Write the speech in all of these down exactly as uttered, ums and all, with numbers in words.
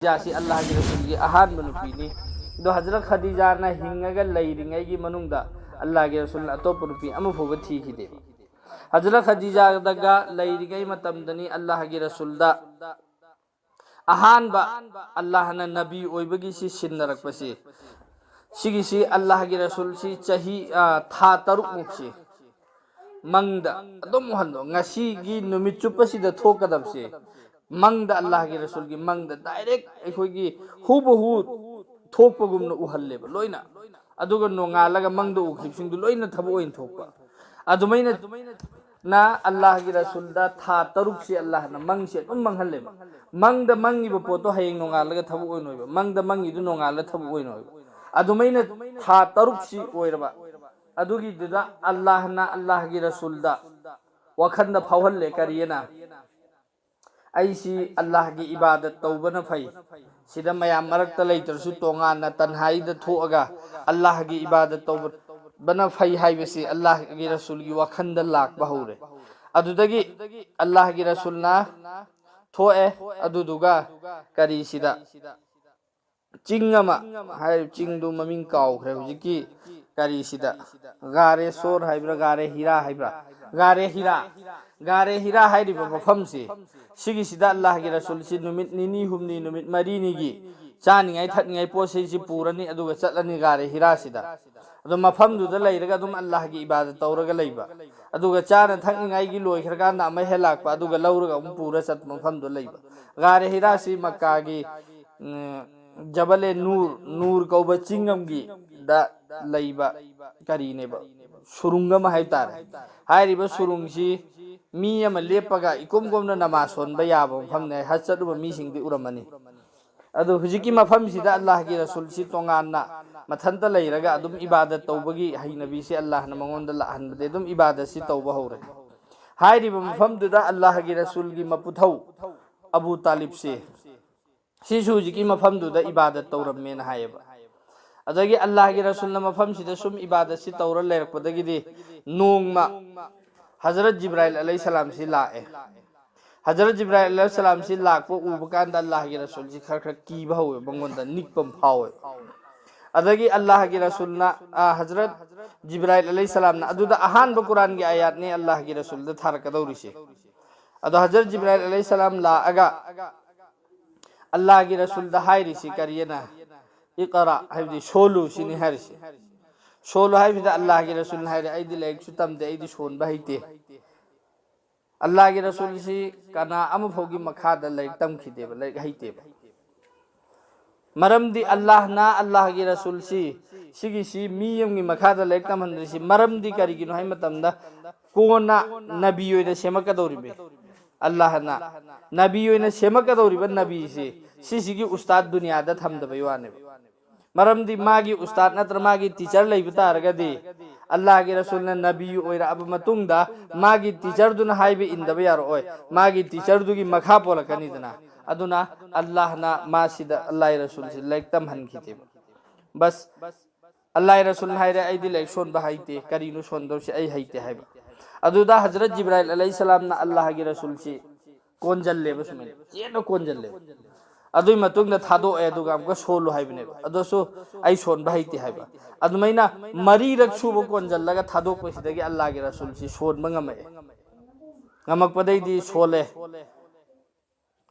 ꯈꯗꯤꯖꯥꯁꯤ ꯑꯜꯂꯥꯍꯒꯤ ꯔꯁꯨꯜꯒꯤ ꯑꯍꯥꯟꯕ ꯅꯨꯄꯤꯅꯤ꯫ ꯑꯗꯣ ꯍꯖꯔꯠ ꯈꯗꯤꯖꯥꯅ ꯍꯤꯡꯉꯒ ꯂꯩꯔꯤꯉꯩꯒꯤ ꯃꯅꯨꯡꯗ ꯑꯜꯂꯥꯍꯒꯤ ꯔꯁꯨꯜꯅ ꯑꯇꯣꯞꯄ ꯅꯨꯄꯤ ꯑꯃ ꯐꯥꯎꯕ ꯊꯤꯈꯤꯗꯦꯕ꯫ ꯍꯖꯔꯠ ꯈꯗꯤꯖꯥꯗꯒ ꯂꯩꯔꯤꯉꯩ ꯃꯇꯝꯗꯅꯤ ꯑꯜꯂꯥꯍꯒꯤ ꯔꯁꯨꯜꯗ ꯑꯍꯥꯟꯕ ꯑꯜꯂꯥꯍꯅ ꯅꯕꯤ ꯑꯣꯏꯕꯒꯤ ꯁꯤ ꯁꯤꯟꯅꯔꯛꯄꯁꯤ꯫ ꯁꯤꯒꯤꯁꯤ ꯑꯜꯂꯥꯍꯒꯤ ꯔꯁꯨꯜꯁꯤ ꯆꯍꯤ, ꯑ, ꯊꯥ ꯇꯔꯨꯛꯃꯨꯛꯁꯤ ꯃꯪꯗ ꯑꯗꯨꯝ ꯎꯍꯟꯕ꯫ ꯉꯁꯤꯒꯤ ꯅꯨꯃꯤꯠ ꯆꯨꯞꯄꯁꯤꯗ ꯊꯣꯛꯀꯗꯕꯁꯦ ꯃꯪꯗ, ꯑꯜꯂꯥꯍꯒꯤ ꯔꯁꯨꯜꯒꯤ ꯃꯪꯗ ꯗꯥꯏꯔꯦꯛ ꯑꯩꯈꯣꯏꯒꯤ ꯍꯨꯕꯍꯨ ꯊꯣꯛꯄꯒꯨꯝꯅ ꯎꯍꯜꯂꯦꯕ ꯂꯣꯏꯅ꯫ ꯑꯗꯨꯒ ꯅꯣꯡꯉꯥꯜꯂꯒ ꯃꯪꯗ ꯎꯈꯤꯕꯁꯤꯡꯗꯨ ꯂꯣꯏꯅ ꯊꯕꯛ ꯑꯣꯏꯅ ꯊꯣꯛꯄ꯫ ꯑꯗꯨꯃꯥꯏꯅ ꯅ ꯑꯜꯂꯥꯍꯒꯤ ꯔꯁꯨꯜꯗ ꯊꯥ ꯇꯔꯨꯛꯁꯤ ꯑꯜꯂꯥꯍꯅ ꯃꯪꯁꯤ ꯑꯗꯨꯝ ꯃꯪꯍꯜꯂꯦꯕ꯫ ꯃꯪꯗ ꯃꯪꯉꯤꯕ ꯄꯣꯠꯇꯣ ꯍꯌꯦꯡ ꯅꯣꯡꯉꯥꯜꯂꯒ ꯊꯕꯛ ꯑꯣꯏꯅ ꯑꯣꯏꯕ, ꯃꯪꯗ ꯃꯪꯉꯤꯗꯨ ꯅꯣꯡꯉꯥꯜꯂꯒ ꯊꯕꯛ ꯑꯣꯏꯅ ꯑꯣꯏꯕ꯫ ꯑꯗꯨꯃꯥꯏꯅ ꯊꯥ ꯇꯔꯨꯛꯁꯤ ꯑꯣꯏꯔꯕ꯫ ꯑꯗꯨꯒꯤꯗꯨꯗ ꯑꯜꯂꯥꯍꯅ ꯑꯜꯂꯥꯍꯒꯤ ꯔꯁꯨꯜꯗ ꯋꯥꯈꯜꯗ ꯐꯥꯎꯍꯜꯂꯦ꯫ ꯀꯔꯤꯑꯅ? ꯑꯩꯁꯤ ꯑꯜꯂꯥꯍꯒꯤ ꯏꯕꯥꯗꯠ ꯇꯧꯕꯅ ꯐꯩ꯫ ꯁꯤꯗ ꯃꯌꯥꯝ ꯃꯔꯛꯇ ꯂꯩꯇ꯭ꯔꯁꯨ ꯇꯣꯉꯥꯟꯅ ꯇꯟꯍꯥꯏꯗ ꯊꯣꯛꯑꯒ ꯑꯜꯂꯥꯍꯒꯤ ꯏꯕꯥꯗꯠ ꯇꯧꯕꯅ ꯐꯩ ꯍꯥꯏꯕꯁꯤ ꯑꯜꯂꯥꯍꯒꯤ ꯔꯁꯨꯜꯒꯤ ꯋꯥꯈꯜꯗ ꯂꯥꯛꯄ ꯍꯧꯔꯦ꯫ ꯑꯗꯨꯗꯒꯤ ꯑꯜꯂꯥꯍꯒꯤ ꯔꯁꯨꯜꯅ ꯊꯣꯛꯑꯦ꯫ ꯑꯗꯨꯗꯨꯒ ꯀꯔꯤꯁꯤꯗ ꯆꯤꯡ ꯑꯃ, ꯍꯥꯏꯔꯤꯕ ꯆꯤꯡꯗꯨ ꯃꯃꯤꯡ ꯀꯥꯎꯈ꯭ꯔꯦ ꯍꯧꯖꯤꯛꯀꯤ ꯀꯔꯤꯁꯤꯗ, ꯒꯥꯔꯦ ꯁꯣꯔ ꯍꯥꯏꯕ꯭ꯔꯥ, ꯒꯥꯔꯦ ꯍꯤꯔꯥ ꯍꯥꯏꯕ꯭ꯔꯥ, ꯒꯥꯔꯦ ꯍꯤꯔꯥ, ꯒꯥꯔꯦ ꯍꯤꯔꯥ ꯍꯥꯏꯔꯤꯕ ꯃꯐꯝꯁꯤ, ꯁꯤꯒꯤꯁꯤꯗ ꯑꯜꯂꯥꯍꯒꯤ ꯔꯁꯨꯜꯁꯤ ꯅꯨꯃꯤꯠ ꯅꯤꯅꯤ ꯍꯨꯝꯅꯤ, ꯅꯨꯃꯤꯠ ꯃꯔꯤꯅꯤꯒꯤ ꯆꯥꯅꯤꯡꯉꯥꯏ ꯊꯛꯅꯤꯡꯉꯥꯏ ꯄꯣꯠ ꯆꯩꯁꯤ ꯄꯨꯔꯅꯤ, ꯑꯗꯨꯒ ꯆꯠꯂꯅꯤ ꯒꯥꯔꯦ ꯍꯤꯔꯥꯁꯤꯗ꯫ ꯑꯗꯣ ꯃꯐꯝꯗꯨꯗ ꯂꯩꯔꯒ ꯑꯗꯨꯝ ꯑꯜꯂꯥꯍꯒꯤ ꯏꯕꯥꯗꯠ ꯇꯧꯔꯒ ꯂꯩꯕ꯫ ꯑꯗꯨꯒ ꯆꯥꯅ ꯊꯛꯅꯤꯡꯉꯥꯏꯒꯤ ꯂꯣꯏꯈ꯭ꯔꯀꯥꯟꯗ ꯑꯃ ꯍꯦꯛ ꯂꯥꯛꯄ, ꯑꯗꯨꯒ ꯂꯧꯔꯒ ꯑꯃꯨꯛ ꯄꯨꯔ ꯆꯠꯄ ꯃꯐꯝꯗꯨ ꯂꯩꯕ꯫ ꯒꯥꯔꯦ ꯍꯤꯔꯥꯁꯤ ꯃꯛꯀꯥꯒꯤ, ꯎꯝ, ꯖꯕꯂꯦ ꯅꯨꯔ, ꯅꯨꯔ ꯀꯧꯕ ꯆꯤꯡ ꯑꯃꯒꯤꯗ ꯂꯩꯕ ꯀꯔꯤꯅꯦꯕ, ꯁꯨꯔꯨꯡ ꯑꯃ ꯍꯥꯏꯕ ꯇꯥꯔꯦ꯫ ꯍꯥꯏꯔꯤꯕ ꯁꯨꯔꯨꯡꯁꯤ ꯃꯤ ꯑꯃ ꯂꯦꯞꯄꯒ ꯏꯀꯣꯝ ꯀꯣꯝꯅ ꯅꯃꯥꯖ ꯁꯣꯟꯕ ꯌꯥꯕ ꯃꯐꯝꯅꯦ꯫ ꯍꯖ ꯆꯠꯂꯨꯕ ꯃꯤꯁꯤꯡꯗꯤ ꯎꯔꯝꯃꯅꯤ꯫ ꯑꯗꯨ ꯍꯧꯖꯤꯛꯀꯤ ꯃꯐꯝꯁꯤꯗ ꯑꯜꯂꯥꯍꯒꯤ ꯔꯁꯨꯜꯁꯤ ꯇꯣꯉꯥꯟꯅ ꯃꯊꯟꯇ ꯂꯩꯔꯒ ꯑꯗꯨꯝ ꯏꯕꯥꯗꯠ ꯇꯧꯕꯒꯤ ꯍꯩꯅꯕꯤꯁꯤ ꯑꯜꯂꯥꯍꯅ ꯃꯉꯣꯟꯗ ꯂꯥꯛꯍꯟꯕꯗꯒꯤ ꯑꯗꯨꯝ ꯏꯕꯥꯗꯠꯁꯤ ꯇꯧꯕ ꯍꯧꯔꯦ꯫ ꯍꯥꯏꯔꯤꯕ ꯃꯐꯝꯗꯨꯗ ꯑꯜꯂꯥꯍꯒꯤ ꯔꯁꯨꯜꯒꯤ ꯃꯄꯨꯊꯧ ꯑꯕꯨ ꯇꯥꯂꯤꯕꯁꯤ, ꯁꯤꯁꯨ ꯍꯧꯖꯤꯛꯀꯤ ꯃꯐꯝꯗꯨꯗ ꯏꯕꯥꯗꯠ ꯇꯧꯔꯝꯃꯦꯅ ꯍꯥꯏꯌꯦꯕ꯫ ꯑꯗꯒꯤ ꯑꯜꯂꯥꯍꯒꯤ ꯔꯁꯨꯜꯅ ꯃꯐꯝꯁꯤꯗ ꯁꯨꯝ ꯏꯕꯥꯗꯠꯁꯤ ꯇꯧꯔ ꯂꯩꯔꯛꯄꯗꯒꯤꯗꯤ ꯅꯣꯡꯃ ꯍꯖꯔꯠ ꯖꯤꯕ꯭ꯔꯥꯏꯜ ꯑꯂꯩꯍꯤꯁꯁꯂꯥꯝꯁꯤ ꯂꯥꯛꯑꯦ꯫ ꯍꯖꯔꯠ ꯖꯤꯕ꯭ꯔꯥꯏꯜ ꯑꯂꯩꯍꯤꯁꯁꯂꯥꯝꯁꯤ ꯂꯥꯛꯄ ꯎꯕ ꯀꯥꯟꯗ ꯑꯜꯂꯥꯍꯒꯤ ꯔꯁꯨꯜꯁꯤ ꯈꯔ ꯈꯔ ꯀꯤꯕ ꯍꯧꯋꯦ, ꯃꯉꯣꯟꯗ ꯅꯤꯛꯄ ꯑꯃ ꯐꯥꯎꯋꯦ꯫ ꯑꯗꯒꯤ ꯑꯜꯂꯥꯍꯒꯤ ꯔꯁꯨꯜꯅ, ꯑ, ꯍꯖꯔꯠ ꯖꯤꯕ꯭ꯔꯥꯏꯜ ꯑꯂꯩꯍꯤꯁꯁꯂꯥꯝꯅ, ꯑꯗꯨꯗ ꯑꯍꯥꯟꯕ ꯀꯨꯔꯥꯟꯒꯤ ꯑꯥꯌꯥꯠꯅꯤ ꯑꯜꯂꯥꯍꯒꯤ ꯔꯁꯨꯜꯗ ꯊꯥꯔꯛꯀꯗꯧꯔꯤꯁꯤ꯫ ꯑꯗꯣ ꯍꯖꯔꯠ ꯖꯤꯕ꯭ꯔꯥꯏꯜ ꯑꯂꯩꯍꯤꯁꯁꯂꯥꯝ ꯂꯥꯛꯑꯒ ꯑꯜꯂꯥꯍꯒꯤ ꯔꯁꯨꯜꯗ ꯍꯥꯏꯔꯤꯁꯤ ꯀꯔꯤꯑꯅ? "ꯏꯛꯔꯥ" ꯍꯥꯏꯕꯗꯤ "ꯁꯣꯜꯂꯨ" ꯁꯤꯅꯤ ꯍꯥꯏꯔꯤꯁꯤ꯫ "ꯁꯣꯜꯂꯨ" ꯍꯥꯏꯕꯁꯤꯗ ꯑꯜꯂꯥꯍꯒꯤ ꯔꯁꯨꯜꯅ ꯍꯥꯏꯔꯦ, "ꯑꯩꯗꯤ ꯂꯥꯏꯔꯤꯛꯁꯨ ꯇꯝꯗꯦ, ꯑꯩꯗꯤ ꯁꯣꯟꯕ ꯍꯩꯇꯦ"꯫ ꯑꯜꯂꯥꯍꯒꯤ ꯔꯁꯨꯜꯁꯤ ꯀꯅꯥ ꯑꯃꯐꯥꯎꯒꯤ ꯃꯈꯥꯗ ꯂꯥꯏꯔꯤꯛ ꯇꯝꯈꯤꯗꯦꯕ, ꯂꯥꯏꯔꯤꯛ ꯍꯩꯇꯦꯕ꯫ ꯃꯔꯝꯗꯤ ꯑꯜꯂꯥꯍꯅ ꯑꯜꯂꯥꯍꯒꯤ ꯔꯁꯨꯜꯁꯤ, ꯁꯤꯒꯤꯁꯤ ꯃꯤ ꯑꯃꯒꯤ ꯃꯈꯥꯗ ꯂꯥꯏꯔꯤꯛ ꯇꯝꯍꯟꯗ꯭ꯔꯤꯁꯤ ꯃꯔꯝꯗꯤ ꯀꯔꯤꯒꯤꯅꯣ ꯍꯥꯏꯕ ꯃꯇꯝꯗ, ꯀꯣꯟꯅ ꯅꯕꯤ ꯑꯣꯏꯅ ꯁꯦꯝꯃꯛꯀꯗꯧꯔꯤꯕꯅꯤ꯫ ꯑꯜꯂꯥꯍꯅ ꯅꯕꯤ ꯑꯣꯏꯅ ꯁꯦꯝꯃꯛꯀꯗꯧꯔꯤꯕ ꯅꯕꯤꯁꯤ, ꯁꯤꯁꯤꯒꯤ ꯎꯁꯇꯥꯗ ꯗꯨꯅꯤꯌꯥꯗ ꯊꯝꯗꯕꯩ ꯋꯥꯅꯦꯕ꯫ ꯃꯔꯝꯗꯤ ꯃꯥꯒꯤ ꯎꯁꯇꯥꯗ ꯅꯠꯇ꯭ꯔ ꯃꯥꯒꯤ ꯇꯤꯆꯔ ꯂꯩꯕ ꯇꯥꯔꯒꯗꯤ, ꯑꯜꯂꯥꯍꯒꯤ ꯔꯁꯨꯜꯅ ꯅꯕꯤ ꯑꯣꯏꯔꯛꯑꯕ ꯃꯇꯨꯡꯗ ꯃꯥꯒꯤ ꯇꯤꯆꯔꯗꯨꯅ ꯍꯥꯏꯕ ꯏꯟꯗꯕ ꯌꯥꯔꯛꯑꯣꯏ꯫ ꯃꯥꯒꯤ ꯇꯤꯆꯔꯗꯨꯒꯤ ꯃꯈꯥ ꯄꯣꯜꯂꯛꯀꯅꯤꯗꯅ꯫ ꯑꯗꯨꯅ ꯑꯜꯂꯥꯍꯅ ꯃꯥꯁꯤꯗ ꯑꯜꯂꯥꯍꯒꯤ ꯔꯁꯨꯜꯁꯤ ꯂꯥꯏꯔꯤꯛ ꯇꯝꯍꯟꯈꯤꯗꯦꯕ꯫ ꯕꯁ, ꯑꯜꯂꯥꯍꯒꯤ ꯔꯁꯨꯜꯅ ꯍꯥꯏꯔꯦ, "ꯑꯩꯗꯤ ꯂꯥꯏꯔꯤꯛ ꯁꯣꯟꯕ ꯍꯩꯇꯦ, ꯀꯔꯤꯅꯣ ꯁꯣꯟꯗꯧꯁꯤ? ꯑꯩ ꯍꯩꯇꯦ" ꯍꯥꯏꯕ꯫ ꯑꯗꯨꯗ ꯍꯖꯔꯠ ꯖꯤꯕ꯭ꯔꯥꯏꯜ ꯑꯂꯩꯍꯤꯁꯁꯂꯥꯝꯅ ꯑꯜꯂꯥꯍꯒꯤ ꯔꯁꯨꯜꯁꯤ ꯀꯣꯟꯖꯜꯂꯦꯕ, ꯁꯨꯃꯥꯏꯅ ꯆꯦꯠꯅ ꯀꯣꯟꯖꯜꯂꯦꯕ꯫ ꯑꯗꯨꯏ ꯃꯇꯨꯡꯗ ꯊꯥꯗꯣꯛꯑꯦ, ꯑꯗꯨꯒ ꯑꯃꯨꯛꯀ ꯁꯣꯜꯂꯨ ꯍꯥꯏꯕꯅꯦꯕ꯫ ꯑꯗꯨꯁꯨ "ꯑꯩ ꯁꯣꯟꯕ ꯍꯩꯇꯦ" ꯍꯥꯏꯕ꯫ ꯑꯗꯨꯃꯥꯏꯅ ꯃꯔꯤꯔꯛ ꯁꯨꯕ ꯀꯣꯟꯖꯜꯂꯒ ꯊꯥꯗꯣꯛꯄꯁꯤꯗꯒꯤ ꯑꯜꯂꯥꯍꯒꯤ ꯔꯁꯨꯜꯁꯤ ꯁꯣꯟꯕ ꯉꯝꯃꯛꯑꯦ꯫ ꯉꯝꯃꯛꯄꯗꯩꯗꯤ ꯁꯣꯜꯂꯦ꯫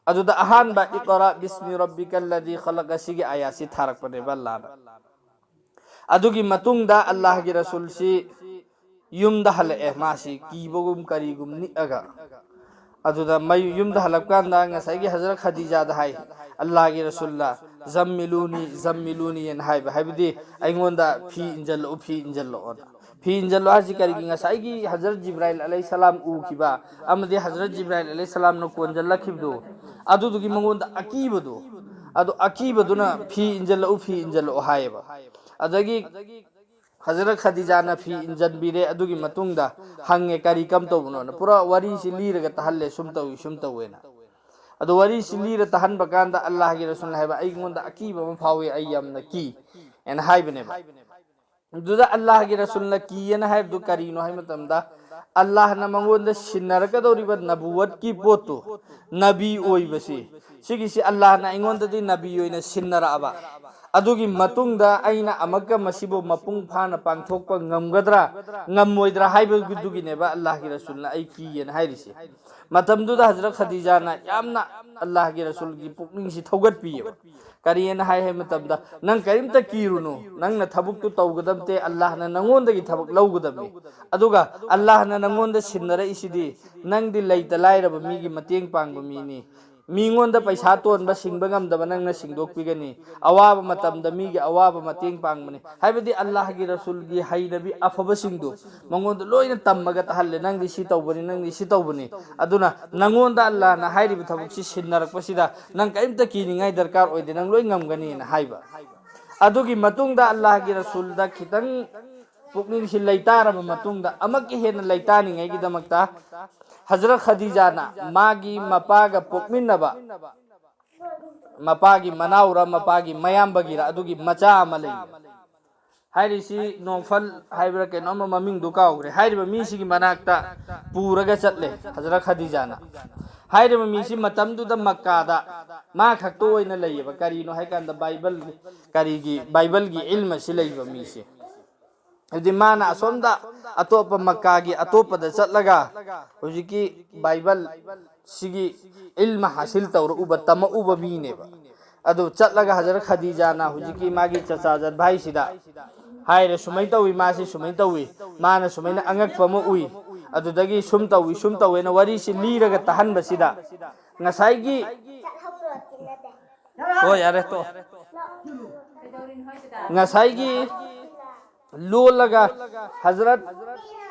ꯑꯗꯨꯗ ꯑꯍꯥꯟꯕ "ꯏꯛꯔꯥ ꯕꯤꯁꯃꯤ ꯔꯕꯤꯀꯜꯂꯗꯤ ꯈꯂꯛ" ꯑꯁꯤꯒꯤ ꯑꯥꯌꯥꯠꯁꯤ ꯊꯥꯔꯛꯄꯅꯦꯕ ꯑꯜꯂꯥꯍꯅ꯫ ꯑꯗꯨꯒꯤ ꯃꯇꯨꯡꯗ ꯑꯜꯂꯥꯍꯒꯤ ꯔꯁꯨꯜꯁꯤ ꯌꯨꯝꯗ ꯍꯜꯂꯛꯑꯦ, ꯃꯥꯁꯤ ꯀꯤꯕꯒꯨꯝ ꯀꯔꯤꯒꯨꯝ ꯅꯤꯛꯑꯒ꯫ ꯑꯗꯨꯗ ꯃꯌꯨ-, ꯌꯨꯝꯗ ꯍꯜꯂꯛꯄ ꯀꯥꯟꯗ ꯉꯁꯥꯏꯒꯤ ꯍꯖꯔꯠ ꯈꯗꯤꯖꯥꯗ ꯍꯥꯏ, "ꯑꯜꯂꯥꯍꯒꯤ ꯔꯁꯨꯜꯂ, ꯖꯝꯃꯤꯂꯨꯅꯤ, ꯖꯝꯃꯤꯂꯨꯅꯤ" ꯍꯥꯏꯅ ꯍꯥꯏꯕ, ꯍꯥꯏꯕꯗꯤ "ꯑꯩꯉꯣꯟꯗ ꯐꯤ ꯏꯟꯖꯜꯂꯛꯎ, ꯐꯤ ꯏꯟꯖꯜꯂꯛꯑꯣꯅ"꯫ ꯐꯤ ꯏꯟꯖꯜꯂꯣ ꯍꯥꯏꯁꯤ ꯀꯔꯤꯒꯤ? ꯉꯁꯥꯏꯒꯤ ꯍꯖꯔꯠ ꯖꯤꯕ꯭ꯔꯥꯏꯜ ꯑꯂꯩꯍꯤꯁꯁꯂꯥꯝ ꯎꯈꯤꯕ ꯑꯃꯗꯤ ꯍꯖꯔꯠ ꯖꯤꯕ꯭ꯔꯥꯏꯜ ꯑꯂꯩꯍꯤꯁꯁꯂꯥꯝꯅ ꯀꯣꯟꯖꯜꯂꯛꯈꯤꯕꯗꯨ, ꯑꯗꯨꯗꯨꯒꯤ ꯃꯉꯣꯟꯗ ꯑꯀꯤꯕꯗꯨ, ꯑꯗꯨ ꯑꯀꯤꯕꯗꯨꯅ "ꯐꯤ ꯏꯟꯖꯜꯂꯛꯎ, ꯐꯤ ꯏꯟꯖꯜꯂꯛꯑꯣ" ꯍꯥꯏꯌꯦꯕ꯫ ꯑꯗꯒꯤ ꯍꯖꯔꯠ ꯈꯗꯤꯖꯥꯅ ꯐꯤ ꯏꯟꯖꯟꯕꯤꯔꯦ꯫ ꯑꯗꯨꯒꯤ ꯃꯇꯨꯡꯗ ꯍꯪꯉꯦ, "ꯀꯔꯤ ꯀꯝ ꯇꯧꯕꯅꯣꯅ?" ꯄꯨꯔꯥ ꯋꯥꯔꯤꯁꯤ ꯂꯤꯔꯒ ꯇꯥꯍꯜꯂꯦ, "ꯁꯨꯝ ꯇꯧꯏ, ꯁꯨꯝ ꯇꯧꯋꯦꯅ"꯫ ꯑꯗꯣ ꯋꯥꯔꯤꯁꯤ ꯂꯤꯔ ꯇꯥꯍꯟꯕ ꯀꯥꯟꯗ ꯑꯜꯂꯥꯍꯒꯤ ꯔꯁꯨꯜꯅ ꯍꯥꯏꯕ, "ꯑꯩꯉꯣꯟꯗ ꯑꯀꯤꯕ ꯑꯃ ꯐꯥꯎꯏ, ꯑꯩ ꯌꯥꯝꯅ ꯀꯤ" ꯍꯥꯏꯅ ꯍꯥꯏꯕꯅꯦꯕ꯫ ꯑꯗꯨꯗ ꯑꯜꯂꯥꯍꯒꯤ ꯔꯁꯨꯜꯅ ꯀꯤꯌꯦꯅ ꯍꯥꯏꯕꯗꯨ ꯀꯔꯤꯅꯣ ꯍꯥꯏꯕ ꯃꯇꯝꯗ, ꯑꯜꯂꯥꯍꯅ ꯃꯉꯣꯟꯗ ꯁꯤꯟꯅꯔꯛꯀꯗꯧꯔꯤꯕ ꯅꯕꯨꯋꯠꯀꯤ ꯄꯣꯠꯇꯨ, ꯅꯕꯤ ꯑꯣꯏꯕꯁꯤ, ꯁꯤꯒꯤꯁꯤ ꯑꯜꯂꯥꯍꯅ ꯑꯩꯉꯣꯟꯗꯗꯤ ꯅꯕꯤ ꯑꯣꯏꯅ ꯁꯤꯟꯅꯔꯛꯑꯕ, ꯑꯗꯨꯒꯤ ꯃꯇꯨꯡꯗ ꯑꯩꯅ ꯑꯃꯨꯛꯀ ꯃꯁꯤꯕꯨ ꯃꯄꯨꯡ ꯐꯥꯅ ꯄꯥꯡꯊꯣꯛꯄ ꯉꯝꯒꯗ꯭ꯔꯥ ꯉꯝꯃꯣꯏꯗ꯭ꯔꯥ ꯍꯥꯏꯕꯗꯨꯒꯤꯅꯦꯕ ꯑꯜꯂꯥꯍꯒꯤ ꯔꯁꯨꯜꯅ ꯑꯩ ꯀꯤꯌꯦꯅ ꯍꯥꯏꯔꯤꯁꯦ꯫ ꯃꯇꯝꯗꯨꯗ ꯍꯖꯔꯠ ꯈꯗꯤꯖꯥꯅ ꯌꯥꯝꯅ ꯑꯜꯂꯥꯍꯒꯤ ꯔꯁꯨꯜꯒꯤ ꯄꯨꯛꯅꯤꯡꯁꯤ ꯊꯧꯒꯠꯄꯤꯌꯦꯕ꯫ ꯀꯔꯤꯅ ꯍꯥꯏ ꯍꯥꯏ ꯃꯇꯝꯗ, "ꯅꯪ ꯀꯔꯤꯝꯇ ꯀꯤꯔꯨꯅꯨ, ꯅꯪꯅ ꯊꯕꯛꯇꯨ ꯇꯧꯒꯗꯕ ꯅꯠꯇꯦ, ꯑꯜꯂꯥꯍꯅ ꯅꯪꯉꯣꯟꯗꯒꯤ ꯊꯕꯛ ꯂꯧꯒꯗꯕꯅꯤ꯫ ꯑꯗꯨꯒ ꯑꯜꯂꯥꯍꯅ ꯅꯪꯉꯣꯟꯗ ꯁꯤꯟꯅꯔꯛꯏꯁꯤꯗꯤ, ꯅꯪꯗꯤ ꯂꯩꯇ ꯂꯥꯏꯔꯕ ꯃꯤꯒꯤ ꯃꯇꯦꯡ ꯄꯥꯡꯕ ꯃꯤꯅꯤ꯫ ꯃꯤꯉꯣꯟꯗ ꯄꯩꯁꯥ ꯇꯣꯟꯕ ꯁꯤꯡꯕ ꯉꯝꯗꯕ ꯅꯪꯅ ꯁꯤꯡꯗꯣꯛꯄꯤꯒꯅꯤ, ꯑꯋꯥꯕ ꯃꯇꯝꯗ ꯃꯤꯒꯤ ꯑꯋꯥꯕ ꯃꯇꯦꯡ ꯄꯥꯡꯕꯅꯤ"꯫ ꯍꯥꯏꯕꯗꯤ ꯑꯜꯂꯥꯍꯒꯤ ꯔꯁꯨꯜꯒꯤ ꯍꯩꯅꯕꯤ ꯑꯐꯕꯁꯤꯡꯗꯨ ꯃꯉꯣꯟꯗ ꯂꯣꯏꯅ ꯇꯝꯃꯒ ꯇꯥꯍꯜꯂꯦ꯫ "ꯅꯪꯗꯤ ꯁꯤ ꯇꯧꯕꯅꯤ, ꯅꯪꯗꯤ ꯁꯤ ꯇꯧꯕꯅꯤ"꯫ ꯑꯗꯨꯅ ꯅꯪꯉꯣꯟꯗ ꯑꯜꯂꯥꯍꯅ ꯍꯥꯏꯔꯤꯕ ꯊꯕꯛꯁꯤ ꯁꯤꯟꯅꯔꯛꯄꯁꯤꯗ ꯅꯪ ꯀꯔꯤꯝꯇ ꯀꯤꯅꯤꯡꯉꯥꯏ ꯗꯔꯀꯥꯔ ꯑꯣꯏꯗꯦ, ꯅꯪ ꯂꯣꯏ ꯉꯝꯒꯅꯤꯅ ꯍꯥꯏꯕ꯫ ꯑꯗꯨꯒꯤ ꯃꯇꯨꯡꯗ ꯑꯜꯂꯥꯍꯒꯤ ꯔꯁꯨꯜꯗ ꯈꯤꯇꯪ ꯄꯨꯛꯅꯤꯡꯁꯤ ꯂꯩꯇꯥꯔꯕ ꯃꯇꯨꯡꯗ, ꯑꯃꯛꯀ ꯍꯦꯟꯅ ꯂꯩꯇꯥꯅꯤꯡꯉꯥꯏꯒꯤꯗꯃꯛꯇ, ꯍꯖꯔꯠ ꯈꯗꯤꯖꯥꯅ ꯃꯥꯒꯤ ꯃꯄꯥꯒ ꯄꯣꯛꯃꯤꯟꯅꯕ, ꯃꯄꯥꯒꯤ ꯃꯅꯥꯎꯔ ꯃꯄꯥꯒꯤ ꯃꯌꯥꯝꯕꯒꯤꯔ ꯑꯗꯨꯒꯤ ꯃꯆꯥ ꯑꯃ ꯂꯩ꯫ ꯍꯥꯏꯔꯤꯁꯤ ꯅꯣꯐꯜ ꯍꯥꯏꯕ꯭ꯔꯥ ꯀꯩꯅꯣꯝꯃ, ꯃꯃꯤꯡꯗꯨ ꯀꯥꯎꯈ꯭ꯔꯦ꯫ ꯍꯥꯏꯔꯤꯕ ꯃꯤꯁꯤꯒꯤ ꯃꯅꯥꯛꯇ ꯄꯨꯔꯒ ꯆꯠꯂꯦ ꯍꯖꯔꯠ ꯈꯗꯤꯖꯥꯅ꯫ ꯍꯥꯏꯔꯤꯕ ꯃꯤꯁꯤ ꯃꯇꯝꯗꯨꯗ ꯃꯛꯀꯥꯗ ꯃꯥ ꯈꯛꯇ ꯑꯣꯏꯅ ꯂꯩꯌꯦꯕ꯫ ꯀꯔꯤꯅꯣ ꯍꯥꯏꯀꯥꯟꯗ, ꯕꯥꯏꯕꯜ, ꯀꯔꯤꯒꯤ, ꯕꯥꯏꯕꯜꯒꯤ ꯏꯜꯃ ꯑꯁꯤ ꯂꯩꯕ ꯃꯤꯁꯦ꯫ ꯑꯗꯨꯗꯤ ꯃꯥꯅ ꯑꯁꯣꯝꯗ ꯑꯇꯣꯞꯄ ꯃꯛꯀꯥꯒꯤ ꯑꯇꯣꯞꯄꯗ ꯆꯠꯂꯒ ꯍꯧꯖꯤꯛꯀꯤ ꯕꯥꯏꯕꯜ ꯁꯤꯒꯤ ꯏꯜꯃ ꯍꯥꯁꯤꯜ ꯇꯧꯔꯛꯎꯕ, ꯇꯝꯃꯛꯎꯕ ꯃꯤꯅꯦꯕ꯫ ꯑꯗꯨ ꯆꯠꯂꯒ ꯍꯖꯔꯠ ꯈꯗꯤꯖꯥꯅ ꯍꯧꯖꯤꯛꯀꯤ ꯃꯥꯒꯤ ꯆꯆꯥꯖꯠ ꯚꯥꯏꯁꯤꯗ ꯍꯥꯏꯔꯦ, "ꯁꯨꯃꯥꯏꯅ ꯇꯧꯏ, ꯃꯥꯁꯤ ꯁꯨꯃꯥꯏꯅ ꯇꯧꯏ, ꯃꯥꯅ ꯁꯨꯃꯥꯏꯅ ꯑꯉꯛꯄ ꯑꯃ ꯎꯏ"꯫ ꯑꯗꯨꯗꯒꯤ ꯁꯨꯝ ꯇꯧꯏ, ꯁꯨꯝ ꯇꯧꯋꯦꯅ ꯋꯥꯔꯤꯁꯤ ꯂꯤꯔꯒ ꯇꯥꯍꯟꯕꯁꯤꯗ, ꯉꯁꯥꯏꯒꯤ, ꯍꯣꯏ, ꯌꯥꯔꯦ, ꯇꯣ꯫ ꯉꯁꯥꯏꯒꯤ ꯂꯣꯜꯂꯒ ꯍꯖꯔꯠ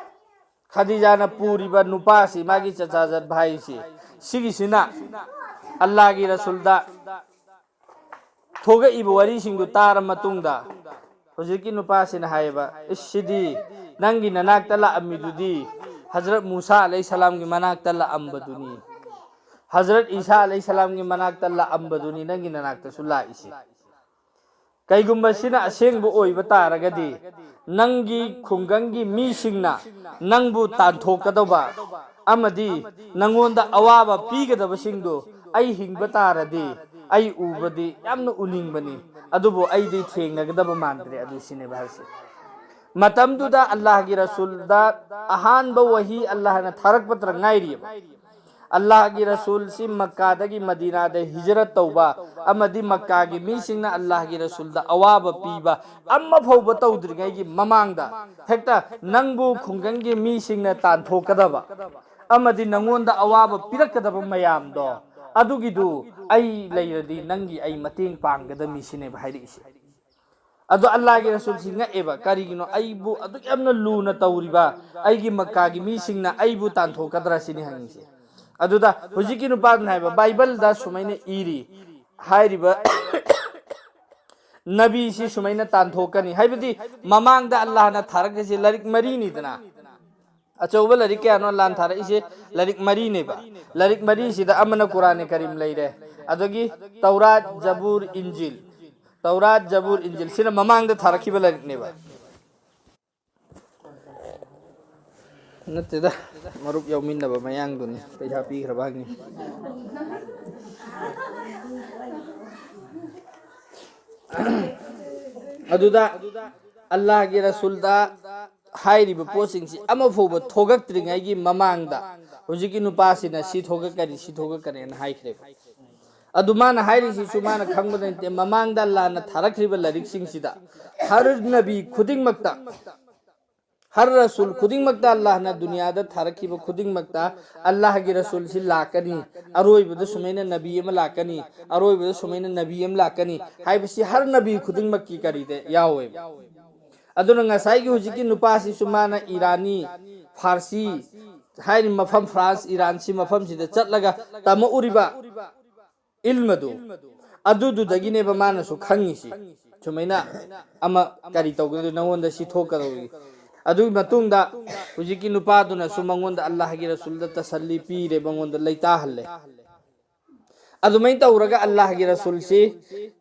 ꯈꯗꯤꯖꯥꯅ ꯄꯨꯔꯤꯕ ꯅꯨꯄꯥꯁꯤ, ꯃꯥꯒꯤ ꯆꯆꯥꯖꯠ ꯚꯥꯏꯁꯤ, ꯁꯤꯒꯤꯁꯤꯅ ꯑꯜꯂꯥꯒꯤ ꯔꯁꯨꯜꯗ ꯊꯣꯛꯂꯛꯏꯕ ꯋꯥꯔꯤꯁꯤꯡꯗꯨ ꯇꯥꯔ ꯃꯇꯨꯡꯗ, ꯍꯧꯖꯤꯛꯀꯤ ꯅꯨꯄꯥꯁꯤꯅ ꯍꯥꯏꯌꯦꯕ, "ꯏꯁ, ꯁꯤꯗꯤ ꯅꯪꯒꯤ ꯅꯅꯥꯛꯇ ꯂꯥꯛꯑꯝꯃꯤꯗꯨꯗꯤ ꯍꯖꯔꯠ ꯃꯨꯁꯥ ꯑꯂꯩꯍꯤ ꯁꯂꯥꯝꯒꯤ ꯃꯅꯥꯛꯇ ꯂꯥꯛꯑꯝꯕꯗꯨꯅꯤ, ꯍꯖꯔꯠ ꯏꯁꯥ ꯑꯂꯩꯍꯤ ꯁꯂꯥꯝꯒꯤ ꯃꯅꯥꯛꯇ ꯂꯥꯛꯑꯝꯕꯗꯨꯅꯤ ꯅꯪꯒꯤ ꯅꯅꯥꯛꯇꯁꯨ ꯂꯥꯛꯏꯁꯤ"꯫ ꯀꯩꯒꯨꯝꯕ ꯁꯤꯅ ꯑꯁꯦꯡꯕ ꯑꯣꯏꯕ ꯇꯥꯔꯒꯗꯤ, ꯅꯪꯒꯤ ꯈꯨꯡꯒꯪꯒꯤ ꯃꯤꯁꯤꯡꯅ ꯅꯪꯕꯨ ꯇꯥꯟꯊꯣꯛꯀꯗꯧꯕ ꯑꯃꯗꯤ ꯅꯪꯉꯣꯟꯗ ꯑꯋꯥꯕ ꯄꯤꯒꯗꯕꯁꯤꯡꯗꯨ ꯑꯩ ꯍꯤꯡꯕ ꯇꯥꯔꯗꯤ ꯑꯩ ꯎꯕꯗꯤ ꯌꯥꯝꯅ ꯎꯅꯤꯡꯕꯅꯤ, ꯑꯗꯨꯕꯨ ꯑꯩꯗꯤ ꯊꯦꯡꯅꯒꯗꯕ ꯃꯥꯟꯗ꯭ꯔꯦ꯫ ꯑꯗꯨ ꯁꯤꯅꯦꯕ ꯍꯥꯏꯁꯦ꯫ ꯃꯇꯝꯗꯨꯗ ꯑꯜꯂꯥꯍꯒꯤ ꯔꯁꯨꯜꯗ ꯑꯍꯥꯟꯕ ꯋꯥꯍꯤ ꯑꯜꯂꯥꯍꯅ ꯊꯥꯔꯛꯄꯇ ꯉꯥꯏꯔꯤꯑꯕ꯫ ꯑꯜꯂꯥꯍꯒꯤ ꯔꯁꯨꯜꯁꯤ ꯃꯛꯀꯥꯗꯒꯤ ꯃꯗꯤꯅꯥꯗ ꯍꯤꯖꯔꯠ ꯇꯧꯕ ꯑꯃꯗꯤ ꯃꯛꯀꯥꯒꯤ ꯃꯤꯁꯤꯡꯅ ꯑꯜꯂꯥꯍꯒꯤ ꯔꯁꯨꯜꯗ ꯑꯋꯥꯕ ꯄꯤꯕ ꯑꯃ ꯐꯥꯎꯕ ꯇꯧꯗ꯭ꯔꯤꯉꯩꯒꯤ ꯃꯃꯥꯡꯗ ꯍꯦꯛꯇ ꯅꯪꯕꯨ ꯈꯨꯡꯒꯪꯒꯤ ꯃꯤꯁꯤꯡꯅ ꯇꯥꯟꯊꯣꯛꯀꯗꯕ ꯑꯃꯗꯤ ꯅꯪꯉꯣꯟꯗ ꯑꯋꯥꯕ ꯄꯤꯔꯛꯀꯗꯕ ꯃꯌꯥꯝꯗꯣ, ꯑꯗꯨꯒꯤꯗꯨ ꯑꯩ ꯂꯩꯔꯗꯤ ꯅꯪꯒꯤ ꯑꯩ ꯃꯇꯦꯡ ꯄꯥꯡꯒꯗꯕꯅꯤ ꯁꯤꯅꯦꯕ ꯍꯥꯏꯔꯛꯏꯁꯦ꯫ ꯑꯗꯣ ꯑꯜꯂꯥꯍꯒꯤ ꯔꯁꯨꯜꯁꯤ ꯉꯛꯑꯦꯕ, ꯀꯔꯤꯒꯤꯅꯣ ꯑꯩꯕꯨ ꯑꯗꯨꯛ ꯌꯥꯝꯅ ꯂꯨꯅ ꯇꯧꯔꯤꯕ ꯑꯩꯒꯤ ꯃꯛꯀꯥꯒꯤ ꯃꯤꯁꯤꯡꯅ ꯑꯩꯕꯨ ꯇꯥꯟꯊꯣꯛꯀꯗ꯭ꯔꯥ ꯁꯤꯅꯤ ꯍꯪꯉꯤꯁꯦ꯫ ꯑꯗꯨꯗ ꯍꯧꯖꯤꯛꯀꯤ ꯅꯨꯄꯥꯗꯨꯅ ꯍꯥꯏꯕ, ꯕꯥꯏꯕꯜꯗ ꯁꯨꯃꯥꯏꯅ ꯏꯔꯤ, ꯍꯥꯏꯔꯤꯕ ꯅꯕꯤꯁꯤ ꯁꯨꯃꯥꯏꯅ ꯇꯥꯟꯊꯣꯛꯀꯅꯤ꯫ ꯍꯥꯏꯕꯗꯤ ꯃꯃꯥꯡꯗ ꯑꯜꯂꯥꯍꯅ ꯊꯥꯔꯛꯈꯤꯁꯦ ꯂꯥꯏꯔꯤꯛ ꯃꯔꯤꯅꯤꯗꯅ꯫ ꯑꯆꯧꯕ ꯂꯥꯏꯔꯤꯛ ꯀꯌꯥꯅꯣ ꯑꯜꯂꯥꯍꯅ ꯊꯥꯔꯛꯏꯁꯦ? ꯂꯥꯏꯔꯤꯛ ꯃꯔꯤꯅꯦꯕ꯫ ꯂꯥꯏꯔꯤꯛ ꯃꯔꯤꯁꯤꯗ ꯑꯃꯅ ꯀꯨꯔꯥꯟ ꯀꯔꯤꯝ ꯂꯩꯔꯦ, ꯑꯗꯒꯤ ꯇꯧꯔꯥꯠ, ꯖꯕꯨꯔ, ꯏꯟꯖꯤꯜ꯫ ꯇꯧꯔꯥꯠ, ꯖꯕꯨꯔ, ꯏꯟꯖꯤꯜ ꯁꯤꯅ ꯃꯃꯥꯡꯗ ꯊꯥꯔꯛꯈꯤꯕ ꯂꯥꯏꯔꯤꯛꯅꯦꯕ꯫ ꯅꯠꯇꯦꯗ, ꯃꯔꯨꯞ ꯌꯥꯎꯃꯤꯟꯅꯕ ꯃꯌꯥꯡꯗꯨꯅꯤ, ꯄꯩꯁꯥ ꯄꯤꯈ꯭ꯔꯕ ꯍꯪꯉꯤ꯫ ꯑꯗꯨꯗ ꯑꯜꯂꯥꯍꯒꯤ ꯔꯁꯨꯜꯗ ꯍꯥꯏꯔꯤꯕ ꯄꯣꯠꯁꯤꯡꯁꯤ ꯑꯃ ꯐꯥꯎꯕ ꯊꯣꯛꯂꯛꯇ꯭ꯔꯤꯉꯩꯒꯤ ꯃꯃꯥꯡꯗ ꯍꯧꯖꯤꯛꯀꯤ ꯅꯨꯄꯥꯁꯤꯅ ꯁꯤ ꯊꯣꯛꯂꯛꯀꯅꯤ, ꯁꯤ ꯊꯣꯛꯂꯛꯀꯅꯤꯅ ꯍꯥꯏꯈ꯭ꯔꯦꯕ꯫ ꯑꯗꯨ ꯃꯥꯅ ꯍꯥꯏꯔꯤꯁꯤꯁꯨ ꯃꯥꯅ ꯈꯪꯕꯗ ꯅꯠꯇꯦ, ꯃꯃꯥꯡꯗ ꯑꯜꯂꯥꯍꯅ ꯊꯥꯔꯛꯈ꯭ꯔꯤꯕ ꯂꯥꯏꯔꯤꯛꯁꯤꯡꯁꯤꯗ ꯍꯔ ꯅꯕꯤ ꯈꯨꯗꯤꯡꯃꯛꯇ, ꯍꯔ ꯔꯁꯨꯜ ꯈꯨꯗꯤꯡꯃꯛꯇ, ꯑꯜꯂꯥꯍꯅ ꯗꯨꯅꯤꯌꯥꯗ ꯊꯥꯔꯛꯈꯤꯕ ꯈꯨꯗꯤꯡꯃꯛꯇ ꯑꯜꯂꯥꯍꯒꯤ ꯔꯁꯨꯜꯁꯤ ꯂꯥꯛꯀꯅꯤ, ꯑꯔꯣꯏꯕꯗ ꯁꯨꯃꯥꯏꯅ ꯅꯕꯤ ꯑꯃ ꯂꯥꯛꯀꯅꯤ, ꯑꯔꯣꯏꯕꯗ ꯁꯨꯃꯥꯏꯅ ꯅꯕꯤ ꯑꯃ ꯂꯥꯛꯀꯅꯤ ꯍꯥꯏꯕꯁꯤ ꯍꯔ ꯅꯕꯤ ꯈꯨꯗꯤꯡꯃꯛꯀꯤ ꯀꯔꯤꯗ ꯌꯥꯎꯋꯦꯕ꯫ ꯑꯗꯨꯅ ꯉꯁꯥꯏꯒꯤ ꯍꯧꯖꯤꯛꯀꯤ ꯅꯨꯄꯥꯁꯤꯁꯨ ꯃꯥꯅ ꯏꯔꯥꯅꯤ, ꯐꯥꯔꯁꯤ ꯍꯥꯏꯔꯤꯕ ꯃꯐꯝ, ꯐ꯭ꯔꯥꯟꯁ, ꯏꯔꯥꯟꯁꯤ ꯃꯐꯝꯁꯤꯗ ꯆꯠꯂꯒ ꯇꯝꯃꯛꯎꯔꯤꯕ ꯏꯜꯃꯗꯨ, ꯑꯗꯨꯗꯨꯗꯒꯤꯅꯦꯕ ꯃꯥꯅꯁꯨ ꯈꯪꯉꯤꯁꯤ꯫ ꯁꯨꯃꯥꯏꯅ ꯑꯃ ꯀꯔꯤ ꯇꯧꯒꯗꯣꯏ, ꯅꯉꯣꯟꯗ ꯁꯤ ꯊꯣꯛꯀꯗꯧꯔꯤ꯫ ꯑꯗꯨꯒꯤ ꯃꯇꯨꯡꯗ ꯍꯧꯖꯤꯛꯀꯤ ꯅꯨꯄꯥꯗꯨꯅꯁꯨ ꯃꯉꯣꯟꯗ ꯑꯜꯂꯥꯍꯒꯤ ꯔꯁꯨꯜꯗ ꯇꯁꯜꯂꯤ ꯄꯤꯔꯦ, ꯃꯉꯣꯟꯗ ꯂꯩꯇꯥꯍꯜꯂꯦ꯫ ꯑꯗꯨꯃꯥꯏꯅ ꯇꯧꯔꯒ ꯑꯜꯂꯥꯍꯒꯤ ꯔꯁꯨꯜꯁꯤ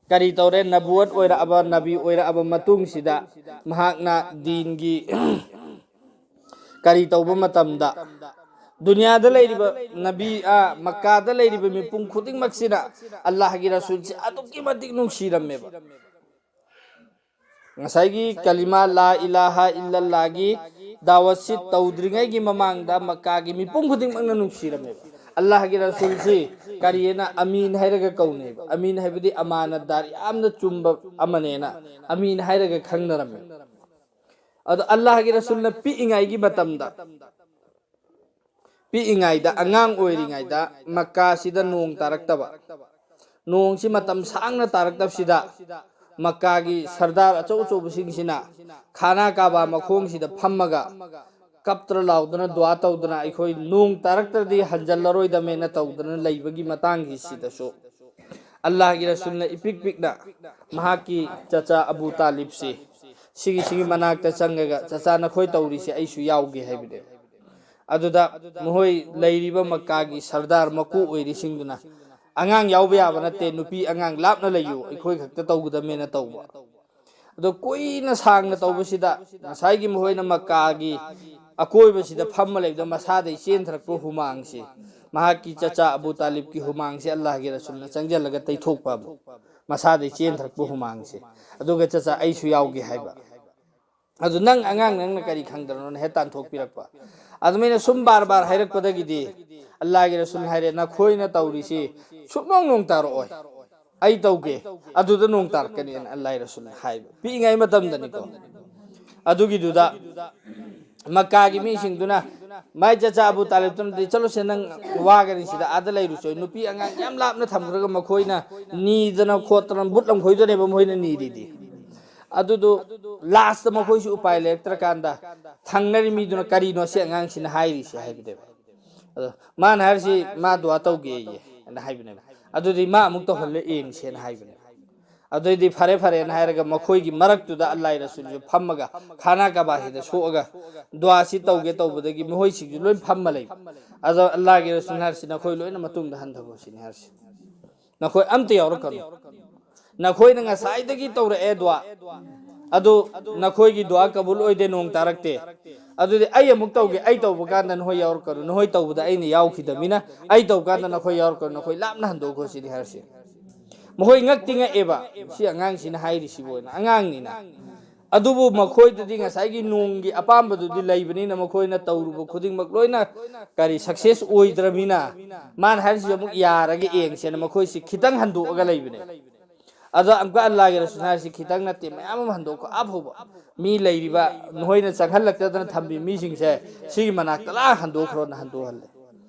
ꯀꯔꯤ ꯇꯧꯔꯦ? ꯅꯕꯨꯋꯠ ꯑꯣꯏꯔꯛꯑꯕ, ꯅꯕꯤ ꯑꯣꯏꯔꯛꯑꯕ ꯃꯇꯨꯡꯁꯤꯗ ꯃꯍꯥꯛꯅ ꯗꯤꯟꯒꯤ ꯀꯔꯤ ꯇꯧꯕ ꯃꯇꯝꯗ, ꯗꯨꯅꯤꯌꯥꯗ ꯂꯩꯔꯤꯕ ꯅꯕꯤ, ꯑ, ꯃꯛꯀꯥꯗ ꯂꯩꯔꯤꯕ ꯃꯤꯄꯨꯝ ꯈꯨꯗꯤꯡꯃꯛꯁꯤꯅ ꯑꯜꯂꯥꯍꯒꯤ ꯔꯁꯨꯜꯁꯦ ꯑꯗꯨꯛꯀꯤ ꯃꯇꯤꯛ ꯅꯨꯡꯁꯤꯔꯝꯃꯦꯕ꯫ ꯉꯁꯥꯏꯒꯤ ꯀꯂꯤꯃꯥ ꯂꯥ ꯏꯂꯥꯍ ꯏꯜꯂꯜꯂꯥꯍꯒꯤ ꯗꯥꯋꯠꯁꯤ ꯇꯧꯗ꯭ꯔꯤꯉꯩꯒꯤ ꯃꯃꯥꯡꯗ ꯃꯛꯀꯥꯒꯤ ꯃꯤꯄꯨꯝ ꯈꯨꯗꯤꯡꯃꯛꯅ ꯅꯨꯡꯁꯤꯔꯝꯃꯦꯕ꯫ ꯑꯜꯂꯥꯍꯒꯤ ꯔꯁꯨꯜꯁꯤ ꯀꯔꯤꯑꯅ? ꯑꯃꯤꯟ ꯍꯥꯏꯔꯒ ꯀꯧꯅꯩꯕ꯫ ꯑꯃꯤꯟ ꯍꯥꯏꯕꯗꯤ ꯑꯃꯥꯅꯠꯗꯥꯔ, ꯌꯥꯝꯅ ꯆꯨꯝꯕ ꯑꯃꯅꯦꯅ ꯑꯃꯤꯟ ꯍꯥꯏꯔꯒ ꯈꯪꯅꯔꯝꯃꯦ꯫ ꯑꯗꯣ ꯑꯜꯂꯥꯍꯒꯤ ꯔꯁꯨꯜꯅ ꯄꯤꯛꯏꯉꯩꯒꯤ ꯃꯇꯝꯗ, ꯄꯤꯛꯏꯉꯩꯗ, ꯑꯉꯥꯡ ꯑꯣꯏꯔꯤꯉꯩꯗ ꯃꯛꯀꯥꯁꯤꯗ ꯅꯣꯡ ꯇꯥꯔꯛꯇꯕ, ꯅꯣꯡꯁꯤ ꯃꯇꯝ ꯁꯥꯡꯅ ꯇꯥꯔꯛꯇꯕꯁꯤꯗ ꯃꯛꯀꯥꯒꯤ ꯁꯔꯗꯥꯔ ꯑꯆꯧ ꯑꯆꯧꯕꯁꯤꯡꯁꯤꯅ ꯈꯥꯅꯥ ꯀꯥꯕꯥ ꯃꯈꯣꯡꯁꯤꯗ ꯐꯝꯃꯒ ꯀꯞꯇꯅ ꯂꯥꯎꯗꯅ ꯗꯨꯋꯥ ꯇꯧꯗꯅ, "ꯑꯩꯈꯣꯏ ꯅꯣꯡ ꯇꯥꯔꯛꯇ꯭ꯔꯗꯤ ꯍꯟꯖꯜꯂꯔꯣꯏꯗꯕꯅꯦꯅ" ꯇꯧꯗꯅ ꯂꯩꯕꯒꯤ ꯃꯇꯥꯡꯒꯤꯁꯤꯗꯁꯨ ꯑꯜꯂꯥꯍꯒꯤ ꯔꯁꯨꯜꯅ ꯏꯄꯤꯛ ꯄꯤꯛꯅ ꯃꯍꯥꯛꯀꯤ ꯆꯆꯥ ꯑꯕꯨ ꯇꯥꯂꯤꯕꯁꯤ, ꯁꯤꯒꯤ, ꯁꯤꯒꯤ ꯃꯅꯥꯛꯇ ꯆꯪꯉꯒ, "ꯆꯆꯥ, ꯅꯈꯣꯏ ꯇꯧꯔꯤꯁꯦ ꯑꯩꯁꯨ ꯌꯥꯎꯒꯦ" ꯍꯥꯏꯕꯅꯦ꯫ ꯑꯗꯨꯗ ꯃꯈꯣꯏ ꯂꯩꯔꯤꯕ ꯃꯛꯀꯥꯒꯤ ꯁꯔꯗꯥꯔ ꯃꯀꯣꯛ ꯑꯣꯏꯔꯤꯁꯤꯡꯗꯨꯅ, "ꯑꯉꯥꯡ ꯌꯥꯎꯕ ꯌꯥꯕ ꯅꯠꯇꯦ, ꯅꯨꯄꯤ ꯑꯉꯥꯡ ꯂꯥꯞꯅ ꯂꯩꯌꯨ, ꯑꯩꯈꯣꯏ ꯈꯛꯇ ꯇꯧꯒꯗꯕꯅꯦꯅ" ꯇꯧꯕ꯫ ꯑꯗꯣ ꯀꯨꯏꯅ ꯁꯥꯡꯅ ꯇꯧꯕꯁꯤꯗ ꯉꯁꯥꯏꯒꯤ ꯃꯈꯣꯏꯅ ꯃꯛꯀꯥꯒꯤ ꯑꯀꯣꯏꯕꯁꯤꯗ ꯐꯝꯃ ꯂꯩꯕꯗ ꯃꯁꯥꯗꯒꯤ ꯆꯦꯟꯊꯔꯛꯄ ꯍꯨꯃꯥꯡꯁꯤ, ꯃꯍꯥꯛꯀꯤ ꯆꯆꯥ ꯑꯕꯨ ꯇꯥꯂꯤꯕꯀꯤ ꯍꯨꯃꯥꯡꯁꯤ ꯑꯜꯂꯥꯍꯒꯤ ꯔꯁꯨꯜꯅ ꯆꯪꯁꯤꯜꯂꯒ ꯇꯩꯊꯣꯛꯄ ꯑꯃ, ꯃꯁꯥꯗꯒꯤ ꯆꯦꯟꯊꯔꯛꯄ ꯍꯨꯃꯥꯡꯁꯦ꯫ ꯑꯗꯨꯒ, "ꯆꯆꯥ, ꯑꯩꯁꯨ ꯌꯥꯎꯒꯦ" ꯍꯥꯏꯕ꯫ ꯑꯗꯨ, "ꯅꯪ ꯑꯉꯥꯡ, ꯅꯪꯅ ꯀꯔꯤ ꯈꯪꯗꯅꯣꯅ?" ꯍꯦꯛ ꯇꯥꯟꯊꯣꯛꯄꯤꯔꯛꯄ꯫ ꯑꯗꯨꯃꯥꯏꯅ ꯁꯨꯝ ꯕꯥꯔ ꯕꯥꯔ ꯍꯥꯏꯔꯛꯄꯗꯒꯤꯗꯤ ꯑꯜꯂꯥꯍꯒꯤ ꯔꯁꯨꯜ ꯍꯥꯏꯔꯦ, "ꯅꯈꯣꯏꯅ ꯇꯧꯔꯤꯁꯤ ꯁꯨꯛꯅꯣꯡ ꯅꯣꯡ ꯇꯥꯔꯛꯑꯣꯏ, ꯑꯩ ꯇꯧꯒꯦ, ꯑꯗꯨꯗ ꯅꯣꯡ ꯇꯥꯔꯛꯀꯅꯤꯅ" ꯑꯜꯂꯥꯍꯒꯤ ꯔꯁꯨꯜꯅ ꯍꯥꯏꯕ꯫ ꯄꯤꯛꯏꯉꯩ ꯃꯇꯝꯗꯅꯤꯀꯣ꯫ ꯑꯗꯨꯒꯤꯗꯨꯗ ꯃꯛꯀꯥꯒꯤ ꯃꯤꯁꯤꯡꯗꯨꯅ ꯃꯥꯏ ꯆꯆꯥ ꯑꯕꯨ ꯇꯥꯂꯤꯕꯇꯨꯅꯗꯤ, "ꯆꯠꯂꯣꯁꯦ, ꯅꯪ ꯋꯥꯒꯅꯤ ꯁꯤꯗ, ꯑꯥꯗ ꯂꯩꯔꯨꯆꯣ, ꯅꯨꯄꯤ ꯑꯉꯥꯡ ꯌꯥꯝ ꯂꯥꯞꯅ ꯊꯝꯈ꯭ꯔꯒ ꯃꯈꯣꯏꯅ ꯅꯤꯗꯅ ꯈꯣꯠꯇꯅ ꯕꯨꯠ ꯂꯪꯈꯣꯏꯗꯨꯅꯦꯕ ꯃꯈꯣꯏꯅ ꯅꯤꯔꯤꯗꯤ"꯫ ꯑꯗꯨꯗꯨ ꯂꯥꯁꯇ ꯃꯈꯣꯏꯁꯨ ꯎꯄꯥꯏ ꯂꯩꯔꯛꯇ꯭ꯔꯀꯥꯟꯗ ꯊꯪꯅꯔꯤ ꯃꯤꯗꯨꯅ, "ꯀꯔꯤꯅꯣ ꯁꯤ ꯑꯉꯥꯡꯁꯤꯅ ꯍꯥꯏꯔꯤꯁꯦ?" ꯍꯥꯏꯕꯅꯦꯕ꯫ ꯑꯗꯣ ꯃꯥꯅ ꯍꯥꯏꯔꯤꯁꯤ, "ꯃꯥ ꯗꯨꯋꯥ ꯇꯧꯒꯦꯌꯦ" ꯍꯥꯏꯅ ꯍꯥꯏꯕꯅꯦꯕ꯫ "ꯑꯗꯨꯗꯤ ꯃꯥ ꯑꯃꯨꯛ ꯇꯧꯍꯜꯂ ꯌꯦꯡꯁꯦꯅ" ꯍꯥꯏꯕꯅꯦꯕ꯫ ꯑꯗꯨꯏꯗꯤ ꯐꯔꯦ ꯐꯔꯦꯅ ꯍꯥꯏꯔꯒ ꯃꯈꯣꯏꯒꯤ ꯃꯔꯛꯇꯨꯗ ꯑꯜꯂꯥꯍꯒꯤ ꯔꯁꯨꯜꯁꯨ ꯐꯝꯃꯒ ꯈꯥꯅꯥ ꯀꯕꯥꯁꯤꯗ ꯁꯣꯛꯑꯒ ꯗꯨꯋꯥꯁꯤ ꯇꯧꯒꯦ ꯇꯧꯕꯗꯒꯤ ꯃꯈꯣꯏꯁꯤꯡꯁꯨ ꯂꯣꯏ ꯐꯝꯃ ꯂꯩꯕ꯫ ꯑꯗꯣ ꯑꯜꯂꯥꯍꯒꯤ ꯔꯁꯨꯜꯅ ꯍꯥꯏꯔꯤꯁꯤ, "ꯅꯈꯣꯏ ꯂꯣꯏꯅ ꯃꯇꯨꯡꯗ ꯍꯟꯊꯈꯣ" ꯁꯤꯅꯤ ꯍꯥꯏꯔꯤꯁꯤ꯫ "ꯅꯈꯣꯏ ꯑꯝꯇ ꯌꯥꯎꯔꯛꯀꯅꯨ꯫ ꯅꯈꯣꯏꯅ ꯉꯁꯥꯏꯗꯒꯤ ꯇꯧꯔꯛꯑꯦ ꯗꯨꯋꯥ, ꯑꯗꯨ ꯅꯈꯣꯏꯒꯤ ꯗꯨꯋꯥ ꯀꯕꯨꯜ ꯑꯣꯏꯗꯦ, ꯅꯣꯡ ꯇꯥꯔꯛꯇꯦ꯫ ꯑꯗꯨꯗꯤ ꯑꯩ ꯑꯃꯨꯛ ꯇꯧꯒꯦ, ꯑꯩ ꯇꯧꯕ ꯀꯥꯟꯗ ꯅꯈꯣꯏ ꯌꯥꯎꯔꯛꯀꯅꯨ, ꯅꯈꯣꯏ ꯇꯧꯕꯗ ꯑꯩꯅ ꯌꯥꯎꯈꯤꯗꯕꯅꯤꯅ, ꯑꯩ ꯇꯧꯕ ꯀꯥꯟꯗ ꯅꯈꯣꯏ ꯌꯥꯎꯔꯛꯀꯅꯨ, ꯅꯈꯣꯏ ꯂꯥꯞꯅ ꯍꯟꯗꯣꯛꯈꯣ ꯁꯤꯅꯤ ꯍꯥꯏꯔꯤꯁꯦ꯫ ꯃꯈꯣꯏ ꯉꯛꯇꯤ ꯉꯛꯑꯦꯕ, ꯁꯤ ꯑꯉꯥꯡꯁꯤꯅ ꯍꯥꯏꯔꯤꯁꯤꯕꯨ ꯑꯣꯏꯅ, ꯑꯉꯥꯡꯅꯤꯅ꯫ ꯑꯗꯨꯕꯨ ꯃꯈꯣꯏꯗꯗꯤ ꯉꯁꯥꯏꯒꯤ ꯅꯣꯡꯒꯤ ꯑꯄꯥꯝꯕꯗꯨꯗꯤ ꯂꯩꯕꯅꯤꯅ, ꯃꯈꯣꯏꯅ ꯇꯧꯔꯨꯕ ꯈꯨꯗꯤꯡꯃꯛ ꯂꯣꯏꯅ ꯀꯔꯤ success ꯑꯣꯏꯗ꯭ꯔꯃꯤꯅ, ꯃꯥꯅ ꯍꯥꯏꯔꯤꯁꯤ ꯑꯃꯨꯛ ꯌꯥꯔꯒ ꯌꯦꯡꯁꯦꯅ ꯃꯈꯣꯏꯁꯤ ꯈꯤꯇꯪ ꯍꯟꯗꯣꯛꯑꯒ ꯂꯩꯕꯅꯦ꯫ ꯑꯗꯣ ꯑꯃꯨꯛꯀ ꯑꯜꯂꯥꯍꯒꯤ ꯔꯁꯨꯜ ꯍꯥꯏꯔꯤꯁꯤ ꯈꯤꯇꯪ ꯅꯠꯇꯦ, ꯃꯌꯥꯝ ꯑꯃ ꯍꯟꯗꯣꯛꯈꯣ, ꯑꯐꯥꯎꯕ ꯃꯤ ꯂꯩꯔꯤꯕ ꯅꯈꯣꯏꯅ ꯆꯪꯍꯜꯂꯛꯇꯗꯅ ꯊꯝꯕꯤ ꯃꯤꯁꯤꯡꯁꯦ ꯁꯤꯒꯤ ꯃꯅꯥꯛꯇ ꯂꯥꯛ ꯍꯟꯗꯣꯛꯈ꯭ꯔꯣꯅ ꯍꯟꯗꯣꯛꯍꯜꯂꯦ꯫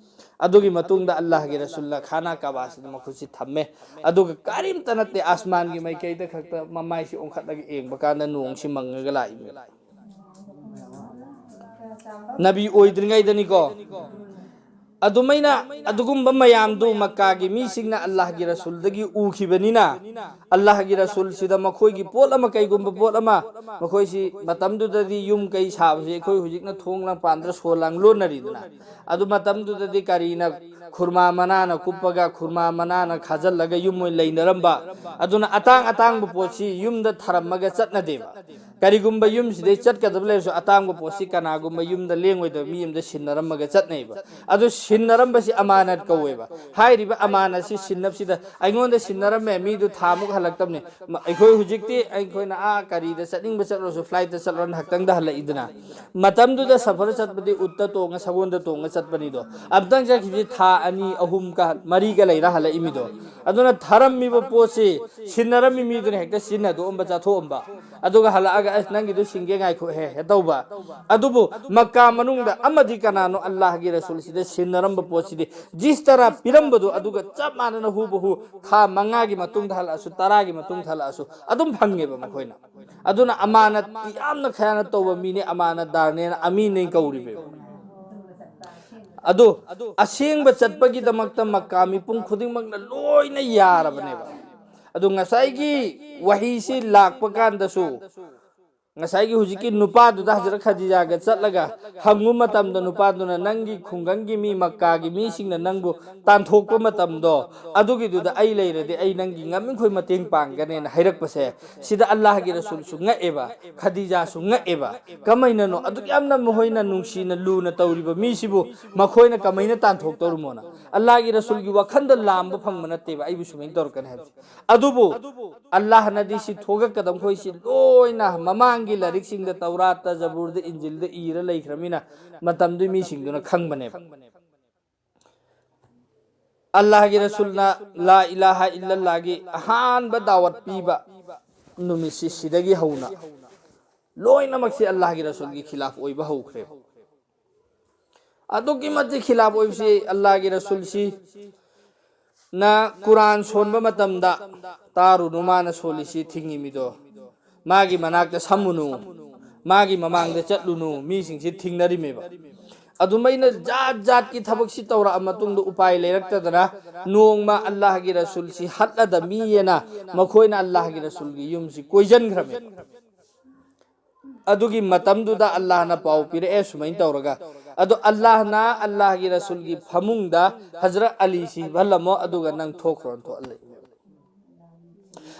ꯑꯗꯨꯒꯤ ꯃꯇꯨꯡꯗ ꯑꯜꯂꯥꯍꯒꯤ ꯔꯁꯨꯜꯅ ꯈꯥꯅꯥ ꯀꯥꯕꯥꯁꯤꯗ ꯃꯈꯣꯏꯁꯤ ꯊꯝꯃꯦ꯫ ꯑꯗꯨꯒ ꯀꯔꯤꯝꯇ ꯅꯠꯇꯦ, ꯑꯁꯃꯥꯟꯒꯤ ꯃꯥꯏꯀꯩꯗ ꯈꯛꯇ ꯃꯃꯥꯏꯁꯤ ꯑꯣꯟꯈꯠꯂꯒ ꯌꯦꯡꯕ ꯀꯥꯟꯗ ꯅꯣꯡꯁꯤ ꯃꯪꯉꯒ ꯂꯥꯛꯏ꯫ ꯅꯕꯤ ꯑꯣꯏꯗ꯭ꯔꯤꯉꯩꯗꯅꯤꯀꯣ꯫ ꯑꯗꯨꯃꯥꯏꯅ ꯑꯗꯨꯒꯨꯝꯕ ꯃꯌꯥꯝꯗꯨ ꯃꯛꯀꯥꯒꯤ ꯃꯤꯁꯤꯡꯅ ꯑꯜꯂꯥꯍꯒꯤ ꯔꯁꯨꯜꯗꯒꯤ ꯎꯈꯤꯕꯅꯤꯅ, ꯑꯜꯂꯥꯍꯒꯤ ꯔꯁꯨꯜꯁꯤꯗ ꯃꯈꯣꯏꯒꯤ ꯄꯣꯠ ꯑꯃ, ꯀꯩꯒꯨꯝꯕ ꯄꯣꯠ ꯑꯃ, ꯃꯈꯣꯏꯁꯤ ꯃꯇꯝꯗꯨꯗꯗꯤ ꯌꯨꯝ ꯀꯩ ꯁꯥꯕꯁꯤ ꯑꯩꯈꯣꯏ ꯍꯧꯖꯤꯛꯅ ꯊꯣꯡ ꯂꯥꯡ ꯄꯥꯟꯗ꯭ꯔ ꯁꯣ ꯂꯥꯡ ꯂꯣꯟꯅꯔꯤꯗꯅ, ꯑꯗꯨ ꯃꯇꯝꯗꯨꯗꯗꯤ ꯀꯔꯤꯅ, ꯈꯨꯔꯃꯥ ꯃꯅꯥꯅ ꯀꯨꯞꯄꯒ, ꯈꯨꯔꯃꯥ ꯃꯅꯥꯅ ꯈꯥꯖꯤꯜꯂꯒ ꯌꯨꯝ ꯑꯣꯏꯅ ꯂꯩꯅꯔꯝꯕ꯫ ꯑꯗꯨꯅ ꯑꯇꯥꯡ ꯑꯇꯥꯡꯕ ꯄꯣꯠꯁꯤ ꯌꯨꯝꯗ ꯊꯔꯝꯃꯒ ꯆꯠꯅꯗꯦꯕ꯫ ꯀꯔꯤꯒꯨꯝꯕ ꯌꯨꯝꯁꯤꯗꯩ ꯆꯠꯀꯗꯕ ꯂꯩꯔꯁꯨ, ꯑꯇꯥꯡꯕ ꯄꯣꯠꯁꯤ ꯀꯅꯥꯒꯨꯝꯕ ꯌꯨꯝꯗ ꯂꯦꯡꯉꯣꯏꯗꯕ ꯃꯤ ꯑꯃꯗ ꯁꯤꯟꯅꯔꯝꯃꯒ ꯆꯠꯅꯩꯕ꯫ ꯑꯗꯨ ꯁꯤꯟꯅꯔꯝꯕꯁꯤ ꯑꯃꯥꯅꯠ ꯀꯧꯋꯦꯕ꯫ ꯍꯥꯏꯔꯤꯕ ꯑꯃꯥꯅꯠꯁꯤ ꯁꯤꯟꯅꯕꯁꯤꯗ, ꯑꯩꯉꯣꯟꯗ ꯁꯤꯟꯅꯔꯝꯃꯦ, ꯃꯤꯗꯨ ꯊꯥꯃꯨꯛ ꯍꯜꯂꯛꯇꯕꯅꯦ꯫ ꯃ-, ꯑꯩꯈꯣꯏ ꯍꯧꯖꯤꯛꯇꯤ ꯑꯩꯈꯣꯏꯅ ꯑꯥ ꯀꯔꯤꯗ ꯆꯠꯅꯤꯡꯕ ꯆꯠꯂꯁꯨ, flight ꯇ ꯆꯠꯂꯣ, ꯉꯥꯏꯍꯥꯛꯇꯪꯗ ꯍꯜꯂꯛꯏꯗꯅ꯫ ꯃꯇꯝꯗꯨꯗ ꯁꯐꯔ ꯆꯠꯄꯗꯤ ꯎꯠꯇ ꯇꯣꯡꯉ, ꯁꯒꯣꯜꯗ ꯇꯣꯡꯉ ꯆꯠꯄꯅꯤꯗꯣ꯫ ꯑꯝꯇꯪ ꯆꯠꯈꯤꯕꯁꯤ ꯊꯥ ꯑꯅꯤ, ꯑꯍꯨꯝꯒ, ꯃꯔꯤꯒ ꯂꯩꯔ ꯍꯜꯂꯛꯏꯃꯤꯗꯣ꯫ ꯑꯗꯨꯅ ꯊꯔꯝꯃꯤꯕ ꯄꯣꯠꯁꯤ ꯁꯤꯟꯅꯔꯝꯃꯤ ꯃꯤꯗꯨꯅ ꯍꯦꯛꯇ ꯁꯤꯖꯤꯟꯅꯊꯣꯛꯑꯝꯕ, ꯆꯥꯊꯣꯛꯑꯝꯕ꯫ ꯑꯗꯨꯒ ꯍꯜꯂꯛꯑꯒ, "ꯑꯁ, ꯅꯪꯒꯤꯗꯨ ꯁꯤꯟꯒꯦ ꯉꯥꯏꯈꯣ, ꯍꯦ, ꯍꯦ" ꯇꯧꯕ꯫ ꯑꯗꯨꯕꯨ ꯃꯛꯀꯥ ꯃꯅꯨꯡꯗ ꯑꯃꯗꯤ ꯀꯅꯥꯅꯣ ꯑꯜꯂꯥꯍꯒꯤ ꯔꯁꯨꯜꯁꯤꯗ ꯁꯤꯟꯅꯔꯝꯕ ꯄꯣꯠꯁꯤꯗꯤ ꯖꯤꯁ ꯇꯔꯥ ꯄꯤꯔꯝꯕꯗꯨ ꯑꯗꯨꯒ ꯆꯞ ꯃꯥꯟꯅꯅ ꯍꯨꯕꯍꯨ ꯊꯥ ꯃꯉꯥꯒꯤ ꯃꯇꯨꯡꯗ ꯍꯜꯂꯛꯑꯁꯨ, ꯇꯔꯥꯒꯤ ꯃꯇꯨꯡꯗ ꯍꯜꯂꯛꯑꯁꯨ ꯑꯗꯨꯝ ꯐꯪꯉꯦꯕ ꯃꯈꯣꯏꯅ꯫ ꯑꯗꯨꯅ ꯑꯃꯥꯅꯠ ꯌꯥꯝꯅ ꯈꯌꯥꯅꯠ ꯇꯧꯕ ꯃꯤꯅꯤ, ꯑꯃꯥꯅꯠꯗꯥꯔꯅꯦꯅ ꯑꯃꯤꯟꯅ ꯀꯧꯔꯤꯕ꯫ ꯑꯗꯨ ꯑꯁꯦꯡꯕ ꯆꯠꯄꯒꯤꯗꯃꯛꯇ ꯃꯛꯀꯥ ꯃꯤꯄꯨꯝ ꯈꯨꯗꯤꯡꯃꯛꯅ ꯂꯣꯏꯅ ꯌꯥꯔꯕꯅꯦꯕ꯫ ꯑꯗꯨ ꯉꯁꯥꯏꯒꯤ ꯋꯥꯍꯤꯁꯤ ꯂꯥꯛꯄ ꯀꯥꯟꯗꯁꯨ ꯉꯁꯥꯏꯒꯤ ꯍꯧꯖꯤꯛꯀꯤ ꯅꯨꯄꯥꯗꯨꯗ ꯍꯖꯔꯠ ꯈꯗꯤꯖꯥꯒ ꯆꯠꯂꯒ ꯍꯪꯉꯨ ꯃꯇꯝꯗ, ꯅꯨꯄꯥꯗꯨꯅ, "ꯅꯪꯒꯤ ꯈꯨꯡꯒꯪꯒꯤ ꯃꯤ, ꯃꯛꯀꯥꯒꯤ ꯃꯤꯁꯤꯡꯅ ꯅꯪꯕꯨ ꯇꯥꯟꯊꯣꯛꯄ ꯃꯇꯝꯗꯣ, ꯑꯗꯨꯒꯤꯗꯨꯗ ꯑꯩ ꯂꯩꯔꯗꯤ ꯑꯩ ꯅꯪꯒꯤ ꯉꯝꯃꯤꯈꯣꯏ ꯃꯇꯦꯡ ꯄꯥꯡꯒꯅꯦꯅ" ꯍꯥꯏꯔꯛꯄꯁꯦ, ꯁꯤꯗ ꯑꯜꯂꯥꯍꯒꯤ ꯔꯁꯨꯜꯁꯨ ꯉꯛꯑꯦꯕ, ꯈꯗꯤꯖꯥꯁꯨ ꯉꯛꯑꯦꯕ꯫ ꯀꯃꯥꯏꯅꯅꯣ ꯑꯗꯨꯛ ꯌꯥꯝꯅ ꯃꯈꯣꯏꯅ ꯅꯨꯡꯁꯤꯅ ꯂꯨꯅ ꯇꯧꯔꯤꯕ ꯃꯤꯁꯤꯕꯨ ꯃꯈꯣꯏꯅ ꯀꯃꯥꯏꯅ ꯇꯥꯟꯊꯣꯛꯇꯧꯔꯤꯃꯣꯅ? ꯑꯜꯂꯥꯍꯒꯤ ꯔꯁꯨꯜꯒꯤ ꯋꯥꯈꯟꯗ ꯂꯥꯝꯕ ꯐꯪꯕ ꯅꯠꯇꯦꯕ ꯑꯩꯕꯨ ꯁꯨꯃꯥꯏꯅ ꯇꯧꯔꯛꯀꯅꯤ ꯍꯥꯏꯕꯁꯦ꯫ ꯑꯗꯨꯕꯨ ꯑꯜꯂꯥꯍꯅꯗꯤ ꯁꯤ ꯊꯣꯛꯂꯛꯀꯗꯕ ꯃꯈꯣꯏꯁꯤ ꯂꯣꯏꯅ ꯃꯃꯥꯡꯒꯤ ꯂꯥꯏꯔꯤꯛꯁꯤꯡꯗ, ꯇꯧꯔꯥꯠꯇ, ꯖꯕꯨꯔꯗ, ꯏꯟꯖꯤꯜꯗ ꯏꯔ ꯂꯩꯈ꯭ꯔꯃꯤꯅ ꯃꯇꯝꯗꯨꯒꯤ ꯃꯤꯁꯤꯡꯗꯨꯅ ꯈꯪꯕꯅꯦꯕ꯫ ꯑꯜꯂꯥꯍꯒꯤ ꯔꯁꯨꯜꯅ "ꯂꯥ ꯏꯂꯥꯍ ꯏꯜꯂꯜꯂꯥꯍꯒꯤ ꯑꯍꯥꯟꯕ ꯗꯥꯋꯠ ꯄꯤꯕ ꯅꯨꯃꯤꯠꯁꯤ, ꯁꯤꯗꯒꯤ ꯍꯧꯅ ꯂꯣꯏꯅꯃꯛꯁꯤ ꯑꯜꯂꯥꯍꯒꯤ ꯔꯁꯨꯜꯒꯤ ꯈꯤꯂꯥꯐ ꯑꯣꯏꯕ ꯍꯧꯈ꯭ꯔꯦꯕ꯫ ꯑꯗꯨꯛꯀꯤ ꯃꯇꯤꯛ ꯈꯤꯂꯥꯐ ꯑꯣꯏꯕꯁꯤ, ꯑꯜꯂꯥꯍꯒꯤ ꯔꯁꯨꯜꯁꯤ ꯅ ꯀꯨꯔꯥꯟ ꯁꯣꯟꯕ ꯃꯇꯝꯗ, "ꯇꯥꯔꯨꯅꯨ, ꯃꯥꯅ ꯁꯣꯜꯂꯤꯁꯤ ꯊꯤꯡꯉꯤ ꯃꯤꯗꯣ, ꯃꯥꯒꯤ ꯃꯅꯥꯛꯇ ꯁꯝꯃꯨꯅꯨ, ꯃꯥꯒꯤ ꯃꯃꯥꯡꯗ ꯆꯠꯂꯨꯅꯨ", ꯃꯤꯁꯤꯡꯁꯤ ꯊꯤꯡꯅꯔꯤꯃꯦꯕ꯫ ꯑꯗꯨꯃꯥꯏꯅ ꯖꯥꯠ ꯖꯥꯠꯀꯤ ꯊꯕꯛꯁꯤ ꯇꯧꯔꯛꯑ ꯃꯇꯨꯡꯗ ꯎꯄꯥꯏ ꯂꯩꯔꯛꯇꯗꯅ ꯅꯣꯡꯃ ꯑꯜꯂꯥꯍꯒꯤ ꯔꯁꯨꯜꯁꯤ ꯍꯠꯂꯗ ꯃꯤꯌꯦꯅ ꯃꯈꯣꯏꯅ ꯑꯜꯂꯥꯍꯒꯤ ꯔꯁꯨꯜꯒꯤ ꯌꯨꯝꯁꯤ ꯀꯣꯏꯁꯤꯟꯈ꯭ꯔꯃꯦ꯫ ꯑꯗꯨꯒꯤ ꯃꯇꯝꯗꯨꯗ ꯑꯜꯂꯥꯍꯅ ꯄꯥꯎ ꯄꯤꯔꯛꯑꯦ ꯁꯨꯃꯥꯏꯅ ꯇꯧꯔꯒ꯫ ꯑꯗꯣ ꯑꯜꯂꯥꯍꯅ ꯑꯜꯂꯥꯍꯒꯤ ꯔꯁꯨꯜꯒꯤ ꯐꯃꯨꯡꯗ "ꯍꯖꯔꯠ ꯑꯂꯤꯁꯤ ꯍꯤꯞꯍꯜꯂꯝꯃꯣ, ꯑꯗꯨꯒ ꯅꯪ ꯊꯣꯛꯈ꯭ꯔꯣꯅ" ꯊꯣꯛꯍꯜꯂꯦ꯫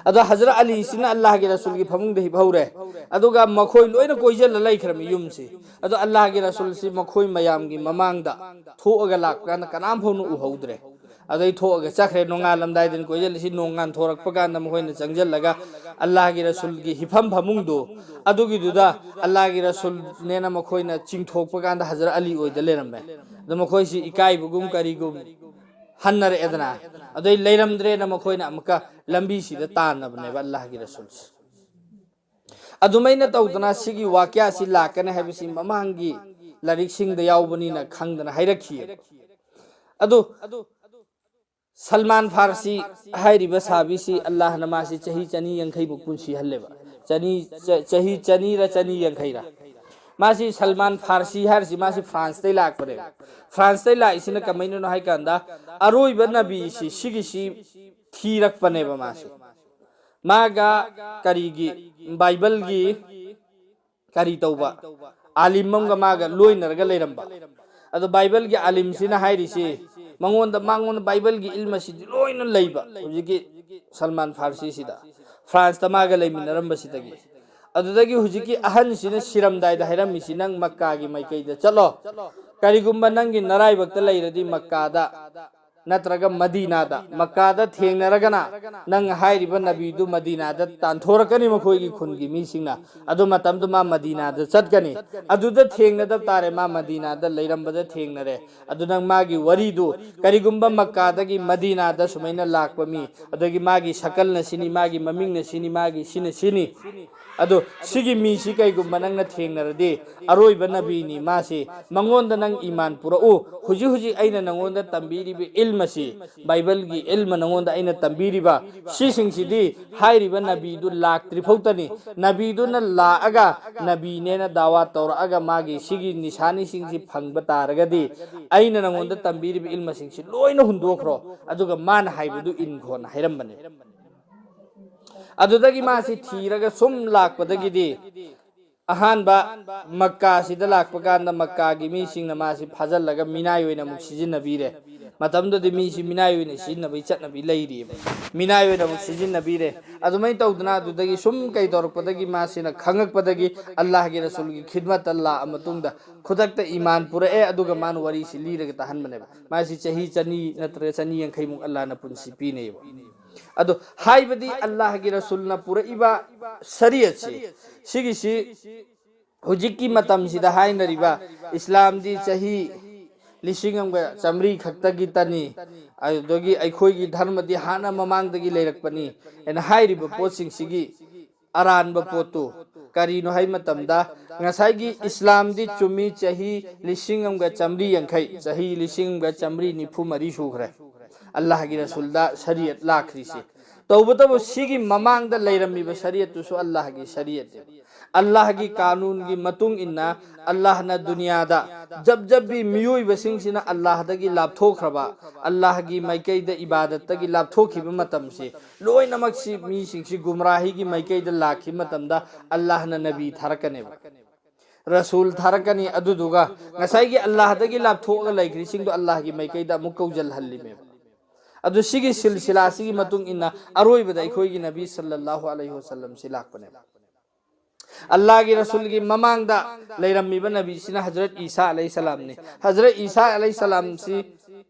ꯑꯗꯣ ꯍꯖꯔꯠ ꯑꯂꯤꯁꯤꯅ ꯑꯜꯂꯥꯍꯒꯤ ꯔꯁꯨꯜꯒꯤ ꯐꯃꯨꯡꯗ ꯍꯤꯞꯍꯧꯔꯦ꯫ ꯑꯗꯨꯒ ꯃꯈꯣꯏ ꯂꯣꯏꯅ ꯀꯣꯏꯁꯤꯜꯂ ꯂꯩꯈ꯭ꯔꯃꯤ ꯌꯨꯝꯁꯤ꯫ ꯑꯗꯣ ꯑꯜꯂꯥꯍꯒꯤ ꯔꯁꯨꯜꯁꯤ ꯃꯈꯣꯏ ꯃꯌꯥꯝꯒꯤ ꯃꯃꯥꯡꯗ ꯊꯣꯛꯑꯒ ꯂꯥꯛꯄ ꯀꯥꯟꯗ ꯀꯅꯥꯝ ꯐꯥꯎꯅ ꯎꯍꯧꯗ꯭ꯔꯦ꯫ ꯑꯗꯩ ꯊꯣꯛꯑꯒ ꯆꯠꯈ꯭ꯔꯦ꯫ ꯅꯣꯡꯉꯥꯜꯂꯝꯗꯥꯏꯗꯅꯤ ꯀꯣꯏꯁꯤꯜꯂꯤꯁꯤ꯫ ꯅꯣꯡꯉꯥꯟ ꯊꯣꯔꯛꯄ ꯀꯥꯟꯗ ꯃꯈꯣꯏꯅ ꯆꯪꯁꯤꯜꯂꯒ ꯑꯜꯂꯥꯍꯒꯤ ꯔꯁꯨꯜꯒꯤ ꯍꯤꯐꯝ ꯐꯃꯨꯡꯗꯣ, ꯑꯗꯨꯒꯤꯗꯨꯗ ꯑꯜꯂꯥꯍꯒꯤ ꯔꯁꯨꯜꯅꯦꯅ ꯃꯈꯣꯏꯅ ꯆꯤꯡꯊꯣꯛꯄ ꯀꯥꯟꯗ ꯍꯖꯔꯠ ꯑꯂꯤ ꯑꯣꯏꯗ ꯂꯩꯔꯝꯃꯦ꯫ ꯑꯗꯣ ꯃꯈꯣꯏꯁꯤ ꯏꯀꯥꯏꯕꯒꯨꯝ ꯀꯔꯤꯒꯨꯝ ꯍꯟꯅꯔꯛꯑꯦꯗꯅ꯫ ꯑꯗꯩ ꯂꯩꯔꯝꯗ꯭ꯔꯦꯅ ꯃꯈꯣꯏꯅ ꯑꯃꯨꯛꯀ ꯂꯝꯕꯤꯁꯤꯗ ꯇꯥꯟꯅꯕꯅꯦꯕ ꯑꯜꯂꯥꯍꯒꯤ ꯔꯁꯨꯜꯁꯦ꯫ ꯑꯗꯨꯃꯥꯏꯅ ꯇꯧꯗꯅ ꯁꯤꯒꯤ ꯋꯥꯀ꯭ꯌꯥꯁꯤ ꯂꯥꯛꯀꯅꯤ ꯍꯥꯏꯕꯁꯤ ꯃꯃꯥꯡꯒꯤ ꯂꯥꯏꯔꯤꯛꯁꯤꯡꯗ ꯌꯥꯎꯕꯅꯤꯅ ꯈꯪꯗꯅ ꯍꯥꯏꯔꯛꯈꯤꯑꯕ꯫ ꯑꯗꯨ ꯁꯜꯃꯥꯟ ꯐꯥꯔꯁꯤ ꯍꯥꯏꯔꯤꯕ ꯁꯥꯕꯤꯁꯤ ꯑꯜꯂꯥꯍꯅ ꯃꯥꯁꯤ ꯆꯍꯤ ꯆꯅꯤ ꯌꯥꯡꯈꯩꯃꯨꯛ ꯄꯨꯟꯁꯤꯍꯜꯂꯦꯕ꯫ ꯆꯅꯤ, ꯆ-, ꯆꯍꯤ ꯆꯅꯤꯔ ꯆꯅꯤ ꯌꯥꯡꯈꯩꯔ꯫ ꯃꯥꯁꯤ ꯁꯜꯃꯥꯟ ꯐꯥꯔꯁꯤ ꯍꯥꯏꯔꯤꯁꯤ ꯃꯥꯁꯤ ꯐ꯭ꯔꯥꯟꯁꯇꯩ ꯂꯥꯛꯄꯅꯦꯕ꯫ ꯐ꯭ꯔꯥꯟꯁꯇꯩ ꯂꯥꯛꯏꯁꯤꯅ ꯀꯃꯥꯏꯅꯅꯣ ꯍꯥꯏ ꯀꯥꯟꯗ, ꯑꯔꯣꯏꯕ ꯅꯕꯤꯁꯤ ꯁꯤꯒꯤꯁꯤ ꯊꯤꯔꯛꯄꯅꯦꯕ ꯃꯥꯁꯤ꯫ ꯃꯥꯒ ꯀꯔꯤꯒꯤ, ꯕꯥꯏꯕꯜꯒꯤ ꯀꯔꯤ ꯇꯧꯕ? ꯑꯥꯂꯤꯝ ꯑꯃꯒ ꯃꯥꯒ ꯂꯣꯏꯅꯔꯒ ꯂꯩꯔꯝꯕ꯫ ꯑꯗꯣ ꯕꯥꯏꯕꯜꯒꯤ ꯑꯥꯂꯤꯝꯁꯤꯅ ꯍꯥꯏꯔꯤꯁꯤ, ꯃꯉꯣꯟꯗ, ꯃꯉꯣꯟꯗ ꯕꯥꯏꯕꯜꯒꯤ ꯏꯜꯃꯁꯤꯗꯤ ꯂꯣꯏꯅ ꯂꯩꯕ, ꯍꯧꯖꯤꯛꯀꯤ ꯁꯜꯃꯥꯟ ꯐꯥꯔꯁꯤꯁꯤꯗ, ꯐ꯭ꯔꯥꯟꯁꯇ ꯃꯥꯒ ꯂꯩꯃꯤꯟꯅꯔꯝꯕꯁꯤꯗꯒꯤ꯫ ꯑꯗꯨꯗꯒꯤ ꯍꯧꯖꯤꯛꯀꯤ ꯑꯍꯟꯁꯤꯅ ꯁꯤꯔꯝꯗꯥꯏꯗ ꯍꯥꯏꯔꯝꯃꯤꯁꯤ, "ꯅꯪ ꯃꯛꯀꯥꯒꯤ ꯃꯥꯏꯀꯩꯗ ꯆꯠꯂꯣ, ꯀꯔꯤꯒꯨꯝꯕ ꯅꯪꯒꯤ ꯅꯔꯥꯏꯕꯛꯇ ꯂꯩꯔꯗꯤ ꯃꯛꯀꯥꯗ ꯅꯠꯇ꯭ꯔꯒ ꯃꯗꯤꯅꯥꯗ, ꯃꯛꯀꯥꯗ ꯊꯦꯡꯅꯔꯒꯅ ꯅꯪ ꯍꯥꯏꯔꯤꯕ ꯅꯕꯤꯗꯨ ꯃꯗꯤꯅꯥꯗ ꯇꯥꯟꯊꯣꯔꯛꯀꯅꯤ ꯃꯈꯣꯏꯒꯤ ꯈꯨꯟꯒꯤ ꯃꯤꯁꯤꯡꯅ"꯫ ꯑꯗꯨ ꯃꯇꯝꯗꯨ ꯃꯥ ꯃꯗꯤꯅꯥꯗ ꯆꯠꯀꯅꯤ꯫ ꯑꯗꯨꯗ ꯊꯦꯡꯅꯗꯕ ꯇꯥꯔꯦ, ꯃꯥ ꯃꯗꯤꯅꯥꯗ ꯂꯩꯔꯝꯕꯗ ꯊꯦꯡꯅꯔꯦ꯫ ꯑꯗꯨ ꯅꯪ ꯃꯥꯒꯤ ꯋꯥꯔꯤꯗꯨ, ꯀꯔꯤꯒꯨꯝꯕ ꯃꯛꯀꯥꯗꯒꯤ ꯃꯗꯤꯅꯥꯗ ꯁꯨꯃꯥꯏꯅ ꯂꯥꯛꯄ ꯃꯤ, ꯑꯗꯒꯤ ꯃꯥꯒꯤ ꯁꯀꯜꯅ ꯁꯤꯅꯤ, ꯃꯥꯒꯤ ꯃꯃꯤꯡꯅ ꯁꯤꯅꯤ, ꯃꯥꯒꯤ ꯁꯤꯅ ꯁꯤꯅꯤ, ꯑꯗꯣ ꯁꯤꯒꯤ ꯃꯤꯁꯤ ꯀꯩꯒꯨꯝꯕ ꯅꯪꯅ ꯊꯦꯡꯅꯔꯗꯤ, ꯑꯔꯣꯏꯕ ꯅꯕꯤꯅꯤ ꯃꯥꯁꯤ, ꯃꯉꯣꯟꯗ ꯅꯪ ꯏꯃꯥꯟ ꯄꯨꯔꯛꯎ꯫ ꯍꯧꯖꯤꯛ ꯍꯧꯖꯤꯛ ꯑꯩꯅ ꯅꯉꯣꯟꯗ ꯇꯝꯕꯤꯔꯤꯕ ꯏꯜꯃꯁꯤ, ꯕꯥꯏꯕꯜꯒꯤ ꯏꯜꯃ ꯅꯉꯣꯟꯗ ꯑꯩꯅ ꯇꯝꯕꯤꯔꯤꯕ, ꯁꯤꯁꯤꯡꯁꯤꯗꯤ ꯍꯥꯏꯔꯤꯕ ꯅꯕꯤꯗꯨ ꯂꯥꯛꯇ꯭ꯔꯤ ꯐꯥꯎꯇꯅꯤ꯫ ꯅꯕꯤꯗꯨꯅ ꯂꯥꯛꯑꯒ ꯅꯕꯤꯅꯦꯅ ꯗꯥꯋꯥ ꯇꯧꯔꯛꯑꯒ ꯃꯥꯒꯤ ꯁꯤꯒꯤ ꯅꯤꯁꯥꯅꯤꯁꯤꯡꯁꯤ ꯐꯪꯕ ꯇꯥꯔꯒꯗꯤ, ꯑꯩꯅ ꯅꯉꯣꯟꯗ ꯇꯝꯕꯤꯔꯤꯕ ꯏꯜꯃꯁꯤꯡꯁꯤ ꯂꯣꯏꯅ ꯍꯨꯟꯗꯣꯛꯈ꯭ꯔꯣ, ꯑꯗꯨꯒ ꯃꯥꯅ ꯍꯥꯏꯕꯗꯨ ꯏꯟꯈꯣꯅ ꯍꯥꯏꯔꯝꯕꯅꯤ꯫ ꯑꯗꯨꯗꯒꯤ ꯃꯥꯁꯤ ꯊꯤꯔꯒ ꯁꯨꯝ ꯂꯥꯛꯄꯗꯒꯤꯗꯤ, ꯑꯍꯥꯟꯕ ꯃꯛꯀꯥꯁꯤꯗ ꯂꯥꯛꯄ ꯀꯥꯟꯗ ꯃꯛꯀꯥꯒꯤ ꯃꯤꯁꯤꯡꯅ ꯃꯥꯁꯤ ꯐꯥꯖꯤꯜꯂꯒ ꯃꯤꯅꯥꯏ ꯑꯣꯏꯅ ꯑꯃꯨꯛ ꯁꯤꯖꯤꯟꯅꯕꯤꯔꯦ꯫ ꯃꯇꯝꯗꯨꯗꯗꯤ ꯃꯤꯁꯤ ꯃꯤꯅꯥꯏ ꯑꯣꯏꯅ ꯁꯤꯖꯤꯟꯅꯕꯒꯤ ꯆꯠꯅꯕꯤ ꯂꯩꯔꯤꯑꯕ꯫ ꯃꯤꯅꯥꯏ ꯑꯣꯏꯅ ꯑꯃꯨꯛ ꯁꯤꯖꯤꯟꯅꯕꯤꯔꯦ꯫ ꯑꯗꯨꯃꯥꯏꯅ ꯇꯧꯗꯅ ꯑꯗꯨꯗꯒꯤ ꯁꯨꯝ ꯀꯩ ꯇꯧꯔꯛꯄꯗꯒꯤ ꯃꯥꯁꯤꯅ ꯈꯪꯉꯛꯄꯗꯒꯤ ꯑꯜꯂꯥꯍꯒꯤ ꯔꯁꯨꯜꯒꯤ ꯈꯤꯗꯃꯠꯇ ꯂꯥꯛꯑ ꯃꯇꯨꯡꯗ ꯈꯨꯗꯛꯇ ꯏꯃꯥꯟ ꯄꯨꯔꯛꯑꯦ, ꯑꯗꯨꯒ ꯃꯥꯅ ꯋꯥꯔꯤꯁꯤ ꯂꯤꯔꯒ ꯇꯥꯍꯟꯕꯅꯦꯕ꯫ ꯃꯥꯁꯤ ꯆꯍꯤ ꯆꯅꯤ ꯅꯠꯇ꯭ꯔꯒ ꯆꯅꯤ ꯌꯥꯡꯈꯩꯃꯨꯛ ꯑꯜꯂꯥꯍꯅ ꯄꯨꯟꯁꯤ ꯄꯤꯅꯩꯕ꯫ ꯑꯗꯣ ꯍꯥꯏꯕꯗꯤ ꯑꯜꯂꯥꯍꯒꯤ ꯔꯁꯨꯜꯅ ꯄꯨꯔꯛꯏꯕ ꯁꯔꯤꯌꯠꯁꯤ, ꯁꯤꯒꯤꯁꯤ ꯍꯧꯖꯤꯛꯀꯤ ꯃꯇꯝꯁꯤꯗ ꯍꯥꯏꯅꯔꯤꯕ ꯏꯁꯂꯥꯝꯗꯤ ꯆꯍꯤ ꯂꯤꯁꯤꯡ ꯑꯃꯒ ꯆꯥꯃꯔꯤ ꯈꯛꯇꯒꯤ ꯇꯅꯤ, ꯑꯗꯨꯗꯒꯤ ꯑꯩꯈꯣꯏꯒꯤ ꯙꯔꯃꯗꯤ ꯍꯥꯟꯅ ꯃꯃꯥꯡꯗꯒꯤ ꯂꯩꯔꯛꯄꯅꯤ ꯍꯥꯏꯅ ꯍꯥꯏꯔꯤꯕ ꯄꯣꯠꯁꯤꯡꯁꯤꯒꯤ ꯑꯔꯥꯟꯕ ꯄꯣꯠꯇꯨ ꯀꯔꯤꯅꯣ ꯍꯥꯏ ꯃꯇꯝꯗ, ꯉꯁꯥꯏꯒꯤ ꯏꯁꯂꯥꯝꯗꯤ ꯆꯨꯝꯃꯤ, ꯆꯍꯤ ꯂꯤꯁꯤꯡ ꯑꯃꯒ ꯆꯥꯃꯔꯤ ꯌꯥꯡꯈꯩ, ꯆꯍꯤ ꯂꯤꯁꯤꯡ ꯑꯃꯒ ꯆꯥꯃꯔꯤ ꯅꯤꯐꯨ ꯃꯔꯤ ꯁꯨꯈ꯭ꯔꯦ ꯑꯜꯂꯥꯍꯒꯤ ꯔꯁꯨꯜꯗ ꯁꯔꯤꯌꯠ ꯂꯥꯛꯈ꯭ꯔꯤꯁꯤ꯫ ꯇꯧꯕꯇꯕꯨ ꯁꯤꯒꯤ ꯃꯃꯥꯡꯗ ꯂꯩꯔꯝꯃꯤꯕ ꯁꯔꯤꯌꯠꯇꯨꯁꯨ ꯑꯜꯂꯥꯍꯒꯤ ꯁꯔꯤꯌꯠꯅꯦꯕ꯫ ꯑꯜꯂꯥꯍꯒꯤ ꯀꯥꯅꯨꯟꯒꯤ ꯃꯇꯨꯡ ꯏꯟꯅ ꯑꯜꯂꯥꯍꯅ ꯗꯨꯅꯤꯌꯥꯗ ꯖꯞ ꯖꯞꯕꯤ ꯃꯤꯑꯣꯏꯕꯁꯤꯡꯁꯤꯅ ꯑꯜꯂꯥꯍꯗꯒꯤ ꯂꯥꯞꯊꯣꯛꯈ꯭ꯔꯕ, ꯑꯜꯂꯥꯍꯒꯤ ꯃꯥꯏꯀꯩꯗ ꯏꯕꯥꯗꯠꯇꯒꯤ ꯂꯥꯞꯊꯣꯛꯈꯤꯕ ꯃꯇꯝꯁꯤ, ꯂꯣꯏꯅꯃꯛꯁꯤ ꯃꯤꯁꯤꯡꯁꯤ ꯒꯨꯝꯔꯥꯍꯤꯒꯤ ꯃꯥꯏꯀꯩꯗ ꯂꯥꯛꯈꯤꯕ ꯃꯇꯝꯗ ꯑꯜꯂꯥꯍꯅ ꯅꯕꯤ ꯊꯥꯔꯛꯀꯅꯦꯕ, ꯔꯁꯨꯜ ꯊꯥꯔꯛꯀꯅꯤ꯫ ꯑꯗꯨꯗꯨꯒ ꯉꯁꯥꯏꯒꯤ ꯑꯜꯂꯥꯍꯗꯒꯤ ꯂꯥꯞꯊꯣꯛꯑꯒ ꯂꯩꯈ꯭ꯔꯤꯁꯤꯡꯗꯣ ꯑꯜꯂꯥꯍꯒꯤ ꯃꯥꯏꯀꯩꯗ ꯑꯃꯨꯛ ꯀꯧꯖꯜꯍꯜꯂꯤꯃꯦꯕ꯫ ꯑꯗꯨ ꯁꯤꯒꯤ ꯁꯤꯜꯁꯤꯂꯥꯁꯤꯒꯤ ꯃꯇꯨꯡ ꯏꯟꯅ ꯑꯔꯣꯏꯕꯗ ꯑꯩꯈꯣꯏꯒꯤ ꯅꯕꯤ ꯁꯜꯂꯜꯂꯥꯍꯨ ꯑꯂꯩꯍꯤ ꯋꯁꯜꯂꯝꯁꯤ ꯂꯥꯛꯄꯅꯦꯕ꯫ ꯑꯜꯂꯥꯍꯒꯤ ꯔꯁꯨꯜꯒꯤ ꯃꯃꯥꯡꯗ ꯂꯩꯔꯝꯃꯤꯕ ꯅꯕꯤꯁꯤꯅ ꯍꯖꯔꯠ ꯏꯁꯥ ꯑꯂꯩꯍꯤ ꯁꯂꯥꯝꯅꯤ꯫ ꯍꯖꯔꯠ ꯏꯁꯥ ꯑꯂꯩꯍꯤ ꯁꯂꯥꯝꯁꯤ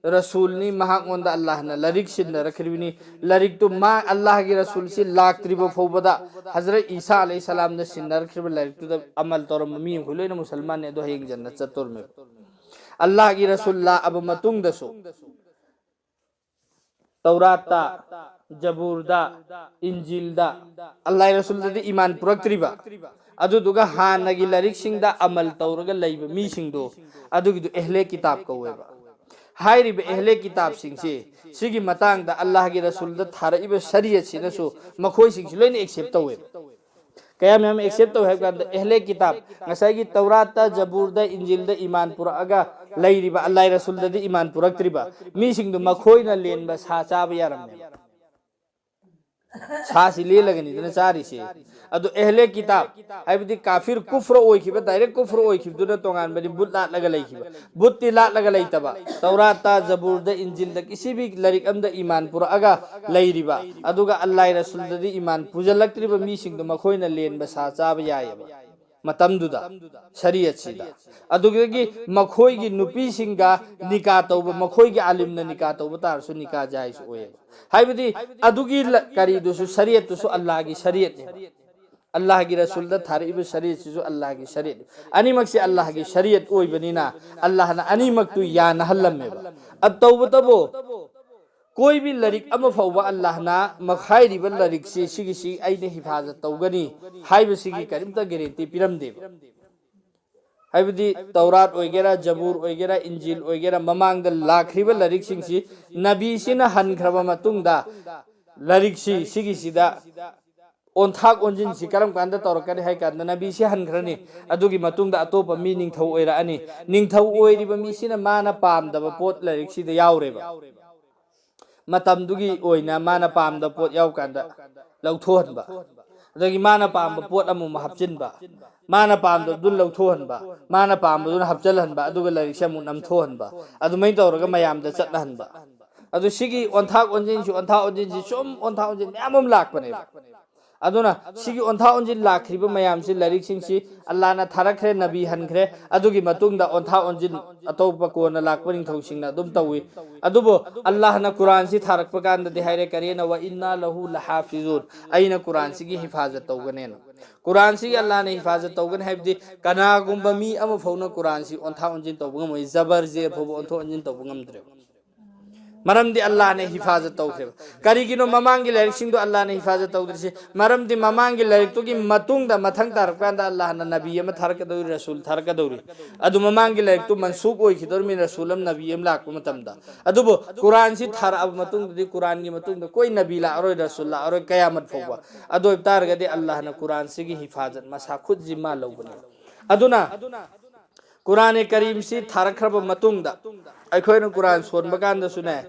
ꯔꯁꯨꯜꯅꯤ, ꯃꯍꯥꯛꯉꯣꯟꯗ ꯑꯜꯂꯥꯍꯅ ꯂꯥꯏꯔꯤꯛ ꯁꯤꯟꯅꯔꯛꯈ꯭ꯔꯤꯕꯅꯤ꯫ ꯂꯥꯏꯔꯤꯛꯇꯨ ꯃꯥ, ꯑꯜꯂꯥꯍꯒꯤ ꯔꯁꯨꯜꯁꯤ ꯂꯥꯛꯇ꯭ꯔꯤꯕ ꯐꯥꯎꯕꯗ ꯍꯖꯔꯠ ꯏꯁꯥ ꯑꯂꯩꯍꯤ ꯁꯂꯥꯝꯅ ꯁꯤꯟꯅꯔꯛꯈ꯭ꯔꯤꯕ ꯂꯥꯏꯔꯤꯛꯇꯨꯗ ꯑꯃꯜ ꯇꯧꯔꯝꯕ ꯃꯤ ꯃꯈꯩ ꯂꯣꯏꯅ ꯃꯨꯁꯜꯃꯥꯟꯅꯤ꯫ ꯑꯗꯣ ꯍꯌꯦꯡ ꯖꯟꯅꯠ ꯆꯠꯇꯣꯔꯝꯃꯦꯕ꯫ ꯑꯜꯂꯥꯍꯒꯤ ꯔꯁꯨꯜ ꯂꯥꯛꯑꯕ ꯃꯇꯨꯡꯗꯁꯨ ꯇꯧꯔꯥꯠꯇ, ꯖꯕꯨꯔꯗ, ꯏꯟꯖꯤꯜꯗ, ꯑꯜꯂꯥꯍ ꯔꯁꯨꯜꯗꯗꯤ ꯏꯃꯥꯟ ꯄꯨꯔꯛꯇ꯭ꯔꯤꯕ, ꯑꯗꯨꯗꯨꯒ ꯍꯥꯟꯅꯒꯤ ꯂꯥꯏꯔꯤꯛꯁꯤꯡꯗ ꯑꯃꯜ ꯇꯧꯔꯒ ꯂꯩꯕ ꯃꯤꯁꯤꯡꯗꯣ, ꯑꯗꯨꯒꯤꯗꯨ ꯑꯦꯍ꯭ꯂꯦ ꯀꯤꯇꯥꯕ ꯀꯧꯋꯦꯕ꯫ ꯍꯥꯏꯔꯤꯕ ꯑꯦꯍ꯭ꯂꯦ ꯀꯤꯇꯥꯕꯁꯤꯡꯁꯤ ꯁꯤꯒꯤ ꯃꯇꯥꯡꯗ ꯑꯜꯂꯥꯍꯒꯤ ꯔꯁꯨꯜꯗ ꯊꯥꯔꯛꯏꯕ ꯁꯔꯤꯌꯠꯁꯤꯅꯁꯨ ꯃꯈꯣꯏꯁꯤꯡꯁꯤ ꯂꯣꯏꯅ ꯑꯦꯛꯁꯦꯞ ꯇꯧꯋꯦꯕ꯫ ꯀꯌꯥꯝ ꯌꯥꯝ ꯑꯦꯛꯁꯦꯞ ꯇꯧꯋꯦ ꯍꯥꯏꯕ ꯀꯥꯟꯗ, ꯑꯦꯍ꯭ꯂꯦ ꯀꯤꯇꯥꯕ, ꯉꯁꯥꯏꯒꯤ ꯇꯧꯔꯥꯠꯇ, ꯖꯕꯨꯔꯗ, ꯏꯟꯖꯤꯜꯗ ꯏꯃꯥꯟ ꯄꯨꯔꯛꯑꯒ ꯂꯩꯔꯤꯕ, ꯑꯜꯂꯥꯍ ꯔꯁꯨꯜꯗꯗꯤ ꯏꯃꯥꯟ ꯄꯨꯔꯛꯇ꯭ꯔꯤꯕ ꯃꯤꯁꯤꯡꯗꯨ ꯃꯈꯣꯏꯅ ꯂꯦꯟꯕ ꯁꯥ ꯆꯥꯕ ꯌꯥꯔꯝꯃꯦꯕ꯫ ꯁꯥꯁꯤ ꯂꯦꯜꯂꯒꯅꯤꯗꯅ ꯆꯥꯔꯤꯁꯦ꯫ ꯑꯗꯨ ꯑꯦꯍ꯭ꯂꯦ ꯀꯤꯇꯥꯕ, ꯍꯥꯏꯕꯗꯤ ꯀꯥꯐꯤꯔ, ꯀꯨꯐ꯭ꯔ ꯑꯣꯏꯈꯤꯕ, ꯗꯥꯏꯔꯦꯛ ꯀꯨꯐ꯭ꯔ ꯑꯣꯏꯈꯤꯕꯗꯨꯅ ꯇꯣꯉꯥꯟꯕꯅꯤ, ꯕꯨꯠ ꯂꯥꯠꯂꯒ ꯂꯩꯈꯤꯕ꯫ ꯕꯨꯠꯇꯤ ꯂꯥꯠꯂꯒ ꯂꯩꯇꯕ, ꯇꯧꯔꯥꯠꯇ, ꯖꯕꯨꯔꯗ, ꯏꯟꯖꯤꯜꯗ, ꯀꯤꯁꯤꯕꯤ ꯂꯥꯏꯔꯤꯛ ꯑꯃꯗ ꯏꯃꯥꯟ ꯄꯨꯔꯛꯑꯒ ꯂꯩꯔꯤꯕ, ꯑꯗꯨꯒ ꯑꯜꯂꯥꯍ ꯔꯁꯨꯜꯗꯗꯤ ꯏꯃꯥꯟ ꯄꯨꯖꯜꯂꯛꯇ꯭ꯔꯤꯕ ꯃꯤꯁꯤꯡꯗꯣ ꯃꯈꯣꯏꯅ ꯂꯦꯟꯕ ꯁꯥ ꯆꯥꯕ ꯌꯥꯏꯑꯕ ꯃꯇꯝꯗꯨꯗ, ꯁꯔꯤꯌꯠꯁꯤꯗ꯫ ꯑꯗꯨꯗꯒꯤ ꯃꯈꯣꯏꯒꯤ ꯅꯨꯄꯤꯁꯤꯡꯒ ꯅꯤꯀꯥ ꯇꯧꯕ, ꯃꯈꯣꯏꯒꯤ ꯑꯥꯂꯤꯝꯅ ꯅꯤꯀꯥ ꯇꯧꯕ ꯇꯥꯔꯁꯨ ꯅꯤꯀꯥ ꯖꯥꯏꯖ ꯑꯣꯏꯌꯦꯕ꯫ ꯍꯥꯏꯕꯗꯤ ꯑꯗꯨꯒꯤ ꯂ-, ꯀꯔꯤꯗꯨꯁꯨ, ꯁꯔꯤꯌꯠꯇꯨꯁꯨ ꯑꯜꯂꯥꯍꯒꯤ ꯁꯔꯤꯌꯠꯅꯦꯕ꯫ ꯑꯜꯂꯥꯍꯒꯤ ꯔꯁꯨꯜꯗ ꯊꯥꯔꯛꯏꯕ ꯁꯔꯤꯌꯠꯁꯤꯁꯨ ꯑꯜꯂꯥꯍꯒꯤ ꯁꯔꯤꯌꯠꯅꯤ꯫ ꯑꯅꯤꯃꯛꯁꯦ ꯑꯜꯂꯥꯍꯒꯤ ꯁꯔꯤꯌꯠ ꯑꯣꯏꯕꯅꯤꯅ ꯑꯜꯂꯥꯍꯅ ꯑꯅꯤꯃꯛꯇꯨ ꯌꯥꯅꯍꯜꯂꯝꯃꯦꯕ꯫ ꯑ, ꯇꯧꯕꯇꯕꯨ ꯀꯣꯏꯕꯤ ꯂꯥꯏꯔꯤꯛ ꯑꯃ ꯐꯥꯎꯕ ꯑꯜꯂꯥꯍꯅ ꯃꯈꯥꯏꯔꯤꯕ ꯂꯥꯏꯔꯤꯛꯁꯤ, ꯁꯤꯒꯤꯁꯤ ꯑꯩꯅ ꯍꯤꯐꯥꯖꯠ ꯇꯧꯒꯅꯤ ꯍꯥꯏꯕꯁꯤꯒꯤ ꯀꯔꯤꯝꯇ ꯒꯦꯔꯦꯟꯇꯤ ꯄꯤꯔꯝꯗꯦꯕ꯫ ꯍꯥꯏꯕꯗꯤ ꯇꯧꯔꯥꯠ ꯑꯣꯏꯒꯦꯔꯥ, ꯖꯕꯨꯔ ꯑꯣꯏꯒꯦꯔꯥ, ꯏꯟꯖꯤꯜ ꯑꯣꯏꯒꯦꯔꯥ, ꯃꯃꯥꯡꯗ ꯂꯥꯛꯈ꯭ꯔꯤꯕ ꯂꯥꯏꯔꯤꯛꯁꯤꯡꯁꯤ ꯅꯕꯤꯁꯤꯅ ꯍꯟꯈ꯭ꯔꯕ ꯃꯇꯨꯡꯗ ꯂꯥꯏꯔꯤꯛꯁꯤ, ꯁꯤꯒꯤꯁꯤꯗ ꯑꯣꯟꯊꯥꯛ ꯑꯣꯟꯁꯤꯟꯁꯤ ꯀꯔꯝ ꯀꯥꯟꯗ ꯇꯧꯔꯛꯀꯅꯤ ꯍꯥꯏ ꯀꯥꯟꯗ, ꯅꯕꯤꯁꯤ ꯍꯟꯈ꯭ꯔꯅꯤ, ꯑꯗꯨꯒꯤ ꯃꯇꯨꯡꯗ ꯑꯇꯣꯞꯄ ꯃꯤ ꯅꯤꯡꯊꯧ ꯑꯣꯏꯔꯛꯑꯅꯤ꯫ ꯅꯤꯡꯊꯧ ꯑꯣꯏꯔꯤꯕ ꯃꯤꯁꯤꯅ ꯃꯥꯅ ꯄꯥꯝꯗꯕ ꯄꯣꯠ ꯂꯥꯏꯔꯤꯛꯁꯤꯗ ꯌꯥꯎꯔꯦꯕ꯫ ꯃꯇꯝꯗꯨꯒꯤ ꯑꯣꯏꯅ ꯃꯥꯅ ꯄꯥꯝꯗꯕ ꯄꯣꯠ ꯌꯥꯎ ꯀꯥꯟꯗ ꯂꯧꯊꯣꯛꯍꯟꯕ, ꯑꯗꯒꯤ ꯃꯥꯅ ꯄꯥꯝꯕ ꯄꯣꯠ ꯑꯃꯃꯨꯛ ꯍꯥꯞꯆꯤꯟꯕ, ꯃꯥꯅ ꯄꯥꯝꯗꯕꯗꯨ ꯂꯧꯊꯣꯛꯍꯟꯕ, ꯃꯥꯅ ꯄꯥꯝꯕꯗꯨꯅ ꯍꯥꯞꯆꯤꯜꯍꯟꯕ, ꯑꯗꯨꯒ ꯂꯥꯏꯔꯤꯛꯁꯦ ꯑꯃꯨꯛ ꯅꯝꯊꯣꯛꯍꯟꯕ, ꯑꯗꯨꯃꯥꯏꯅ ꯇꯧꯔꯒ ꯃꯌꯥꯝꯗ ꯆꯠꯅꯍꯟꯕ꯫ ꯑꯗꯨ ꯁꯤꯒꯤ ꯑꯣꯟꯊꯥꯛ ꯑꯣꯟꯁꯤꯟꯁꯤ, ꯑꯣꯟꯊꯥꯛ ꯑꯣꯟꯁꯤꯟꯁꯤ ꯁꯨꯝ ꯑꯣꯟꯊꯥꯛ ꯑꯣꯟꯁꯤꯟ ꯃꯌꯥꯝ ꯑꯃ ꯂꯥꯛꯄꯅꯦꯕ꯫ ꯑꯗꯨꯅ ꯁꯤꯒꯤ ꯑꯣꯟꯊꯥ ꯑꯣꯟꯁꯤꯟ ꯂꯥꯛꯈ꯭ꯔꯤꯕ ꯃꯌꯥꯝꯁꯤ, ꯂꯥꯏꯔꯤꯛꯁꯤꯡꯁꯤ ꯑꯜꯂꯥꯅ ꯊꯥꯔꯛꯈ꯭ꯔꯦ, ꯅꯕꯤ ꯍꯟꯈ꯭ꯔꯦ, ꯑꯗꯨꯒꯤ ꯃꯇꯨꯡꯗ ꯑꯣꯟꯊꯥ ꯑꯣꯟꯁꯤꯟ ꯑꯇꯣꯞꯄ ꯀꯣꯟꯅ ꯂꯥꯛꯄ ꯅꯤꯡꯊꯧꯁꯤꯡꯅ ꯑꯗꯨꯝ ꯇꯧꯏ꯫ ꯑꯗꯨꯕꯨ ꯑꯜꯂꯥꯍꯅ ꯀꯨꯔꯥꯟꯁꯤ ꯊꯥꯔꯛꯄ ꯀꯥꯟꯗꯗꯤ ꯍꯥꯏꯔꯦ, ꯀꯔꯤꯅ "ꯋ ꯏꯟꯅꯥ ꯂꯍꯨ ꯂꯍꯥꯐꯤꯖꯨꯟ", ꯑꯩꯅ ꯀꯨꯔꯥꯟꯁꯤꯒꯤ ꯍꯤꯐꯥꯖꯠ ꯇꯧꯒꯅꯦꯅ꯫ ꯀꯨꯔꯥꯟꯁꯤꯒꯤ ꯑꯜꯂꯥꯍꯅ ꯍꯤꯐꯥꯖꯠ ꯇꯧꯒꯅꯤ ꯍꯥꯏꯕꯗꯤ ꯀꯅꯥꯒꯨꯝꯕ ꯃꯤ ꯑꯃ ꯐꯥꯎꯅ ꯀꯨꯔꯥꯟꯁꯤ ꯑꯣꯟꯊꯥ ꯑꯣꯟꯁꯤꯟ ꯇꯧꯕ ꯉꯝꯃꯣꯏ, ꯖꯕꯔ ꯖꯦꯔ ꯐꯥꯎꯕ ꯑꯣꯟꯊꯣꯛ ꯑꯣꯟꯁꯤꯟ ꯇꯧꯕ ꯉꯝꯗ꯭ꯔꯦꯕ꯫ ꯃꯔꯝꯗꯤ ꯑꯜꯂꯥꯍꯅ ꯍꯤꯐꯥꯖꯠ ꯇꯧꯈ꯭ꯔꯦꯕ꯫ ꯀꯔꯤꯒꯤꯅꯣ ꯃꯃꯥꯡꯒꯤ ꯂꯥꯏꯔꯤꯛꯁꯤꯡꯗꯣ ꯑꯜꯂꯥꯍꯅ ꯍꯤꯐꯥꯖꯠ ꯇꯧꯗ꯭ꯔꯤꯁꯤ? ꯃꯔꯝꯗꯤ ꯃꯃꯥꯡꯒꯤ ꯂꯥꯏꯔꯤꯛꯇꯨꯒꯤ ꯃꯇꯨꯡꯗ ꯃꯊꯪ ꯇꯥꯔꯛꯄ ꯀꯥꯟꯗ ꯑꯜꯂꯥꯍꯅ ꯅꯕꯤ ꯑꯃ ꯊꯥꯔꯛꯀꯗꯧꯔꯤ, ꯔꯁꯨꯜ ꯊꯥꯔꯛꯀꯗꯧꯔꯤ꯫ ꯑꯗꯨ ꯃꯃꯥꯡꯒꯤ ꯂꯥꯏꯔꯤꯛꯇꯨ ꯃꯟꯁꯨꯈ ꯑꯣꯏꯈꯤꯗꯧꯔꯤꯕꯅꯤ, ꯔꯁꯨꯜ ꯑꯃ, ꯅꯕꯤ ꯑꯃ ꯂꯥꯛꯄ ꯃꯇꯝꯗ꯫ ꯑꯗꯨꯕꯨ ꯀꯨꯔꯥꯟꯁꯤ ꯊꯥꯔꯛꯑꯕ ꯃꯇꯨꯡꯗꯗꯤ ꯀꯨꯔꯥꯟꯒꯤ ꯃꯇꯨꯡꯗ ꯀꯣꯏ ꯅꯕꯤ ꯂꯥꯛꯑꯔꯣꯏ, ꯔꯁꯨꯜ ꯂꯥꯛꯑꯔꯣꯏ, ꯀꯌꯥꯃꯠ ꯐꯥꯎꯕ꯫ ꯑꯗꯨ ꯑꯣꯏꯕ ꯇꯥꯔꯒꯗꯤ ꯑꯜꯂꯥꯍꯅ ꯀꯨꯔꯥꯟꯁꯤꯒꯤ ꯍꯤꯐꯥꯖꯠ ꯃꯁꯥ ꯈꯨꯠ ꯖꯤꯝꯃꯥ ꯂꯧꯕꯅꯤ꯫ ꯑꯗꯨꯅ ꯀꯨꯔꯥꯟ ꯀꯔꯤꯝꯁꯤ ꯊꯥꯔꯛꯈ꯭ꯔꯕ ꯃꯇꯨꯡꯗ ꯑꯩꯈꯣꯏꯅ ꯀꯨꯔꯥꯟ ꯁꯣꯟꯕ ꯀꯥꯟꯗꯁꯨꯅꯦ,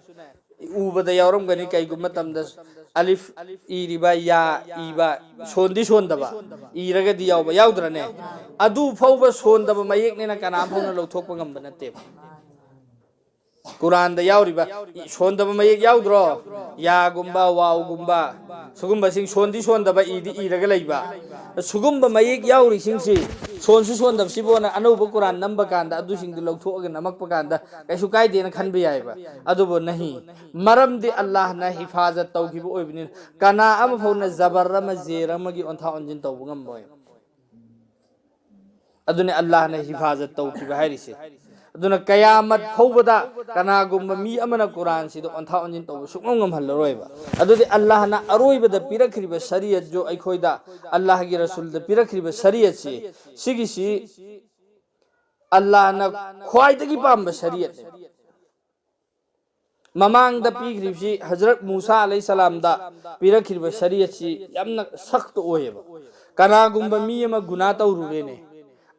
ꯎꯕꯗ ꯌꯥꯎꯔꯝꯒꯅꯤ, ꯀꯩꯒꯨꯝꯕ ꯃꯇꯝꯗ ꯑꯂꯤꯐ ꯏꯔꯤꯕ, ꯌꯥ ꯏꯕ, ꯁꯣꯟꯗꯤ ꯁꯣꯟꯗꯕ, ꯏꯔꯒꯗꯤ ꯌꯥꯎꯕ, ꯌꯥꯎꯗ꯭ꯔꯅꯦ? ꯑꯗꯨ ꯐꯥꯎꯕ ꯁꯣꯟꯗꯕ ꯃꯌꯦꯛꯅꯦꯅ ꯀꯅꯥ ꯐꯥꯎꯅ ꯂꯧꯊꯣꯛꯄ ꯉꯝꯕ ꯅꯠꯇꯦꯕ꯫ ꯀꯨꯔꯥꯟꯗ ꯌꯥꯎꯔꯤꯕ ꯏ-, ꯁꯣꯟꯗꯕ ꯃꯌꯦꯛ ꯌꯥꯎꯗ꯭ꯔꯣ? ꯌꯥꯒꯨꯝꯕ, ꯋꯥꯎꯒꯨꯝꯕ, ꯁꯤꯒꯨꯝꯕꯁꯤꯡ ꯁꯣꯟꯗꯤ ꯁꯣꯟꯗꯕ, ꯏꯗꯤ ꯏꯔꯒ ꯂꯩꯕ꯫ ꯁꯤꯒꯨꯝꯕ ꯃꯌꯦꯛ ꯌꯥꯎꯔꯤꯁꯤꯡꯁꯤ, ꯁꯣꯟꯁꯨ ꯁꯣꯟꯗꯕꯁꯤꯕꯨꯅ ꯑꯅꯧꯕ ꯀꯨꯔꯥꯟ ꯅꯝꯕ ꯀꯥꯟꯗ ꯑꯗꯨꯁꯤꯡꯗꯨ ꯂꯧꯊꯣꯛꯑꯒ ꯅꯝꯃꯛꯄ ꯀꯥꯟꯗ ꯀꯩꯁꯨ ꯀꯥꯏꯗꯦꯅ ꯈꯟꯕ ꯌꯥꯏꯑꯕ꯫ ꯑꯗꯨꯕꯨ ꯅꯍꯤ, ꯃꯔꯝꯗꯤ ꯑꯜꯂꯥꯍꯅ ꯍꯤꯐꯥꯖꯠ ꯇꯧꯈꯤꯕ ꯑꯣꯏꯕꯅꯤꯅ ꯀꯅꯥ ꯑꯃ ꯐꯥꯎꯅ ꯖꯕꯔ ꯑꯃ, ꯖꯦꯔ ꯑꯃꯒꯤ ꯑꯣꯟꯊꯥ ꯑꯣꯟꯁꯤꯟ ꯇꯧꯕ ꯉꯝꯃꯣꯏ꯫ ꯑꯗꯨꯅꯤ ꯑꯜꯂꯥꯍꯅ ꯍꯤꯐꯥꯖꯠ ꯇꯧꯈꯤꯕ ꯍꯥꯏꯔꯤꯁꯦ꯫ ꯑꯗꯨꯅ ꯀꯌꯥꯃꯠ ꯐꯥꯎꯕꯗ ꯀꯅꯥꯒꯨꯝꯕ ꯃꯤ ꯑꯃꯅ ꯀꯨꯔꯥꯟꯁꯤꯗ ꯑꯣꯟꯊꯥ ꯑꯣꯟꯁꯤꯟ ꯇꯧꯕ ꯁꯨꯡꯉꯝ ꯉꯝꯍꯜꯂꯔꯣꯏꯕ꯫ ꯑꯗꯨꯗꯤ ꯑꯜꯂꯥꯍꯅ ꯑꯔꯣꯏꯕꯗ ꯄꯤꯔꯛꯈ꯭ꯔꯤꯕ ꯁꯔꯤꯌꯠꯁꯨ, ꯑꯩꯈꯣꯏꯗ ꯑꯜꯂꯥꯍꯒꯤ ꯔꯁꯨꯜꯗ ꯄꯤꯔꯛꯈ꯭ꯔꯤꯕ ꯁꯔꯤꯌꯠꯁꯤ, ꯁꯤꯒꯤꯁꯤ ꯑꯜꯂꯥꯍꯅ ꯈ꯭ꯋꯥꯏꯗꯒꯤ ꯄꯥꯝꯕ ꯁꯔꯤꯌꯠꯅꯦꯕ꯫ ꯃꯃꯥꯡꯗ ꯄꯤꯈ꯭ꯔꯤꯕꯁꯤ ꯍꯖꯔꯠ ꯃꯨꯁꯥ ꯑꯂꯩꯍꯤ ꯁꯂꯥꯝꯗ ꯄꯤꯔꯛꯈꯤꯕ ꯁꯔꯤꯌꯠꯁꯤ ꯌꯥꯝꯅ ꯁꯈꯠ ꯑꯣꯏꯌꯦꯕ꯫ ꯀꯅꯥꯒꯨꯝꯕ ꯃꯤ ꯑꯃ ꯒꯨꯅꯥ ꯇꯧꯔꯨꯔꯦꯅꯦ,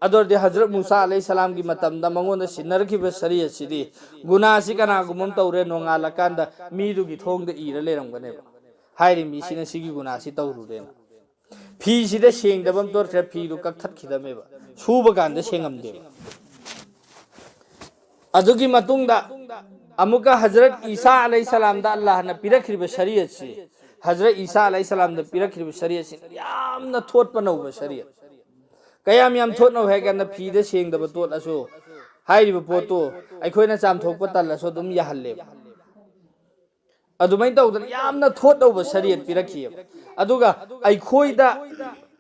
ꯑꯗꯨ ꯑꯣꯏꯔꯗꯤ ꯍꯖꯔꯠ ꯃꯨꯁꯥ ꯑꯂꯩꯍꯤ ꯁꯂꯥꯝꯒꯤ ꯃꯇꯝꯗ ꯃꯉꯣꯟꯗ ꯁꯤꯟꯅꯔꯛꯈꯤꯕ ꯁꯔꯤꯌꯠꯁꯤꯗꯤ, ꯒꯨꯅꯥꯁꯤ ꯀꯅꯥꯒꯨꯝꯕ ꯑꯃ ꯇꯧꯔꯦ, ꯅꯣꯡꯉꯥꯜꯂꯀꯥꯟꯗ ꯃꯤꯗꯨꯒꯤ ꯊꯣꯡꯗ ꯏꯔ ꯂꯩꯔꯝꯒꯅꯦꯕ, ꯍꯥꯏꯔꯤ ꯃꯤꯁꯤꯅ ꯁꯤꯒꯤ ꯒꯨꯅꯥꯁꯤ ꯇꯧꯔꯨꯔꯦꯅ꯫ ꯐꯤꯁꯤꯗ ꯁꯦꯡꯗꯕ ꯑꯃ ꯇꯣꯠꯈ꯭ꯔꯦ, ꯐꯤꯗꯨ ꯀꯛꯊꯠꯈꯤꯗꯕꯅꯦꯕ, ꯁꯨꯕ ꯀꯥꯟꯗ ꯁꯦꯡꯉꯝꯗꯦꯕ꯫ ꯑꯗꯨꯒꯤ ꯃꯇꯨꯡꯗ ꯑꯃꯨꯛꯀ ꯍꯖꯔꯠ ꯏꯁꯥ ꯑꯂꯩꯍꯤ ꯁꯂꯥꯝꯗ ꯑꯜꯂꯥꯍꯅ ꯄꯤꯔꯛꯈꯤꯕ ꯁꯔꯤꯌꯠꯁꯤ, ꯍꯖꯔꯠ ꯏꯁꯥ ꯑꯂꯩꯍꯤ ꯁꯂꯥꯝꯗ ꯄꯤꯔꯛꯈꯤꯕ ꯁꯔꯤꯌꯠꯁꯤ ꯌꯥꯝꯅ ꯊꯣꯠꯄ ꯅꯧꯕ ꯁꯔꯤꯌꯠ꯫ ꯀꯌꯥꯝ ꯌꯥꯝ ꯊꯣꯠꯅꯧ ꯍꯥꯏ ꯀꯥꯟꯗ, ꯐꯤꯗ ꯁꯦꯡꯗꯕ ꯇꯣꯠꯂꯁꯨ, ꯍꯥꯏꯔꯤꯕ ꯄꯣꯠꯇꯨ ꯑꯩꯈꯣꯏꯅ ꯆꯥꯝꯊꯣꯛꯄ ꯇꯜꯂꯁꯨ ꯑꯗꯨꯝ ꯌꯥꯍꯜꯂꯦꯕ꯫ ꯑꯗꯨꯃꯥꯏꯅ ꯇꯧꯗꯅ ꯌꯥꯝꯅ ꯊꯣꯠꯅꯧꯕ ꯁꯔꯤꯌꯠ ꯄꯤꯔꯛꯈꯤꯑꯕ꯫ ꯑꯗꯨꯒ ꯑꯩꯈꯣꯏꯗ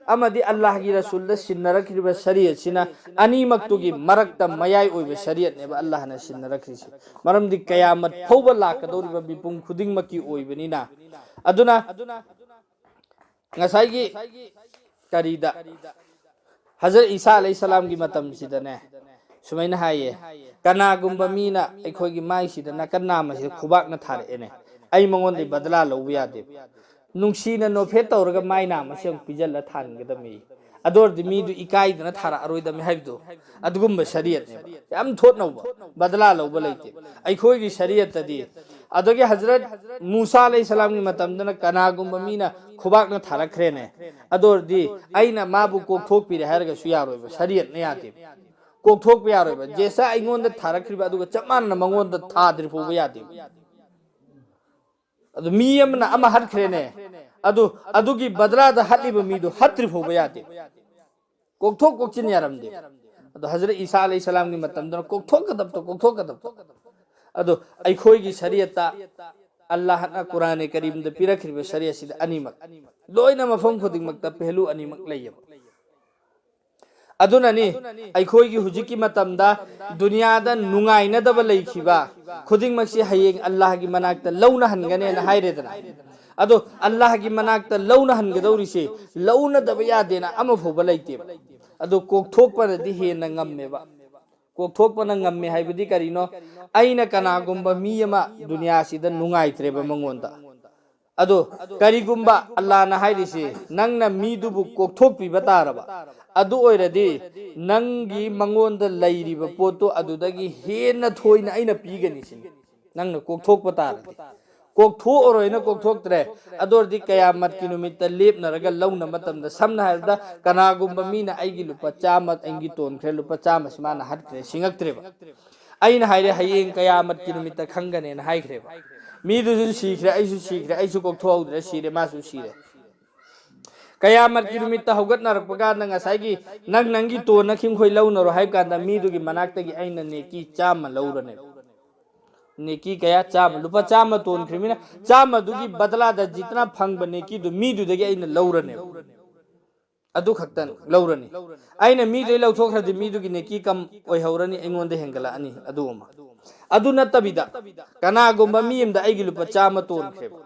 ꯑꯃꯗꯤ ꯑꯜꯂꯥꯍꯒꯤ ꯔꯁꯨꯜꯗ ꯁꯤꯟꯅꯔꯛꯈꯤꯕ ꯁꯔꯤꯌꯠꯁꯤꯅ ꯑꯅꯤꯃꯛꯇꯨꯒꯤ ꯃꯔꯛꯇ ꯃꯌꯥꯏ ꯑꯣꯏꯕ ꯁꯔꯤꯌꯠꯅꯦꯕ ꯑꯜꯂꯥꯍꯅ ꯁꯤꯟꯅꯔꯛꯈ꯭ꯔꯤꯁꯤ꯫ ꯃꯔꯝꯗꯤ ꯀꯌꯥꯃꯠ ꯐꯥꯎꯕ ꯂꯥꯛꯀꯗꯧꯔꯤꯕ ꯃꯤꯄꯨꯝ ꯈꯨꯗꯤꯡꯃꯛꯀꯤ ꯑꯣꯏꯕꯅꯤꯅ꯫ ꯑꯗꯨꯅ ꯉꯁꯥꯏꯒꯤ ꯀꯔꯤꯗ, ꯍꯖꯔꯠ ꯏꯁꯥ ꯑꯂꯩꯍꯤ ꯁꯂꯥꯝꯒꯤ ꯃꯇꯝꯁꯤꯗꯅꯦ, ꯁꯨꯃꯥꯏꯅ ꯍꯥꯏꯌꯦ, "ꯀꯅꯥꯒꯨꯝꯕ ꯃꯤꯅ ꯑꯩꯈꯣꯏꯒꯤ ꯃꯥꯏꯁꯤꯗ ꯅꯥꯀꯟ ꯅꯥꯝꯃꯁꯤꯗ ꯈꯨꯕꯥꯛꯅ ꯊꯥꯔꯛꯑꯦꯅꯦ, ꯑꯩ ꯃꯉꯣꯟꯗꯒꯤ ꯕꯗꯂꯥ ꯂꯧꯕ ꯌꯥꯗꯦ꯫ ꯅꯨꯡꯁꯤꯅ ꯅꯣꯐꯦꯠ ꯇꯧꯔꯒ ꯃꯥꯏ ꯅꯥꯝꯃꯁꯤ ꯑꯃꯨꯛ ꯄꯤꯖꯜꯂ ꯊꯥꯟꯒꯗꯕꯅꯤ꯫ ꯑꯗꯨ ꯑꯣꯏꯔꯗꯤ ꯃꯤꯗꯨ ꯏꯀꯥꯏꯗꯅ ꯊꯥꯔꯛꯑꯔꯣꯏꯗꯕꯅꯤ" ꯍꯥꯏꯕꯗꯣ꯫ ꯑꯗꯨꯒꯨꯝꯕ ꯁꯔꯤꯌꯠꯅꯦꯕ꯫ ꯌꯥꯝ ꯊꯣꯠꯅꯧꯕ, ꯕꯗꯂꯥ ꯂꯧꯕ ꯂꯩꯇꯦ꯫ ꯑꯩꯈꯣꯏꯒꯤ ꯁꯔꯤꯌꯠꯇꯗꯤ, ꯑꯗꯨꯗꯒꯤ ꯍꯖꯔꯠ ꯃꯨꯁꯥ ꯑꯂꯩꯍꯤ ꯁꯂꯥꯝꯒꯤ ꯃꯇꯝꯗꯅ ꯀꯅꯥꯒꯨꯝꯕ ꯃꯤꯅ ꯈꯨꯕꯥꯛꯅ ꯊꯥꯔꯛꯈ꯭ꯔꯦꯅꯦ, ꯑꯗꯨ ꯑꯣꯏꯔꯗꯤ ꯑꯩꯅ ꯃꯥꯕꯨ ꯀꯣꯛꯊꯣꯛꯄꯤꯔꯦ ꯍꯥꯏꯔꯒꯁꯨ ꯌꯥꯔꯣꯏꯕ, ꯁꯔꯤꯌꯠꯅ ꯌꯥꯗꯦꯕ꯫ ꯀꯣꯛꯊꯣꯛꯄ ꯌꯥꯔꯣꯏꯕ꯫ ꯖꯦꯁꯥ ꯑꯩꯉꯣꯟꯗ ꯊꯥꯔꯛꯈ꯭ꯔꯤꯕ ꯑꯗꯨꯒ ꯆꯞ ꯃꯥꯟꯅꯅ ꯃꯉꯣꯟꯗ ꯊꯥꯗ꯭ꯔꯤ ꯐꯥꯎꯕ ꯌꯥꯗꯦꯕ꯫ ꯑꯗꯨ ꯃꯤ ꯑꯃꯅ ꯑꯃ ꯍꯠꯈ꯭ꯔꯦꯅꯦ, ꯑꯗꯨ ꯑꯗꯨꯒꯤ ꯕꯗ꯭ꯔꯥꯗ ꯍꯠꯂꯤꯕ ꯃꯤꯗꯨ ꯍꯠꯇ꯭ꯔꯤ ꯐꯥꯎꯕ ꯌꯥꯗꯦ, ꯀꯣꯛꯊꯣꯛ ꯀꯣꯛꯆꯤꯟ ꯌꯥꯔꯝꯗꯦ꯫ ꯑꯗꯣ ꯍꯖꯔꯠ ꯏꯁꯥ ꯑꯂꯩꯍꯤ ꯁꯂꯥꯝꯒꯤ ꯃꯇꯝꯗꯅ ꯀꯣꯛꯊꯣꯛꯀꯗꯕꯗꯣ, ꯀꯣꯛꯊꯣꯛꯀꯗꯕꯗꯣ꯫ ꯑꯗꯣ ꯑꯩꯈꯣꯏꯒꯤ ꯁꯔꯤꯌꯠꯇ, ꯑꯜꯂꯥꯍꯅ ꯀꯨꯔꯥꯅꯦ ꯀꯔꯤꯝꯗ ꯄꯤꯔꯛꯈꯤꯕ ꯁꯔꯤꯌꯠꯁꯤꯗ ꯑꯅꯤꯃꯛ, ꯂꯣꯏꯅ ꯃꯐꯝ ꯈꯨꯗꯤꯡꯃꯛꯇ ꯄꯦꯍꯂꯨ ꯑꯅꯤꯃꯛ ꯂꯩꯌꯦꯕ꯫ ꯑꯗꯨꯅꯅꯤ ꯑꯩꯈꯣꯏꯒꯤ ꯍꯧꯖꯤꯛꯀꯤ ꯃꯇꯝꯗ ꯗꯨꯅꯤꯌꯥꯗ ꯅꯨꯡꯉꯥꯏꯅꯗꯕ ꯂꯩꯈꯤꯕ ꯈꯨꯗꯤꯡꯃꯛꯁꯤ ꯍꯌꯦꯡ ꯑꯜꯂꯥꯍꯒꯤ ꯃꯅꯥꯛꯇ ꯂꯧꯅꯍꯟꯒꯅꯦꯅ ꯍꯥꯏꯔꯦꯗꯅ꯫ ꯑꯗꯣ ꯑꯜꯂꯥꯍꯒꯤ ꯃꯅꯥꯛꯇ ꯂꯧꯅꯍꯟꯒꯗꯧꯔꯤꯁꯤ, ꯂꯧꯅꯗꯕ ꯌꯥꯗꯦꯅ ꯑꯃ ꯐꯥꯎꯕ ꯂꯩꯇꯦꯕ꯫ ꯑꯗꯣ ꯀꯣꯛꯊꯣꯛꯄꯅꯗꯤ ꯍꯦꯟꯅ ꯉꯝꯃꯦꯕ꯫ ꯀꯣꯛꯊꯣꯛꯄꯅ ꯉꯝꯃꯦ ꯍꯥꯏꯕꯗꯤ ꯀꯔꯤꯅꯣ? ꯑꯩꯅ ꯀꯅꯥꯒꯨꯝꯕ ꯃꯤ ꯑꯃ ꯗꯨꯅꯤꯌꯥꯁꯤꯗ ꯅꯨꯡꯉꯥꯏꯇ꯭ꯔꯦꯕ ꯃꯉꯣꯟꯗ꯫ ꯑꯗꯣ ꯀꯔꯤꯒꯨꯝꯕ ꯑꯜꯂꯥꯅ ꯍꯥꯏꯔꯤꯁꯦ, ꯅꯪꯅ ꯃꯤꯗꯨꯕꯨ ꯀꯣꯛꯊꯣꯛꯄꯤꯕ ꯇꯥꯔꯕ, ꯑꯗꯨ ꯑꯣꯏꯔꯗꯤ ꯅꯪꯒꯤ ꯃꯉꯣꯟꯗ ꯂꯩꯔꯤꯕ ꯄꯣꯠꯇꯣ ꯑꯗꯨꯗꯒꯤ ꯍꯦꯟꯅ ꯊꯣꯏꯅ ꯑꯩꯅ ꯄꯤꯒꯅꯤ ꯁꯤꯅꯤ, ꯅꯪꯅ ꯀꯣꯛꯊꯣꯛꯄ ꯇꯥꯔꯗꯤ꯫ ꯀꯣꯛꯊꯣꯛꯑꯔꯣꯏꯅ ꯀꯣꯛꯊꯣꯛꯇ꯭ꯔꯦ꯫ ꯑꯗꯨ ꯑꯣꯏꯔꯗꯤ ꯀꯌꯥꯃꯠꯀꯤ ꯅꯨꯃꯤꯠꯇ ꯂꯦꯞꯅꯔꯒ ꯂꯧꯅ ꯃꯇꯝꯗ, ꯁꯝꯅ ꯍꯥꯏꯔꯕꯗ, ꯀꯅꯥꯒꯨꯝꯕ ꯃꯤꯅ ꯑꯩꯒꯤ ꯂꯨꯄꯥ ꯆꯥꯝꯃ ꯑꯩꯒꯤ ꯇꯣꯟꯈ꯭ꯔꯦ, ꯂꯨꯄꯥ ꯆꯥꯝꯃꯁꯤ ꯃꯥꯅ ꯍꯠꯈ꯭ꯔꯦ, ꯁꯤꯡꯉꯛꯇ꯭ꯔꯦꯕ꯫ ꯑꯩꯅ ꯍꯥꯏꯔꯦ, "ꯍꯌꯦꯡ ꯀꯌꯥꯃꯠꯀꯤ ꯅꯨꯃꯤꯠꯇ ꯈꯪꯒꯅꯦꯅ" ꯍꯥꯏꯈ꯭ꯔꯦꯕ꯫ ꯃꯤꯗꯨꯁꯨ ꯁꯤꯈ꯭ꯔꯦ, ꯑꯩꯁꯨ ꯁꯤꯈ꯭ꯔꯦ, ꯑꯩꯁꯨ ꯀꯣꯛꯊꯣꯛꯍꯧꯗ꯭ꯔꯦ, ꯁꯤꯔꯦ, ꯃꯥꯁꯨ ꯁꯤꯔꯦ꯫ ꯀꯌꯥꯃꯠꯀꯤ ꯅꯨꯃꯤꯠꯇ ꯍꯧꯒꯠꯅꯔꯛꯄ ꯀꯥꯟꯗ ꯉꯁꯥꯏꯒꯤ ꯅꯪ ꯅꯪꯒꯤ ꯇꯣꯟꯅꯈꯤꯕꯈꯣꯏ ꯂꯧꯅꯔꯣ ꯍꯥꯏꯕ ꯀꯥꯟꯗ ꯃꯤꯗꯨꯒꯤ ꯃꯅꯥꯛꯇꯒꯤ ꯑꯩꯅ ꯅꯦꯀꯤ ꯆꯥꯝꯃ ꯂꯧꯔꯅꯦꯕ꯫ ꯅꯦꯀꯤ ꯀꯌꯥ? ꯆꯥꯝꯃ꯫ ꯂꯨꯄꯥ ꯆꯥꯝꯃ ꯇꯣꯟꯈ꯭ꯔꯤꯕꯅꯤꯅ ꯆꯥꯝꯃꯗꯨꯒꯤ ꯕꯗꯂꯥꯗ ꯖꯤꯇꯅ ꯐꯪꯕ ꯅꯦꯀꯤꯗꯨ ꯃꯤꯗꯨꯗꯒꯤ ꯑꯩꯅ ꯂꯧꯔꯅꯦꯕ꯫ ꯑꯗꯨ ꯈꯛꯇ ꯂꯧꯔꯅꯤ꯫ ꯑꯩꯅ ꯃꯤꯗꯨꯗꯩ ꯂꯧꯊꯣꯛꯈ꯭ꯔꯗꯤ ꯃꯤꯗꯨꯒꯤ ꯅꯦꯀꯤ ꯀꯝ ꯑꯣꯏꯍꯧꯔꯅꯤ, ꯑꯩꯉꯣꯟꯗ ꯍꯦꯟꯒꯠꯂꯛꯑꯅꯤ꯫ ꯑꯗꯨ ꯑꯃ꯫ ꯑꯗꯨ ꯅꯠꯇꯕꯤꯗ ꯀꯅꯥꯒꯨꯝꯕ ꯃꯤ ꯑꯃꯗ ꯑꯩꯒꯤ ꯂꯨꯄꯥ ꯆꯥꯝꯃ ꯇꯣꯟꯈ꯭ꯔꯦꯕ꯫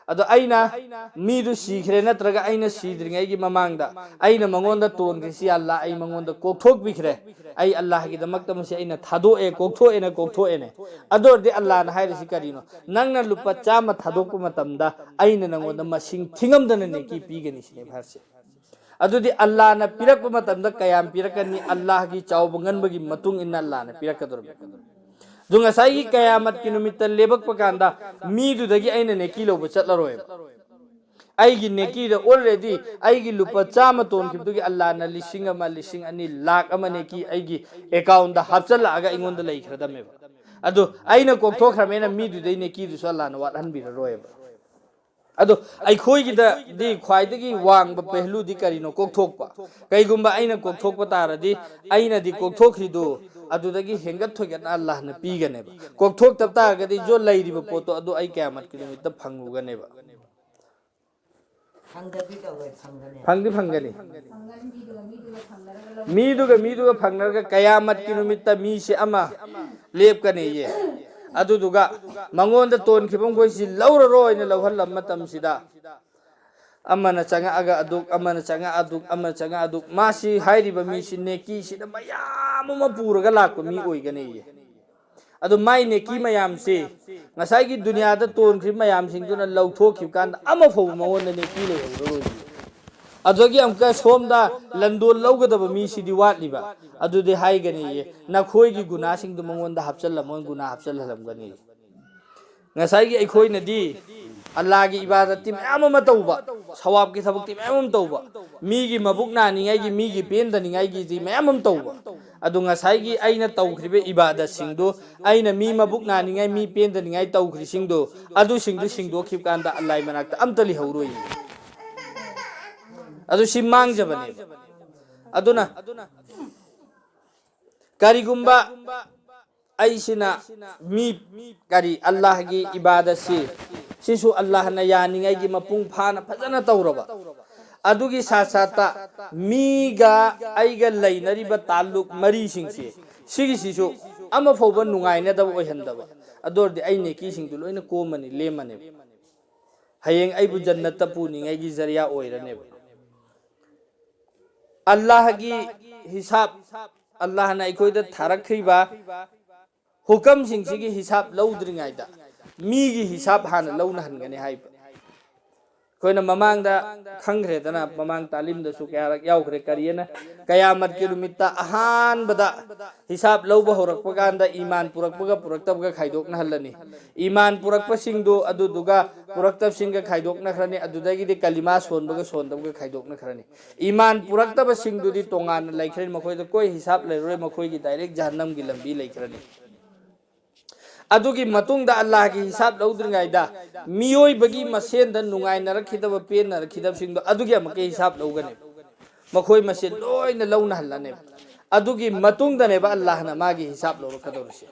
ꯑꯗꯣ ꯑꯩꯅ ꯃꯤꯗꯨ ꯁꯤꯈ꯭ꯔꯦ ꯅꯠꯇ꯭ꯔꯒ ꯑꯩꯅ ꯁꯤꯗ꯭ꯔꯤꯉꯩꯒꯤ ꯃꯃꯥꯡꯗ ꯑꯩꯅ ꯃꯉꯣꯟꯗ ꯇꯣꯟꯈ꯭ꯔꯤꯁꯤ, "ꯑꯜꯂꯥ, ꯑꯩ ꯃꯉꯣꯟꯗ ꯀꯣꯛꯊꯣꯛꯄꯤꯈ꯭ꯔꯦ, ꯑꯩ ꯑꯜꯂꯥꯍꯒꯤꯗꯃꯛꯇ ꯃꯁꯤ ꯑꯩꯅ ꯊꯥꯗꯣꯛꯑꯦ, ꯀꯣꯛꯊꯣꯛꯑꯦꯅ ꯀꯣꯛꯊꯣꯛꯑꯦꯅꯦ"꯫ ꯑꯗꯨ ꯑꯣꯏꯔꯗꯤ ꯑꯜꯂꯥꯅ ꯍꯥꯏꯔꯤꯁꯤ ꯀꯔꯤꯅꯣ? "ꯅꯪꯅ ꯂꯨꯄꯥ ꯆꯥꯝꯃ ꯊꯥꯗꯣꯛꯄ ꯃꯇꯝꯗ ꯑꯩꯅ ꯅꯪꯉꯣꯟꯗ ꯃꯁꯤꯡ ꯊꯤꯉꯝꯗꯅ ꯅꯦꯀꯤ ꯄꯤꯒꯅꯤ" ꯁꯤꯅꯦꯕ ꯍꯥꯏꯔꯤꯁꯦ꯫ ꯑꯗꯨꯗꯤ ꯑꯜꯂꯥꯅ ꯄꯤꯔꯛꯄ ꯃꯇꯝꯗ ꯀꯌꯥꯝ ꯄꯤꯔꯛꯀꯅꯤ? ꯑꯜꯂꯥꯍꯒꯤ ꯆꯥꯎꯕ ꯉꯟꯕꯒꯤ ꯃꯇꯨꯡ ꯏꯟꯅ ꯑꯜꯂꯥꯅ ꯄꯤꯔꯛꯀꯗꯧꯔꯤꯕꯅꯤ꯫ ꯑꯗꯨ ꯉꯁꯥꯏꯒꯤ ꯀꯌꯥꯃꯠꯀꯤ ꯅꯨꯃꯤꯠꯇ ꯂꯦꯞꯄꯛꯄ ꯀꯥꯟꯗ ꯃꯤꯗꯨꯗꯒꯤ ꯑꯩꯅ ꯅꯦꯀꯤ ꯂꯧꯕ ꯆꯠꯂꯔꯣꯏꯕ꯫ ꯑꯩꯒꯤ ꯅꯦꯀꯤꯗ already ꯑꯩꯒꯤ ꯂꯨꯄꯥ ꯆꯥꯝꯃ ꯇꯣꯟꯈꯤꯕꯗꯨꯒꯤ ꯑꯜꯂꯥꯅ ꯂꯤꯁꯤꯡ ꯑꯃ, ꯂꯤꯁꯤꯡ ꯑꯅꯤ, ꯂꯥꯛ ꯑꯃ ꯅꯦꯀꯤ ꯑꯩꯒꯤ ꯑꯦꯀꯥꯎꯟꯗ ꯍꯥꯞꯆꯜꯂꯛꯑꯒ ꯑꯩꯉꯣꯟꯗ ꯂꯩꯈ꯭ꯔꯗꯝꯃꯦꯕ꯫ ꯑꯗꯨ ꯑꯩꯅ ꯀꯣꯛꯊꯣꯛꯈ꯭ꯔꯕꯅꯤꯅ ꯃꯤꯗꯨꯗꯩ ꯅꯦꯀꯤꯗꯨꯁꯨ ꯑꯜꯂꯥꯅ ꯋꯥꯠꯍꯟꯕꯤꯔꯔꯣꯏꯕ꯫ ꯑꯗꯣ ꯑꯩꯈꯣꯏꯒꯤꯗꯗꯤ ꯈ꯭ꯋꯥꯏꯗꯒꯤ ꯋꯥꯡꯕ ꯄꯦꯍꯂꯨꯗꯤ ꯀꯔꯤꯅꯣ? ꯀꯣꯛꯊꯣꯛꯄ꯫ ꯀꯩꯒꯨꯝꯕ ꯑꯩꯅ ꯀꯣꯛꯊꯣꯛꯄ ꯇꯥꯔꯗꯤ, ꯑꯩꯅꯗꯤ ꯀꯣꯛꯊꯣꯛꯈ꯭ꯔꯤꯗꯨ ꯑꯗꯨꯗꯒꯤ ꯍꯦꯟꯒꯠ ꯊꯣꯏꯒꯠꯅ ꯑꯜꯂꯥꯍꯅ ꯄꯤꯒꯅꯦꯕ꯫ ꯀꯣꯛꯊꯣꯛꯇꯕ ꯇꯥꯔꯒꯗꯤ ꯖꯣ ꯂꯩꯔꯤꯕ ꯄꯣꯠꯇꯣ ꯑꯗꯨ ꯑꯩ ꯀꯌꯥꯃꯠꯀꯤ ꯅꯨꯃꯤꯠꯇ ꯐꯪꯉꯨꯒꯅꯦꯕ꯫ ꯐꯪꯗꯕꯤ ꯇꯧꯔꯣꯏ, ꯐꯪꯒꯅꯤ꯫ ꯐꯪꯗꯤ ꯐꯪꯒꯅꯤ꯫ ꯃꯤꯗꯨꯒ ꯃꯤꯗꯨꯒ ꯐꯪꯅꯔꯒ ꯀꯌꯥꯃꯠꯀꯤ ꯅꯨꯃꯤꯠꯇ ꯃꯤꯁꯦ ꯑꯃ ꯂꯦꯞꯀꯅꯤꯌꯦ꯫ ꯑꯗꯨꯗꯨꯒ ꯃꯉꯣꯟꯗ ꯇꯣꯟꯈꯤꯕ ꯃꯈꯣꯏꯁꯤ ꯂꯧꯔꯔꯣꯏꯅ ꯂꯧꯍꯜꯂꯕ ꯃꯇꯝꯁꯤꯗ ꯑꯃꯅ ꯆꯪꯉꯛꯑꯒ ꯑꯗꯨꯛ, ꯑꯃꯅ ꯆꯪꯉꯛꯑ ꯑꯗꯨꯛ, ꯑꯃꯅ ꯆꯪꯉꯛꯑ ꯑꯗꯨꯛ, ꯃꯥꯁꯤ ꯍꯥꯏꯔꯤꯕ ꯃꯤꯁꯤ ꯅꯦꯀꯤꯁꯤꯗ ꯃꯌꯥꯝ ꯑꯃ ꯄꯨꯔꯒ ꯂꯥꯛꯄ ꯃꯤ ꯑꯣꯏꯒꯅꯤꯌꯦ꯫ ꯑꯗꯨ ꯃꯥꯏ ꯅꯦꯀꯤ ꯃꯌꯥꯝꯁꯤ ꯉꯁꯥꯏꯒꯤ ꯗꯨꯅꯤꯌꯥꯗ ꯇꯣꯟꯈ꯭ꯔꯤꯕ ꯃꯌꯥꯝꯁꯤꯡꯗꯨꯅ ꯂꯧꯊꯣꯛꯈꯤꯕ ꯀꯥꯟꯗ ꯑꯃ ꯐꯥꯎꯕ ꯃꯉꯣꯟꯗ ꯅꯦꯀꯤ ꯂꯩꯍꯧꯔꯔꯣꯏ꯫ ꯑꯗꯨꯗꯒꯤ ꯑꯃꯨꯛꯀ ꯁꯣꯝꯗ ꯂꯟꯗꯣꯟ ꯂꯧꯒꯗꯕ ꯃꯤꯁꯤꯗꯤ ꯋꯥꯠꯂꯤꯕ꯫ ꯑꯗꯨꯗꯤ ꯍꯥꯏꯒꯅꯤꯌꯦ, ꯅꯈꯣꯏꯒꯤ ꯒꯨꯅꯥꯁꯤꯡꯗꯨ ꯃꯉꯣꯟꯗ ꯍꯥꯞꯆꯜꯂꯝꯃꯣ, ꯒꯨꯅꯥ ꯍꯥꯞꯆꯜꯍꯜꯂꯝꯒꯅꯤ꯫ ꯉꯁꯥꯏꯒꯤ ꯑꯩꯈꯣꯏꯅꯗꯤ ꯑꯜꯂꯥꯒꯤ ꯏꯕꯥꯗꯠꯇꯤ ꯃꯌꯥꯝ ꯑꯃ ꯇꯧꯕ, ꯁꯋꯥꯕꯀꯤ ꯊꯕꯛꯇꯤ ꯃꯌꯥꯝ ꯑꯃ ꯇꯧꯕ, ꯃꯤꯒꯤ ꯃꯕꯨꯛ ꯅꯥꯅꯤꯡꯉꯥꯏꯒꯤ, ꯃꯤꯒꯤ ꯄꯦꯟꯗꯅꯤꯡꯉꯥꯏꯒꯤꯗꯤ ꯃꯌꯥꯝ ꯑꯃ ꯇꯧꯕ꯫ ꯑꯗꯨ ꯉꯁꯥꯏꯒꯤ ꯑꯩꯅ ꯇꯧꯈ꯭ꯔꯤꯕ ꯏꯕꯥꯗꯠꯁꯤꯡꯗꯨ, ꯑꯩꯅ ꯃꯤ ꯃꯕꯨꯛ ꯅꯥꯅꯤꯡꯉꯥꯏ, ꯃꯤ ꯄꯦꯟꯗꯅꯤꯡꯉꯥꯏ ꯇꯧꯈ꯭ꯔꯤꯁꯤꯡꯗꯨ, ꯑꯗꯨꯁꯤꯡꯗꯨ ꯁꯤꯡꯗꯣꯛꯈꯤꯕ ꯀꯥꯟꯗ ꯑꯜꯂꯥꯍ ꯃꯅꯥꯛꯇ ꯑꯝꯇ ꯂꯩꯍꯧꯔꯣꯏ꯫ ꯑꯗꯨ ꯁꯤ ꯃꯥꯡꯖꯕꯅꯦꯕ꯫ ꯑꯗꯨꯅ ꯀꯔꯤꯒꯨꯝꯕ ꯑꯩꯁꯤꯅ ꯃꯤ ꯀꯔꯤ ꯑꯜꯂꯥꯍꯒꯤ ꯏꯕꯥꯗꯠꯁꯤ, ꯁꯤꯁꯨ ꯑꯜꯂꯥꯍꯅ ꯌꯥꯅꯤꯡꯉꯥꯏꯒꯤ ꯃꯄꯨꯡ ꯐꯥꯅ ꯐꯖꯅ ꯇꯧꯔꯕ, ꯑꯗꯨꯒꯤ ꯁꯥꯠ ꯁꯥꯠꯇ ꯃꯤꯒ ꯑꯩꯒ ꯂꯩꯅꯔꯤꯕ ꯇꯥꯜꯂꯨꯛ ꯃꯔꯤꯁꯤꯡꯁꯤ, ꯁꯤꯒꯤꯁꯤꯁꯨ ꯑꯃ ꯐꯥꯎꯕ ꯅꯨꯡꯉꯥꯏꯅꯗꯕ ꯑꯣꯏꯍꯟꯗꯕ, ꯑꯗꯨ ꯑꯣꯏꯔꯗꯤ ꯑꯩ ꯅꯦꯀꯤꯁꯤꯡꯗꯨ ꯂꯣꯏꯅ ꯀꯣꯝꯃꯅꯤ, ꯂꯦꯝꯃꯅꯦꯕ꯫ ꯍꯌꯦꯡ ꯑꯩꯕꯨ ꯖꯟꯅꯠꯇ ꯄꯨꯅꯤꯡꯉꯥꯏꯒꯤ ꯖꯔꯤꯌꯥ ꯑꯣꯏꯔꯅꯦꯕ꯫ ꯑꯜꯂꯥꯍꯒꯤ ꯍꯤꯁꯥꯕ, ꯑꯜꯂꯥꯍꯅ ꯑꯩꯈꯣꯏꯗ ꯊꯥꯔꯛꯈ꯭ꯔꯤꯕ ꯍꯨꯀꯝꯁꯤꯡꯁꯤꯒꯤ ꯍꯤꯁꯥꯕ ꯂꯧꯗ꯭ꯔꯤꯉꯩꯗ ꯃꯤꯒꯤ ꯍꯤꯁꯥꯕ ꯍꯥꯟꯅ ꯂꯧꯅꯍꯟꯒꯅꯤ ꯍꯥꯏꯕ꯫ ꯑꯩꯈꯣꯏꯅ ꯃꯃꯥꯡꯗ ꯈꯪꯈ꯭ꯔꯦꯗꯅ, ꯃꯃꯥꯡ ꯇꯥꯂꯤꯝꯗꯁꯨ ꯀꯌꯥꯔꯛ ꯌꯥꯎꯈ꯭ꯔꯦ꯫ ꯀꯔꯤꯑꯅ? ꯀꯌꯥꯃꯠꯀꯤ ꯅꯨꯃꯤꯠꯇ ꯑꯍꯥꯟꯕꯗ ꯍꯤꯁꯥꯕ ꯂꯧꯕ ꯍꯧꯔꯛꯄ ꯀꯥꯟꯗ ꯏꯃꯥꯟ ꯄꯨꯔꯛꯄꯒ ꯄꯨꯔꯛꯇꯕꯒ ꯈꯥꯏꯗꯣꯛꯅꯍꯜꯂꯅꯤ꯫ ꯏꯃꯥꯟ ꯄꯨꯔꯛꯄꯁꯤꯡꯗꯨ ꯑꯗꯨꯗꯨꯒ ꯄꯨꯔꯛꯇꯕꯁꯤꯡꯒ ꯈꯥꯏꯗꯣꯛꯅꯈ꯭ꯔꯅꯤ꯫ ꯑꯗꯨꯗꯒꯤꯗꯤ ꯀꯂꯤꯃꯥ ꯁꯣꯟꯕꯒ ꯁꯣꯟꯗꯕꯒ ꯈꯥꯏꯗꯣꯛꯅꯈ꯭ꯔꯅꯤ꯫ ꯏꯃꯥꯟ ꯄꯨꯔꯛꯇꯕꯁꯤꯡꯗꯨꯗꯤ ꯇꯣꯉꯥꯟꯅ ꯂꯩꯈ꯭ꯔꯅꯤ, ꯃꯈꯣꯏꯗ ꯀꯣꯏ ꯍꯤꯁꯥꯕ ꯂꯩꯔꯔꯣꯏ, ꯃꯈꯣꯏꯒꯤ ꯗꯥꯏꯔꯦꯛ ꯖꯍꯟꯅꯝꯒꯤ ꯂꯝꯕꯤ ꯂꯩꯈ꯭ꯔꯅꯤ꯫ ꯑꯗꯨꯒꯤ ꯃꯇꯨꯡꯗ ꯑꯜꯂꯥꯍꯒꯤ ꯍꯤꯁꯥꯕ ꯂꯧꯗ꯭ꯔꯤꯉꯩꯗ ꯃꯤꯑꯣꯏꯕꯒꯤ ꯃꯁꯦꯟꯗ ꯅꯨꯡꯉꯥꯏꯅꯔꯛꯈꯤꯗꯕ, ꯄꯦꯟꯅꯔꯛꯈꯤꯗꯕꯁꯤꯡꯗꯣ ꯑꯗꯨꯒꯤ ꯑꯃꯨꯛꯀ ꯍꯤꯁꯥꯕ ꯂꯧꯒꯅꯦꯕ꯫ ꯃꯈꯣꯏ ꯃꯁꯦꯟ ꯂꯣꯏꯅ ꯂꯧꯅꯍꯜꯂꯅꯦꯕ꯫ ꯑꯗꯨꯒꯤ ꯃꯇꯨꯡꯗꯅꯦꯕ ꯑꯜꯂꯥꯍꯅ ꯃꯥꯒꯤ ꯍꯤꯁꯥꯕ ꯂꯧꯔꯛꯀꯗꯧꯔꯤꯁꯦ꯫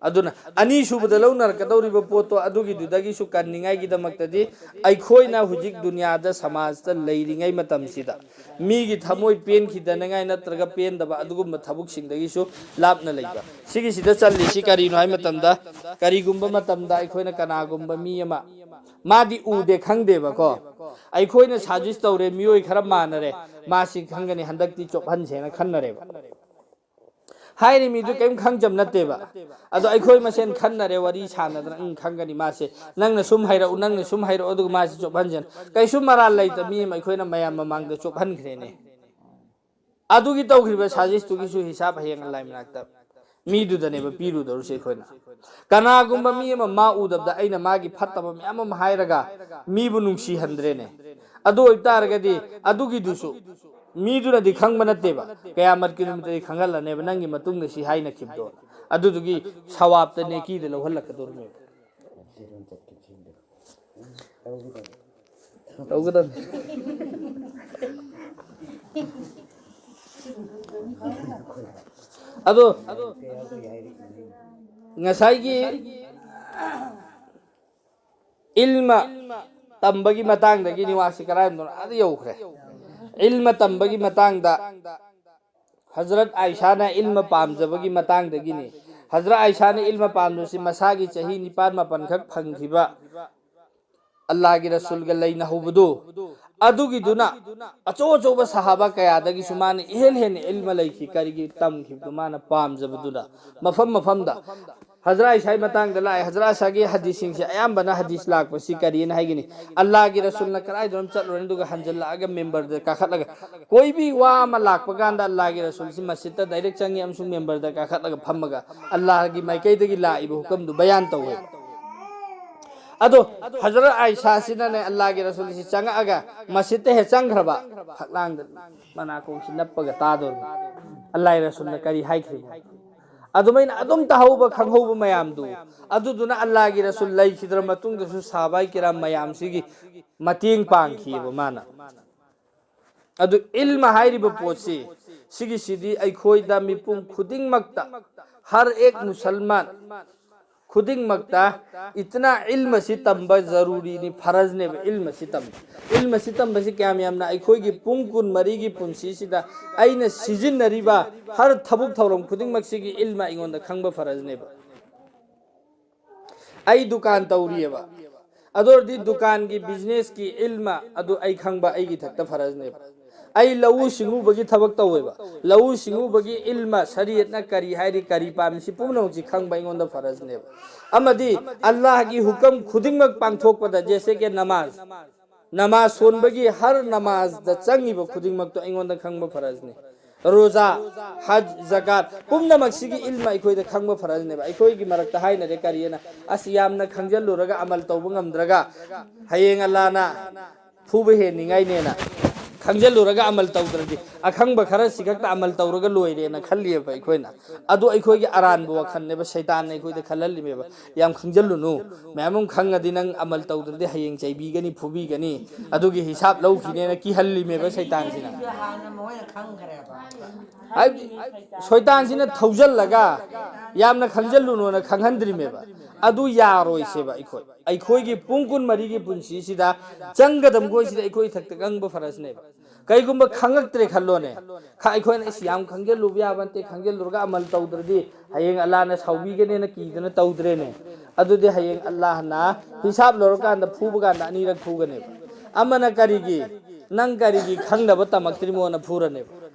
ꯑꯗꯨꯅ ꯑꯅꯤꯁꯨꯕꯗ ꯂꯧꯅꯔꯛꯀꯗꯧꯔꯤꯕ ꯄꯣꯠꯇꯣ ꯑꯗꯨꯒꯤꯗꯨꯗꯒꯤꯁꯨ ꯀꯟꯅꯤꯡꯉꯥꯏꯒꯤꯗꯃꯛꯇꯗꯤ ꯑꯩꯈꯣꯏꯅ ꯍꯧꯖꯤꯛ ꯗꯨꯅꯤꯌꯥꯗ ꯁꯃꯥꯖꯇ ꯂꯩꯔꯤꯉꯩ ꯃꯇꯝꯁꯤꯗ ꯃꯤꯒꯤ ꯊꯃꯣꯏ ꯄꯦꯟꯈꯤꯗꯅꯉꯥꯏ ꯅꯠꯇ꯭ꯔꯒ ꯄꯦꯟꯗꯕ ꯑꯗꯨꯒꯨꯝꯕ ꯊꯕꯛꯁꯤꯡꯗꯒꯤꯁꯨ ꯂꯥꯞꯅ ꯂꯩꯕ꯫ ꯁꯤꯒꯤꯁꯤꯗ ꯆꯜꯂꯤꯁꯤ ꯀꯔꯤꯅꯣ ꯍꯥꯏ ꯃꯇꯝꯗ, ꯀꯔꯤꯒꯨꯝꯕ ꯃꯇꯝꯗ ꯑꯩꯈꯣꯏꯅ ꯀꯅꯥꯒꯨꯝꯕ ꯃꯤ ꯑꯃ, ꯃꯥꯗꯤ ꯎꯗꯦ ꯈꯪꯗꯦꯕꯀꯣ, ꯑꯩꯈꯣꯏꯅ ꯁꯖꯦꯁ ꯇꯧꯔꯦ, ꯃꯤꯑꯣꯏ ꯈꯔ ꯃꯥꯟꯅꯔꯦ, ꯃꯥꯁꯤ ꯈꯪꯒꯅꯤ, ꯍꯟꯗꯛꯇꯤ ꯆꯣꯞꯍꯟꯁꯦꯅ ꯈꯟꯅꯔꯦꯕ꯫ ꯍꯥꯏꯔꯤ ꯃꯤꯗꯨ ꯀꯔꯤꯝ ꯈꯪꯖꯕ ꯅꯠꯇꯦꯕ꯫ ꯑꯗꯣ ꯑꯩꯈꯣꯏ ꯃꯁꯦꯟ ꯈꯟꯅꯔꯦ, ꯋꯥꯔꯤ ꯁꯥꯟꯅꯗꯅ, "ꯎꯝ, ꯈꯪꯒꯅꯤ ꯃꯥꯁꯦ, ꯅꯪꯅ ꯁꯨꯝ ꯍꯥꯏꯔꯛꯎ, ꯅꯪꯅ ꯁꯨꯝ ꯍꯥꯏꯔꯛꯑꯣ, ꯑꯗꯨꯒ ꯃꯥꯁꯦ ꯆꯣꯞꯍꯟꯁꯦꯅ"꯫ ꯀꯩꯁꯨ ꯃꯔꯥꯜ ꯂꯩꯇꯕ ꯃꯤ ꯑꯃ ꯑꯩꯈꯣꯏꯅ ꯃꯌꯥꯝ ꯃꯃꯥꯡꯗ ꯆꯣꯞꯍꯟꯈ꯭ꯔꯦꯅꯦ꯫ ꯑꯗꯨꯒꯤ ꯇꯧꯈ꯭ꯔꯤꯕ ꯁꯥꯖꯤꯁꯇꯨꯒꯤꯁꯨ ꯍꯤꯁꯥꯕ ꯍꯌꯦꯡ ꯑꯜꯂꯥꯍ ꯃꯅꯥꯛꯇ ꯃꯤꯗꯨꯗꯅꯦꯕ ꯄꯤꯔꯨꯗꯧꯔꯤꯁꯦ ꯑꯩꯈꯣꯏꯅ꯫ ꯀꯅꯥꯒꯨꯝꯕ ꯃꯤ ꯑꯃ ꯃꯥ ꯎꯗꯕꯗ ꯑꯩꯅ ꯃꯥꯒꯤ ꯐꯠꯇꯕ ꯃꯌꯥꯝ ꯑꯃ ꯍꯥꯏꯔꯒ ꯃꯤꯕꯨ ꯅꯨꯡꯁꯤꯍꯟꯗ꯭ꯔꯦꯅꯦ꯫ ꯑꯗꯨ ꯑꯣꯏꯕ ꯇꯥꯔꯒꯗꯤ ꯑꯗꯨꯒꯤꯗꯨꯁꯨ ꯃꯤꯗꯨꯅꯗꯤ ꯈꯪꯕ ꯅꯠꯇꯦꯕ, ꯀꯌꯥꯃꯠꯀꯤ ꯅꯨꯃꯤꯠꯇꯗꯤ ꯈꯪꯍꯜꯂꯅꯦꯕ, ꯅꯪꯒꯤ ꯃꯇꯨꯡꯗ ꯁꯤ ꯍꯥꯏꯅꯈꯤꯕꯗꯣ꯫ ꯑꯗꯨꯗꯨꯒꯤ ꯁꯋꯥꯕꯇ ꯅꯦꯀꯤꯗ ꯂꯧꯍꯜꯂꯛꯀꯗꯧꯔꯤꯅꯦꯕ꯫ ꯇꯧꯒꯗꯕꯅꯤ꯫ ꯑꯗꯣ ꯉꯁꯥꯏꯒꯤ ꯏꯜꯃ ꯇꯝꯕꯒꯤ ꯃꯇꯥꯡꯗꯒꯤ ꯅꯤꯋꯥꯁꯤ ꯀꯔꯥꯏꯅꯣ ꯑꯗ ꯌꯧꯈ꯭ꯔꯦ꯫ ꯏꯜꯃ ꯇꯝꯕꯒꯤ ꯃꯇꯥꯡꯗ ꯍꯖꯔꯠ ꯑꯥꯏꯁꯥꯅ ꯏꯜꯃ ꯄꯥꯝꯖꯕꯒꯤ ꯃꯇꯥꯡꯗꯒꯤꯅꯤ꯫ ꯍꯖꯔꯠ ꯑꯥꯏꯁꯥꯅ ꯏꯜꯃ ꯄꯥꯝꯖꯕꯁꯤ ꯃꯁꯥꯒꯤ ꯆꯍꯤ ꯅꯤꯄꯥꯟ ꯃꯥꯄꯟ ꯈꯛ ꯐꯪꯈꯤꯕ ꯑꯜꯂꯥꯍꯒꯤ ꯔꯁꯨꯜꯒ ꯂꯩꯅꯍꯧꯕꯗꯨ, ꯑꯗꯨꯒꯤꯗꯨꯅ ꯑꯆꯧ ꯑꯆꯧꯕ ꯁꯍꯥꯕꯥ ꯀꯌꯥꯗꯒꯤꯁꯨ ꯃꯥꯅ ꯏꯍꯦꯟ ꯍꯦꯟꯅ ꯏꯜꯃ ꯂꯩꯈꯤ꯫ ꯀꯔꯤꯒꯤ ꯇꯝꯈꯤꯕꯗꯨ ꯃꯥꯅ ꯄꯥꯝꯖꯕꯗꯨꯅ꯫ ꯃꯐꯝ ꯃꯐꯝꯗ ꯍꯖꯔꯠ ꯑꯥꯏꯁꯥꯒꯤ ꯃꯇꯥꯡꯗ ꯂꯥꯛꯑꯦ꯫ ꯍꯖꯔꯠ ꯑꯥꯏꯁꯥꯒꯤ ꯍꯗꯤꯁꯁꯤꯡꯁꯦ ꯑꯌꯥꯝꯕꯅ ꯍꯗꯤꯁ ꯂꯥꯛꯄꯁꯤ ꯀꯔꯤꯅ ꯍꯥꯏꯒꯅꯤ? ꯑꯜꯂꯥꯍꯒꯤ ꯔꯁꯨꯜꯅ ꯀꯗꯥꯏꯗꯅꯣꯝ ꯆꯠꯂꯨꯔꯅꯤ, ꯑꯗꯨꯒ ꯍꯟꯖꯜꯂꯛꯑꯒ ꯃꯦꯝꯕꯔꯗ ꯀꯥꯈꯠꯂꯒ, ꯀꯣꯏꯕꯤ ꯋꯥ ꯑꯃ ꯂꯥꯛꯄ ꯀꯥꯟꯗ ꯑꯜꯂꯥꯍꯒꯤ ꯔꯁꯨꯜꯁꯤ ꯃꯁꯖꯤꯠꯇ ꯗꯥꯏꯔꯦꯛ ꯆꯪꯉꯤ ꯑꯃꯁꯨꯡ ꯃꯦꯝꯕꯔꯗ ꯀꯥꯈꯠꯂꯒ ꯐꯝꯃꯒ ꯑꯜꯂꯥꯍꯒꯤ ꯃꯥꯏꯀꯩꯗꯒꯤ ꯂꯥꯛꯏꯕ ꯍꯨꯀꯝꯗꯨ ꯕꯌꯥꯟ ꯇꯧꯋꯦ꯫ ꯑꯗꯣ ꯍꯖꯔꯠ ꯑꯥꯏꯁꯥꯁꯤꯅꯅꯦ ꯑꯜꯂꯥꯍꯒꯤ ꯔꯁꯨꯜꯁꯤ ꯆꯪꯉꯛꯑꯒ ꯃꯁꯖꯤꯠꯇ ꯍꯦꯛ ꯆꯪꯈ꯭ꯔꯕ, ꯐꯛꯂꯥꯡꯗ ꯃꯅꯥꯀꯣꯡꯁꯤ ꯅꯞꯄꯒ ꯇꯥꯗꯣꯔꯤꯕ ꯑꯜꯂꯥꯍꯒꯤ ꯔꯁꯨꯜꯅ ꯀꯔꯤ ꯍꯥꯏꯈ꯭ꯔꯤꯕ꯫ ꯑꯗꯨꯃꯥꯏꯅ ꯑꯗꯨꯝ ꯇꯥꯍꯧꯕ ꯈꯪꯍꯧꯕ ꯃꯌꯥꯝꯗꯨ, ꯑꯗꯨꯗꯨꯅ ꯑꯜꯂꯥꯍꯒꯤ ꯔꯁꯨꯜ ꯂꯩꯈꯤꯗ꯭ꯔ ꯃꯇꯨꯡꯗꯁꯨ ꯁꯍꯥꯕꯥꯏ ꯀꯤꯔꯥꯝ ꯃꯌꯥꯝꯁꯤꯒꯤ ꯃꯇꯦꯡ ꯄꯥꯡꯈꯤꯑꯕ ꯃꯥꯅ꯫ ꯑꯗꯨ ꯏꯜꯃ ꯍꯥꯏꯔꯤꯕ ꯄꯣꯠꯁꯤ, ꯁꯤꯒꯤꯁꯤꯗꯤ ꯑꯩꯈꯣꯏꯗ ꯃꯤꯄꯨꯝ ꯈꯨꯗꯤꯡꯃꯛꯇ, ꯍꯔ ꯑꯦꯛ ꯃꯨꯁꯜꯃꯥꯟ ꯈꯨꯗꯤꯡꯃꯛꯇ ꯏꯇꯅꯥ ꯏꯜꯃ ꯑꯁꯤ ꯇꯝꯕ ꯖꯔꯨꯔꯤꯅꯤ, ꯐꯔꯖꯅꯦꯕ ꯏꯜꯃ ꯑꯁꯤ ꯇꯝꯕ꯫ ꯏꯜꯃ ꯑꯁꯤ ꯇꯝꯕꯁꯤ ꯀꯌꯥꯝ ꯌꯥꯝꯅ ꯑꯩꯈꯣꯏꯒꯤ ꯄꯨꯡ ꯀꯨꯟꯃꯔꯤꯒꯤ ꯄꯨꯟꯁꯤꯁꯤꯗ ꯑꯩꯅ ꯁꯤꯖꯤꯟꯅꯔꯤꯕ ꯍꯔ ꯊꯕꯛ ꯊꯧꯔꯝ ꯈꯨꯗꯤꯡꯃꯛꯁꯤꯒꯤ ꯏꯜꯃ ꯑꯩꯉꯣꯟꯗ ꯈꯪꯕ ꯐꯔꯖꯅꯦꯕ꯫ ꯑꯩ ꯗꯨꯀꯥꯟ ꯇꯧꯔꯤꯑꯕ, ꯑꯗꯨ ꯑꯣꯏꯔꯗꯤ ꯗꯨꯀꯥꯟꯒꯤ ꯕꯤꯖꯤꯅꯦꯁꯀꯤ ꯏꯜꯃ ꯑꯗꯨ ꯑꯩ ꯈꯪꯕ ꯑꯩꯒꯤ ꯊꯛꯇ ꯐꯔꯖꯅꯦꯕ꯫ ꯑꯩ ꯂꯧꯎ ꯁꯤꯡꯎꯕꯒꯤ ꯊꯕꯛ ꯇꯧꯋꯦꯕ꯫ ꯂꯧꯎ ꯁꯤꯡꯎꯕꯒꯤ ꯏꯜꯃ, ꯁꯔꯤꯌꯠꯅ ꯀꯔꯤ ꯍꯥꯏꯔꯤ, ꯀꯔꯤ ꯄꯥꯝꯃꯤ, ꯁꯤ ꯄꯨꯝꯅꯃꯛꯁꯤ ꯈꯪꯕ ꯑꯩꯉꯣꯟꯗ ꯐꯔꯖꯅꯦꯕ꯫ ꯑꯃꯗꯤ ꯑꯜꯂꯥꯍꯒꯤ ꯍꯨꯀꯝ ꯈꯨꯗꯤꯡꯃꯛ ꯄꯥꯡꯊꯣꯛꯄꯗ, ꯖꯦꯁꯦ ꯀꯦ ꯅꯃꯥꯖ, ꯅꯃꯥꯖ ꯁꯣꯟꯕꯒꯤ ꯍꯔ ꯅꯃꯥꯖꯗ ꯆꯪꯉꯤꯕ ꯈꯨꯗꯤꯡꯃꯛꯇꯣ ꯑꯩꯉꯣꯟꯗ ꯈꯪꯕ ꯐꯔꯖꯅꯤ꯫ ꯔꯣꯖꯥ, ꯍꯖ, ꯖꯀꯥꯠ, ꯄꯨꯝꯅꯃꯛꯁꯤꯒꯤ ꯏꯜꯃ ꯑꯩꯈꯣꯏꯗ ꯈꯪꯕ ꯐꯔꯖꯅꯦꯕ꯫ ꯑꯩꯈꯣꯏꯒꯤ ꯃꯔꯛꯇ ꯍꯥꯏꯅꯔꯦ ꯀꯔꯤꯑꯅ, "ꯑꯁ, ꯌꯥꯝꯅ ꯈꯪꯖꯤꯜꯂꯨꯔꯒ ꯑꯃꯜ ꯇꯧꯕ ꯉꯝꯗ꯭ꯔꯒ ꯍꯌꯦꯡ ꯑꯜꯂꯥꯅ ꯐꯨꯕ ꯍꯦꯟꯅꯤꯡꯉꯥꯏꯅꯦꯅ ꯈꯪꯖꯤꯜꯂꯨꯔꯒ ꯑꯃꯜ ꯇꯧꯗ꯭ꯔꯗꯤ, ꯑꯈꯪꯕ ꯈꯔꯁꯤ ꯈꯛꯇ ꯑꯃꯜ ꯇꯧꯔꯒ ꯂꯣꯏꯔꯦꯅ" ꯈꯜꯂꯤꯑꯕ ꯑꯩꯈꯣꯏꯅ꯫ ꯑꯗꯨ ꯑꯩꯈꯣꯏꯒꯤ ꯑꯔꯥꯟꯕ ꯋꯥꯈꯜꯅꯦꯕ, ꯁꯩꯇꯥꯟꯅ ꯑꯩꯈꯣꯏꯗ ꯈꯜꯍꯜꯂꯤꯃꯦꯕ꯫ "ꯌꯥꯝ ꯈꯪꯖꯤꯜꯂꯨꯅꯨ, ꯃꯌꯥꯝ ꯑꯃ ꯈꯪꯉꯗꯤ ꯅꯪ ꯑꯃꯜ ꯇꯧꯗ꯭ꯔꯗꯤ ꯍꯌꯦꯡ ꯆꯩꯕꯤꯒꯅꯤ, ꯐꯨꯕꯤꯒꯅꯤ, ꯑꯗꯨꯒꯤ ꯍꯤꯁꯥꯞ ꯂꯧꯈꯤꯅꯦꯅ" ꯀꯤꯍꯜꯂꯤꯃꯦꯕ ꯁꯩꯇꯥꯟꯁꯤꯅ꯫ ꯍꯥꯟꯅ ꯃꯣꯏꯅ ꯈꯪꯈ꯭ꯔꯦꯕ꯫ ꯍꯥꯏꯕꯗꯤ ꯁꯣꯏꯇꯥꯟꯁꯤꯅ ꯊꯧꯖꯜꯂꯒ ꯌꯥꯝꯅ ꯈꯪꯖꯜꯂꯨꯅꯣꯅ ꯈꯪꯍꯟꯗ꯭ꯔꯤꯃꯦꯕ꯫ ꯑꯗꯨ ꯌꯥꯔꯣꯏꯁꯦꯕ꯫ ꯑꯩꯈꯣꯏ, ꯑꯩꯈꯣꯏꯒꯤ ꯄꯨꯡ ꯀꯨꯟꯃꯔꯤꯒꯤ ꯄꯨꯟꯁꯤꯁꯤꯗ ꯆꯪꯒꯗꯕꯈꯣꯏꯁꯤꯗ ꯑꯩꯈꯣꯏ ꯏꯊꯛꯇ ꯈꯪꯕ ꯐꯔꯁꯅꯦꯕ꯫ ꯀꯩꯒꯨꯝꯕ ꯈꯪꯉꯛꯇ꯭ꯔꯦ ꯈꯜꯂꯣꯅꯦ, ꯈ-, ꯑꯩꯈꯣꯏꯅ "ꯏꯁ, ꯌꯥꯝ ꯈꯪꯖꯜꯂꯨꯕ ꯌꯥꯕ ꯅꯠꯇꯦ, ꯈꯪꯖꯜꯂꯨꯔꯒ ꯑꯃꯜ ꯇꯧꯗ꯭ꯔꯗꯤ ꯍꯌꯦꯡ ꯑꯜꯂꯥꯅ ꯁꯥꯎꯕꯤꯒꯅꯦꯅ" ꯀꯤꯗꯅ ꯇꯧꯗ꯭ꯔꯦꯅꯦ꯫ ꯑꯗꯨꯗꯤ ꯍꯌꯦꯡ ꯑꯜꯂꯥꯍꯅ ꯍꯤꯁꯥꯞ ꯂꯧꯔꯀꯥꯟꯗ ꯐꯨꯕ ꯀꯥꯟꯗ ꯑꯅꯤꯔꯛ ꯐꯨꯒꯅꯦꯕ꯫ ꯑꯃꯅ ꯀꯔꯤꯒꯤ, "ꯅꯪ ꯀꯔꯤꯒꯤ ꯈꯪꯅꯕ ꯇꯝꯃꯛꯇ꯭ꯔꯤꯃꯣꯅ" ꯐꯨꯔꯅꯦꯕ꯫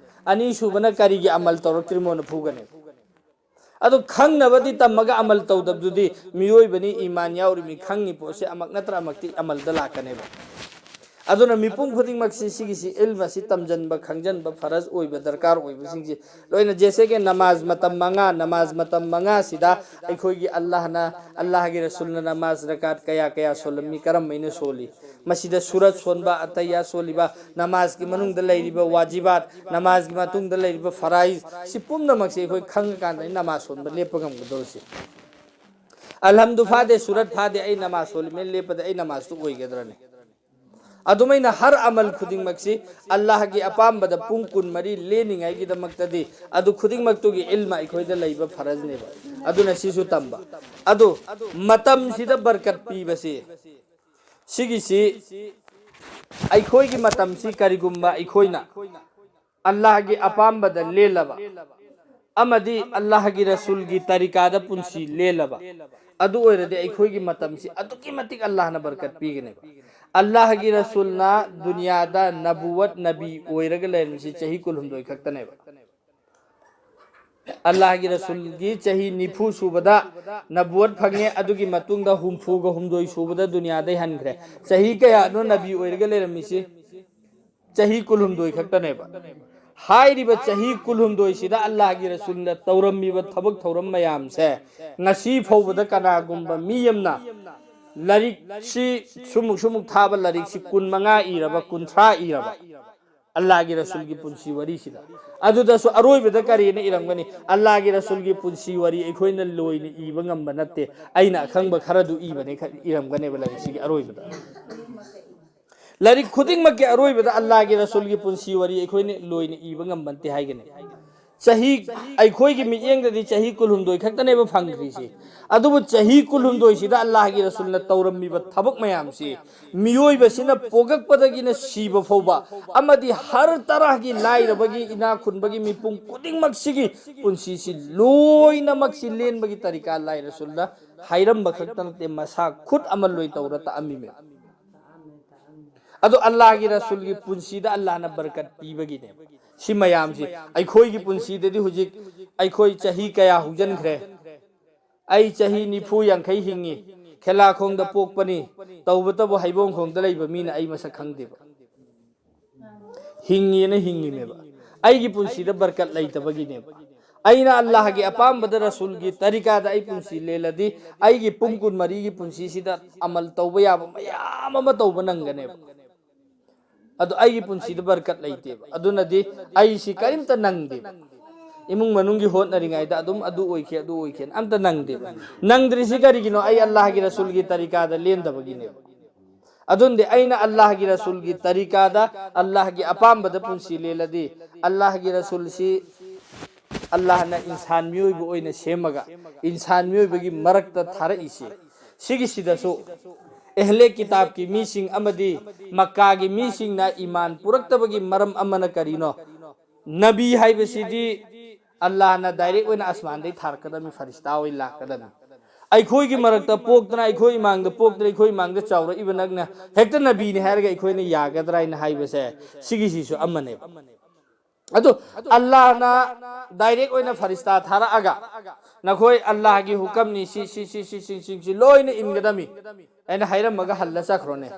ꯑꯅꯤꯁꯨꯕꯅ "ꯀꯔꯤꯒꯤ ꯑꯃꯜ ꯇꯧꯔꯛꯇ꯭ꯔꯤꯃꯣꯅ" ꯐꯨꯒꯅꯦꯕ꯫ ꯑꯗꯨ ꯈꯪꯅꯕꯗꯤ ꯇꯝꯃꯒ ꯑꯃꯜ ꯇꯧꯗꯕꯗꯨꯗꯤ ꯃꯤꯑꯣꯏꯕꯅꯤ, ꯏꯃꯥꯟ ꯌꯥꯎꯔꯤꯃꯤ, ꯈꯪꯉꯤ ꯄꯣꯠꯁꯦ ꯑꯃꯛ ꯅꯠꯇ꯭ꯔ ꯑꯃꯛꯇꯤ ꯑꯃꯜꯗ ꯂꯥꯛꯀꯅꯦꯕ꯫ ꯑꯗꯨꯅ ꯃꯤꯄꯨꯝ ꯈꯨꯗꯤꯡꯃꯛꯁꯤ ꯁꯤꯒꯤꯁꯤ, ꯏꯜꯝ ꯑꯁꯤ ꯇꯝꯖꯟꯕ, ꯈꯪꯖꯟꯕ ꯐꯔꯖ ꯑꯣꯏꯕ, ꯗꯔꯀꯥꯔ ꯑꯣꯏꯕꯁꯤꯡꯁꯤ ꯂꯣꯏꯅ, ꯖꯦꯁꯦ ꯀꯦ ꯅꯃꯥꯖ ꯃꯇꯝ ꯃꯉꯥ, ꯅꯃꯥꯖ ꯃꯇꯝ ꯃꯉꯥꯁꯤꯗ ꯑꯩꯈꯣꯏꯒꯤ ꯑꯜꯂꯥꯍꯅ, ꯑꯜꯂꯥꯍꯒꯤ ꯔꯁꯨꯜꯅ ꯅꯃꯥꯖ ꯔꯀꯥꯠ ꯀꯌꯥ ꯀꯌꯥ ꯁꯣꯜꯂꯝꯃꯤ, ꯀꯔꯝꯕꯩꯅ ꯁꯣꯜꯂꯤ, ꯃꯁꯤꯗ ꯁꯨꯔꯠ ꯁꯣꯟꯕ, ꯑꯇꯩꯌꯥ ꯁꯣꯜꯂꯤꯕ, ꯅꯃꯥꯖꯀꯤ ꯃꯅꯨꯡꯗ ꯂꯩꯔꯤꯕ ꯋꯥꯖꯤꯕꯥꯠ, ꯅꯃꯥꯖꯀꯤ ꯃꯇꯨꯡꯗ ꯂꯩꯔꯤꯕ ꯐꯔꯥꯏꯖ, ꯁꯤ ꯄꯨꯝꯅꯃꯛꯁꯦ ꯑꯩꯈꯣꯏ ꯈꯪꯉꯀꯥꯟꯗꯅꯤ ꯅꯃꯥꯖ ꯁꯣꯟꯕ ꯂꯦꯞꯄ ꯉꯝꯒꯗꯧꯔꯤꯁꯦ꯫ ꯑꯜꯍꯝꯗꯨ ꯐꯥꯗꯦ, ꯁꯨꯔꯠ ꯐꯥꯗꯦ, ꯑꯩ ꯅꯃꯥꯖ ꯁꯣꯜꯂꯤꯃꯦ ꯂꯦꯞꯄꯗ ꯑꯩ ꯅꯃꯥꯖꯇꯨ ꯑꯣꯏꯒꯗ꯭ꯔꯅꯦ? ꯑꯗꯨꯃꯥꯏꯅ ꯍꯔ ꯑꯃꯜ ꯈꯨꯗꯤꯡꯃꯛꯁꯤ ꯑꯜꯂꯥꯍꯒꯤ ꯑꯄꯥꯝꯕꯗ ꯄꯨꯡ ꯀꯨꯟꯃꯔꯤ ꯂꯦꯟꯅꯤꯡꯉꯥꯏꯒꯤꯗꯃꯛꯇꯗꯤ ꯑꯗꯨ ꯈꯨꯗꯤꯡꯃꯛꯇꯨꯒꯤ ꯏꯜꯃ ꯑꯩꯈꯣꯏꯗ ꯂꯩꯕ ꯐꯔꯖꯅꯦꯕ꯫ ꯑꯗꯨꯅ ꯁꯤꯁꯨ ꯇꯝꯕ꯫ ꯑꯗꯨ ꯃꯇꯝꯁꯤꯗ ꯕꯔꯀꯠ ꯄꯤꯕꯁꯤ, ꯁꯤꯒꯤꯁꯤ ꯑꯩꯈꯣꯏꯒꯤ ꯃꯇꯝꯁꯤ ꯀꯔꯤꯒꯨꯝꯕ ꯑꯩꯈꯣꯏꯅ ꯑꯜꯂꯥꯍꯒꯤ ꯑꯄꯥꯝꯕꯗ ꯂꯦꯜꯂꯕ ꯑꯃꯗꯤ ꯑꯜꯂꯥꯍꯒꯤ ꯔꯁꯨꯜꯒꯤ ꯇꯔꯤꯀꯥꯗ ꯄꯨꯟꯁꯤ ꯂꯦꯜꯂꯕ, ꯑꯗꯨ ꯑꯣꯏꯔꯗꯤ ꯑꯩꯈꯣꯏꯒꯤ ꯃꯇꯝꯁꯤ ꯑꯗꯨꯛꯀꯤ ꯃꯇꯤꯛ ꯑꯜꯂꯥꯍꯅ ꯕꯔꯀꯠ ꯄꯤꯒꯅꯦꯕ꯫ ꯑꯜꯂꯥꯍꯒꯤ ꯔꯁꯨꯜꯅ ꯗꯨꯅꯤꯌꯥꯗ ꯅꯕꯨꯋꯠ, ꯅꯕꯤ ꯑꯣꯏꯔꯒ ꯂꯩꯔꯝꯃꯤꯁꯤ ꯆꯍꯤ ꯀꯨꯟꯍꯨꯝꯗꯣꯏ ꯈꯛꯇꯅꯦꯕ꯫ ꯑꯜꯂꯥꯍꯒꯤ ꯔꯁꯨꯜꯒꯤ ꯆꯍꯤ ꯅꯤꯐꯨ ꯁꯨꯕꯗ ꯅꯕꯨꯋꯠ ꯐꯪꯉꯦ, ꯑꯗꯨꯒꯤ ꯃꯇꯨꯡꯗ ꯍꯨꯝꯐꯨꯒ ꯍꯨꯝꯗꯣꯏ ꯁꯨꯕꯗ ꯗꯨꯅꯤꯌꯥꯗꯩ ꯍꯟꯈ꯭ꯔꯦ꯫ ꯆꯍꯤ ꯀꯌꯥꯅꯣ ꯅꯕꯤ ꯑꯣꯏꯔꯒ ꯂꯩꯔꯝꯃꯤꯁꯤ? ꯆꯍꯤ ꯀꯨꯟꯍꯨꯝꯗꯣꯏ ꯈꯛꯇꯅꯦꯕ꯫ ꯍꯥꯏꯔꯤꯕ ꯆꯍꯤ ꯀꯨꯟꯍꯨꯝꯗꯣꯏꯁꯤꯗ ꯑꯜꯂꯥꯍꯒꯤ ꯔꯁꯨꯜꯅ ꯇꯧꯔꯝꯃꯤꯕ ꯊꯕꯛ ꯊꯧꯔꯝ ꯃꯌꯥꯝꯁꯦ ꯉꯁꯤ ꯐꯥꯎꯕꯗ ꯀꯅꯥꯒꯨꯝꯕ ꯃꯤ ꯑꯃꯅ ꯂꯥꯏꯔꯤꯛꯁꯤ ꯁꯨꯃꯨꯛ ꯁꯨꯃꯨꯛ ꯊꯥꯕ ꯂꯥꯏꯔꯤꯛꯁꯤ ꯀꯨꯟ ꯃꯉꯥ ꯏꯔꯕ, ꯀꯨꯟꯊ꯭ꯔꯥ ꯏꯔꯕ ꯑꯜꯂꯥꯍꯒꯤ ꯔꯁꯨꯜꯒꯤ ꯄꯨꯟꯁꯤ ꯋꯥꯔꯤꯁꯤꯗ, ꯑꯗꯨꯗꯁꯨ ꯑꯔꯣꯏꯕꯗ ꯀꯔꯤꯅ ꯏꯔꯝꯒꯅꯤ? ꯑꯜꯂꯥꯍꯒꯤ ꯔꯁꯨꯜꯒꯤ ꯄꯨꯟꯁꯤ ꯋꯥꯔꯤ ꯑꯩꯈꯣꯏꯅ ꯂꯣꯏꯅ ꯏꯕ ꯉꯝꯕ ꯅꯠꯇꯦ, ꯑꯩꯅ ꯑꯈꯪꯕ ꯈꯔꯗꯨ ꯏꯕꯅꯦ ꯈ-, ꯏꯔꯝꯒꯅꯦꯕ ꯂꯥꯏꯔꯤꯛꯁꯤꯒꯤ ꯑꯔꯣꯏꯕꯗ꯫ ꯂꯥꯏꯔꯤꯛ ꯈꯨꯗꯤꯡꯃꯛꯀꯤ ꯑꯔꯣꯏꯕꯗ ꯑꯜꯂꯥꯍꯒꯤ ꯔꯁꯨꯜꯒꯤ ꯄꯨꯟꯁꯤ ꯋꯥꯔꯤ ꯑꯩꯈꯣꯏꯅ ꯂꯣꯏꯅ ꯏꯕ ꯉꯝꯕ ꯅꯠꯇꯦ ꯍꯥꯏꯒꯅꯤ꯫ ꯆꯍꯤ, ꯑꯩꯈꯣꯏꯒꯤ ꯃꯤꯠꯌꯦꯡꯗꯗꯤ ꯆꯍꯤ ꯀꯨꯟꯍꯨꯝꯗꯣꯏ ꯈꯛꯇꯅꯦꯕ ꯐꯪꯈ꯭ꯔꯤꯁꯤ꯫ ꯑꯗꯨꯕꯨ ꯆꯍꯤ ꯀꯨꯟꯍꯨꯝꯗꯣꯏꯁꯤꯗ ꯑꯜꯂꯥꯍꯒꯤ ꯔꯁꯨꯜꯅ ꯇꯧꯔꯝꯃꯤꯕ ꯊꯕꯛ ꯃꯌꯥꯝꯁꯤ, ꯃꯤꯑꯣꯏꯕꯁꯤꯅ ꯄꯣꯛꯂꯛꯄꯗꯒꯤꯅ ꯁꯤꯕ ꯐꯥꯎꯕ, ꯑꯃꯗꯤ ꯍꯔ ꯇꯔꯥꯒꯤ ꯂꯥꯏꯔꯕꯒꯤ, ꯏꯅꯥꯛ ꯈꯨꯟꯕꯒꯤ ꯃꯤꯄꯨꯝ ꯈꯨꯗꯤꯡꯃꯛꯁꯤꯒꯤ ꯄꯨꯟꯁꯤꯁꯤ ꯂꯣꯏꯅꯃꯛꯁꯤ ꯂꯦꯟꯕꯒꯤ ꯇꯔꯤꯀꯥ ꯑꯜꯂꯥꯍꯒꯤ ꯔꯁꯨꯜꯅ ꯍꯥꯏꯔꯝꯕ ꯈꯛꯇ ꯅꯠꯇꯦ, ꯃꯁꯥ ꯈꯨꯠ ꯑꯃ ꯂꯣꯏ ꯇꯧꯔ ꯇꯥꯛꯑꯝꯃꯤꯃꯦ꯫ ꯑꯗꯣ ꯑꯜꯂꯥꯍꯒꯤ ꯔꯁꯨꯜꯒꯤ ꯄꯨꯟꯁꯤꯗ ꯑꯜꯂꯥꯍꯅ ꯕꯔꯀꯠ ꯄꯤꯕꯒꯤꯅꯦꯕ꯫ ꯁꯤ ꯃꯌꯥꯝꯁꯤ ꯑꯩꯈꯣꯏꯒꯤ ꯄꯨꯟꯁꯤꯗꯗꯤ ꯍꯧꯖꯤꯛ ꯑꯩꯈꯣꯏ ꯆꯍꯤ ꯀꯌꯥ ꯍꯧꯖꯤꯟꯈ꯭ꯔꯦ? ꯑꯩ ꯆꯍꯤ ꯅꯤꯐꯨ ꯌꯥꯡꯈꯩ ꯍꯤꯡꯉꯤ, ꯈꯦꯂꯥꯈꯣꯡꯗ ꯄꯣꯛꯄꯅꯤ, ꯇꯧꯕꯇꯕꯨ ꯍꯩꯕꯣꯡꯈꯣꯡꯗ ꯂꯩꯕ ꯃꯤꯅ ꯑꯩ ꯃꯁꯛ ꯈꯪꯗꯦꯕ꯫ ꯍꯤꯡꯉꯦꯅ ꯍꯤꯡꯉꯤꯅꯦꯕ꯫ ꯑꯩꯒꯤ ꯄꯨꯟꯁꯤꯗ ꯕꯔꯀꯠ ꯂꯩꯇꯕꯒꯤꯅꯦꯕ꯫ ꯑꯩꯅ ꯑꯜꯂꯥꯍꯒꯤ ꯑꯄꯥꯝꯕꯗ, ꯔꯁꯨꯜꯒꯤ ꯇꯔꯤꯀꯥꯗ ꯑꯩ ꯄꯨꯟꯁꯤ ꯂꯦꯜꯂꯗꯤ, ꯑꯩꯒꯤ ꯄꯨꯡ ꯀꯨꯟꯃꯔꯤꯒꯤ ꯄꯨꯟꯁꯤꯁꯤꯗ ꯑꯃꯜ ꯇꯧꯕ ꯌꯥꯕ ꯃꯌꯥꯝ ꯑꯃ ꯇꯧꯕ ꯅꯪꯒꯅꯦꯕ꯫ ꯑꯗꯣ ꯑꯩꯒꯤ ꯄꯨꯟꯁꯤꯗ ꯕꯔꯀꯠ ꯂꯩꯇꯦꯕ꯫ ꯑꯗꯨꯅꯗꯤ ꯑꯩꯁꯤ ꯀꯔꯤꯝꯇ ꯅꯪꯗꯦꯕ꯫ ꯏꯃꯨꯡ ꯃꯅꯨꯡꯒꯤ ꯍꯣꯠꯅꯔꯤꯉꯩꯗ ꯑꯗꯨꯝ ꯑꯗꯨ ꯑꯣꯏꯈꯤ, ꯑꯗꯨ ꯑꯣꯏꯈꯤꯅ ꯑꯝꯇ ꯅꯪꯗꯦꯕ꯫ ꯅꯪꯗ꯭ꯔꯤꯁꯤ ꯀꯔꯤꯒꯤꯅꯣ? ꯑꯩ ꯑꯜꯂꯥꯍꯒꯤ ꯔꯁꯨꯜꯒꯤ ꯇꯔꯤꯀꯥꯗ ꯂꯦꯟꯗꯕꯒꯤꯅꯦꯕ꯫ ꯑꯗꯨꯅꯗꯤ ꯑꯩꯅ ꯑꯜꯂꯥꯍꯒꯤ ꯔꯁꯨꯜꯒꯤ ꯇꯔꯤꯀꯥꯗ, ꯑꯜꯂꯥꯍꯒꯤ ꯑꯄꯥꯝꯕꯗ ꯄꯨꯟꯁꯤ ꯂꯦꯜꯂꯗꯤ, ꯑꯜꯂꯥꯍꯒꯤ ꯔꯁꯨꯜꯁꯤ ꯑꯜꯂꯥꯍꯅ ꯏꯟꯁꯥꯟ ꯃꯤꯑꯣꯏꯕ ꯑꯣꯏꯅ ꯁꯦꯝꯃꯒ, ꯏꯟꯁꯥꯟ ꯃꯤꯑꯣꯏꯕꯒꯤ ꯃꯔꯛꯇ ꯊꯥꯔꯛꯏꯁꯤ, ꯁꯤꯒꯤꯁꯤꯗꯁꯨ ꯑꯦꯍꯂꯦ ꯀꯤꯇꯥꯕꯀꯤ ꯃꯤꯁꯤꯡ ꯑꯃꯗꯤ ꯃꯛꯀꯥꯒꯤ ꯃꯤꯁꯤꯡꯅ ꯏꯃꯥꯟ ꯄꯨꯔꯛꯇꯕꯒꯤ ꯃꯔꯝ ꯑꯃꯅ ꯀꯔꯤꯅꯣ? ꯅꯕꯤ ꯍꯥꯏꯕꯁꯤꯗꯤ ꯑꯜꯂꯥꯍꯅ ꯗꯥꯏꯔꯦꯛ ꯑꯣꯏꯅ ꯑꯁꯃꯥꯟꯗꯩ ꯊꯥꯔꯛꯀꯗꯕꯅꯤ, ꯐꯔꯤꯁꯇꯥ ꯑꯣꯏꯅ ꯂꯥꯛꯀꯗꯕꯅꯤ꯫ ꯑꯩꯈꯣꯏꯒꯤ ꯃꯔꯛꯇ ꯄꯣꯛꯇꯅ, ꯑꯩꯈꯣꯏ ꯏꯃꯥꯡꯗ ꯄꯣꯛꯇꯅ, ꯑꯩꯈꯣꯏ ꯏꯃꯥꯡꯗ ꯆꯥꯎꯔꯛꯏꯕ ꯅꯪꯅ ꯍꯦꯛꯇ ꯅꯕꯤꯅꯤ ꯍꯥꯏꯔꯒ ꯑꯩꯈꯣꯏꯅ ꯌꯥꯒꯗ꯭ꯔꯥ ꯍꯥꯏꯅ ꯍꯥꯏꯕꯁꯦ, ꯁꯤꯒꯤꯁꯤꯁꯨ ꯑꯃꯅꯦꯕ꯫ ꯑꯗꯣ ꯑꯜꯂꯥꯍꯅ ꯗꯥꯏꯔꯦꯛ ꯑꯣꯏꯅ ꯐꯔꯤꯁꯇꯥ ꯊꯥꯔꯛꯑꯒ, "ꯅꯈꯣꯏ ꯑꯜꯂꯥꯍꯒꯤ ꯍꯨꯀꯝꯅꯤ, ꯁꯤ ꯁꯤ ꯁꯤ ꯁꯤ ꯁꯤ ꯁꯤ ꯁꯤ ꯂꯣꯏꯅ ꯏꯟꯒꯗꯕꯅꯤ" ꯍꯥꯏꯅ ꯍꯥꯏꯔꯝꯃꯒ ꯍꯜꯂ ꯆꯠꯈ꯭ꯔꯣꯅꯦ꯫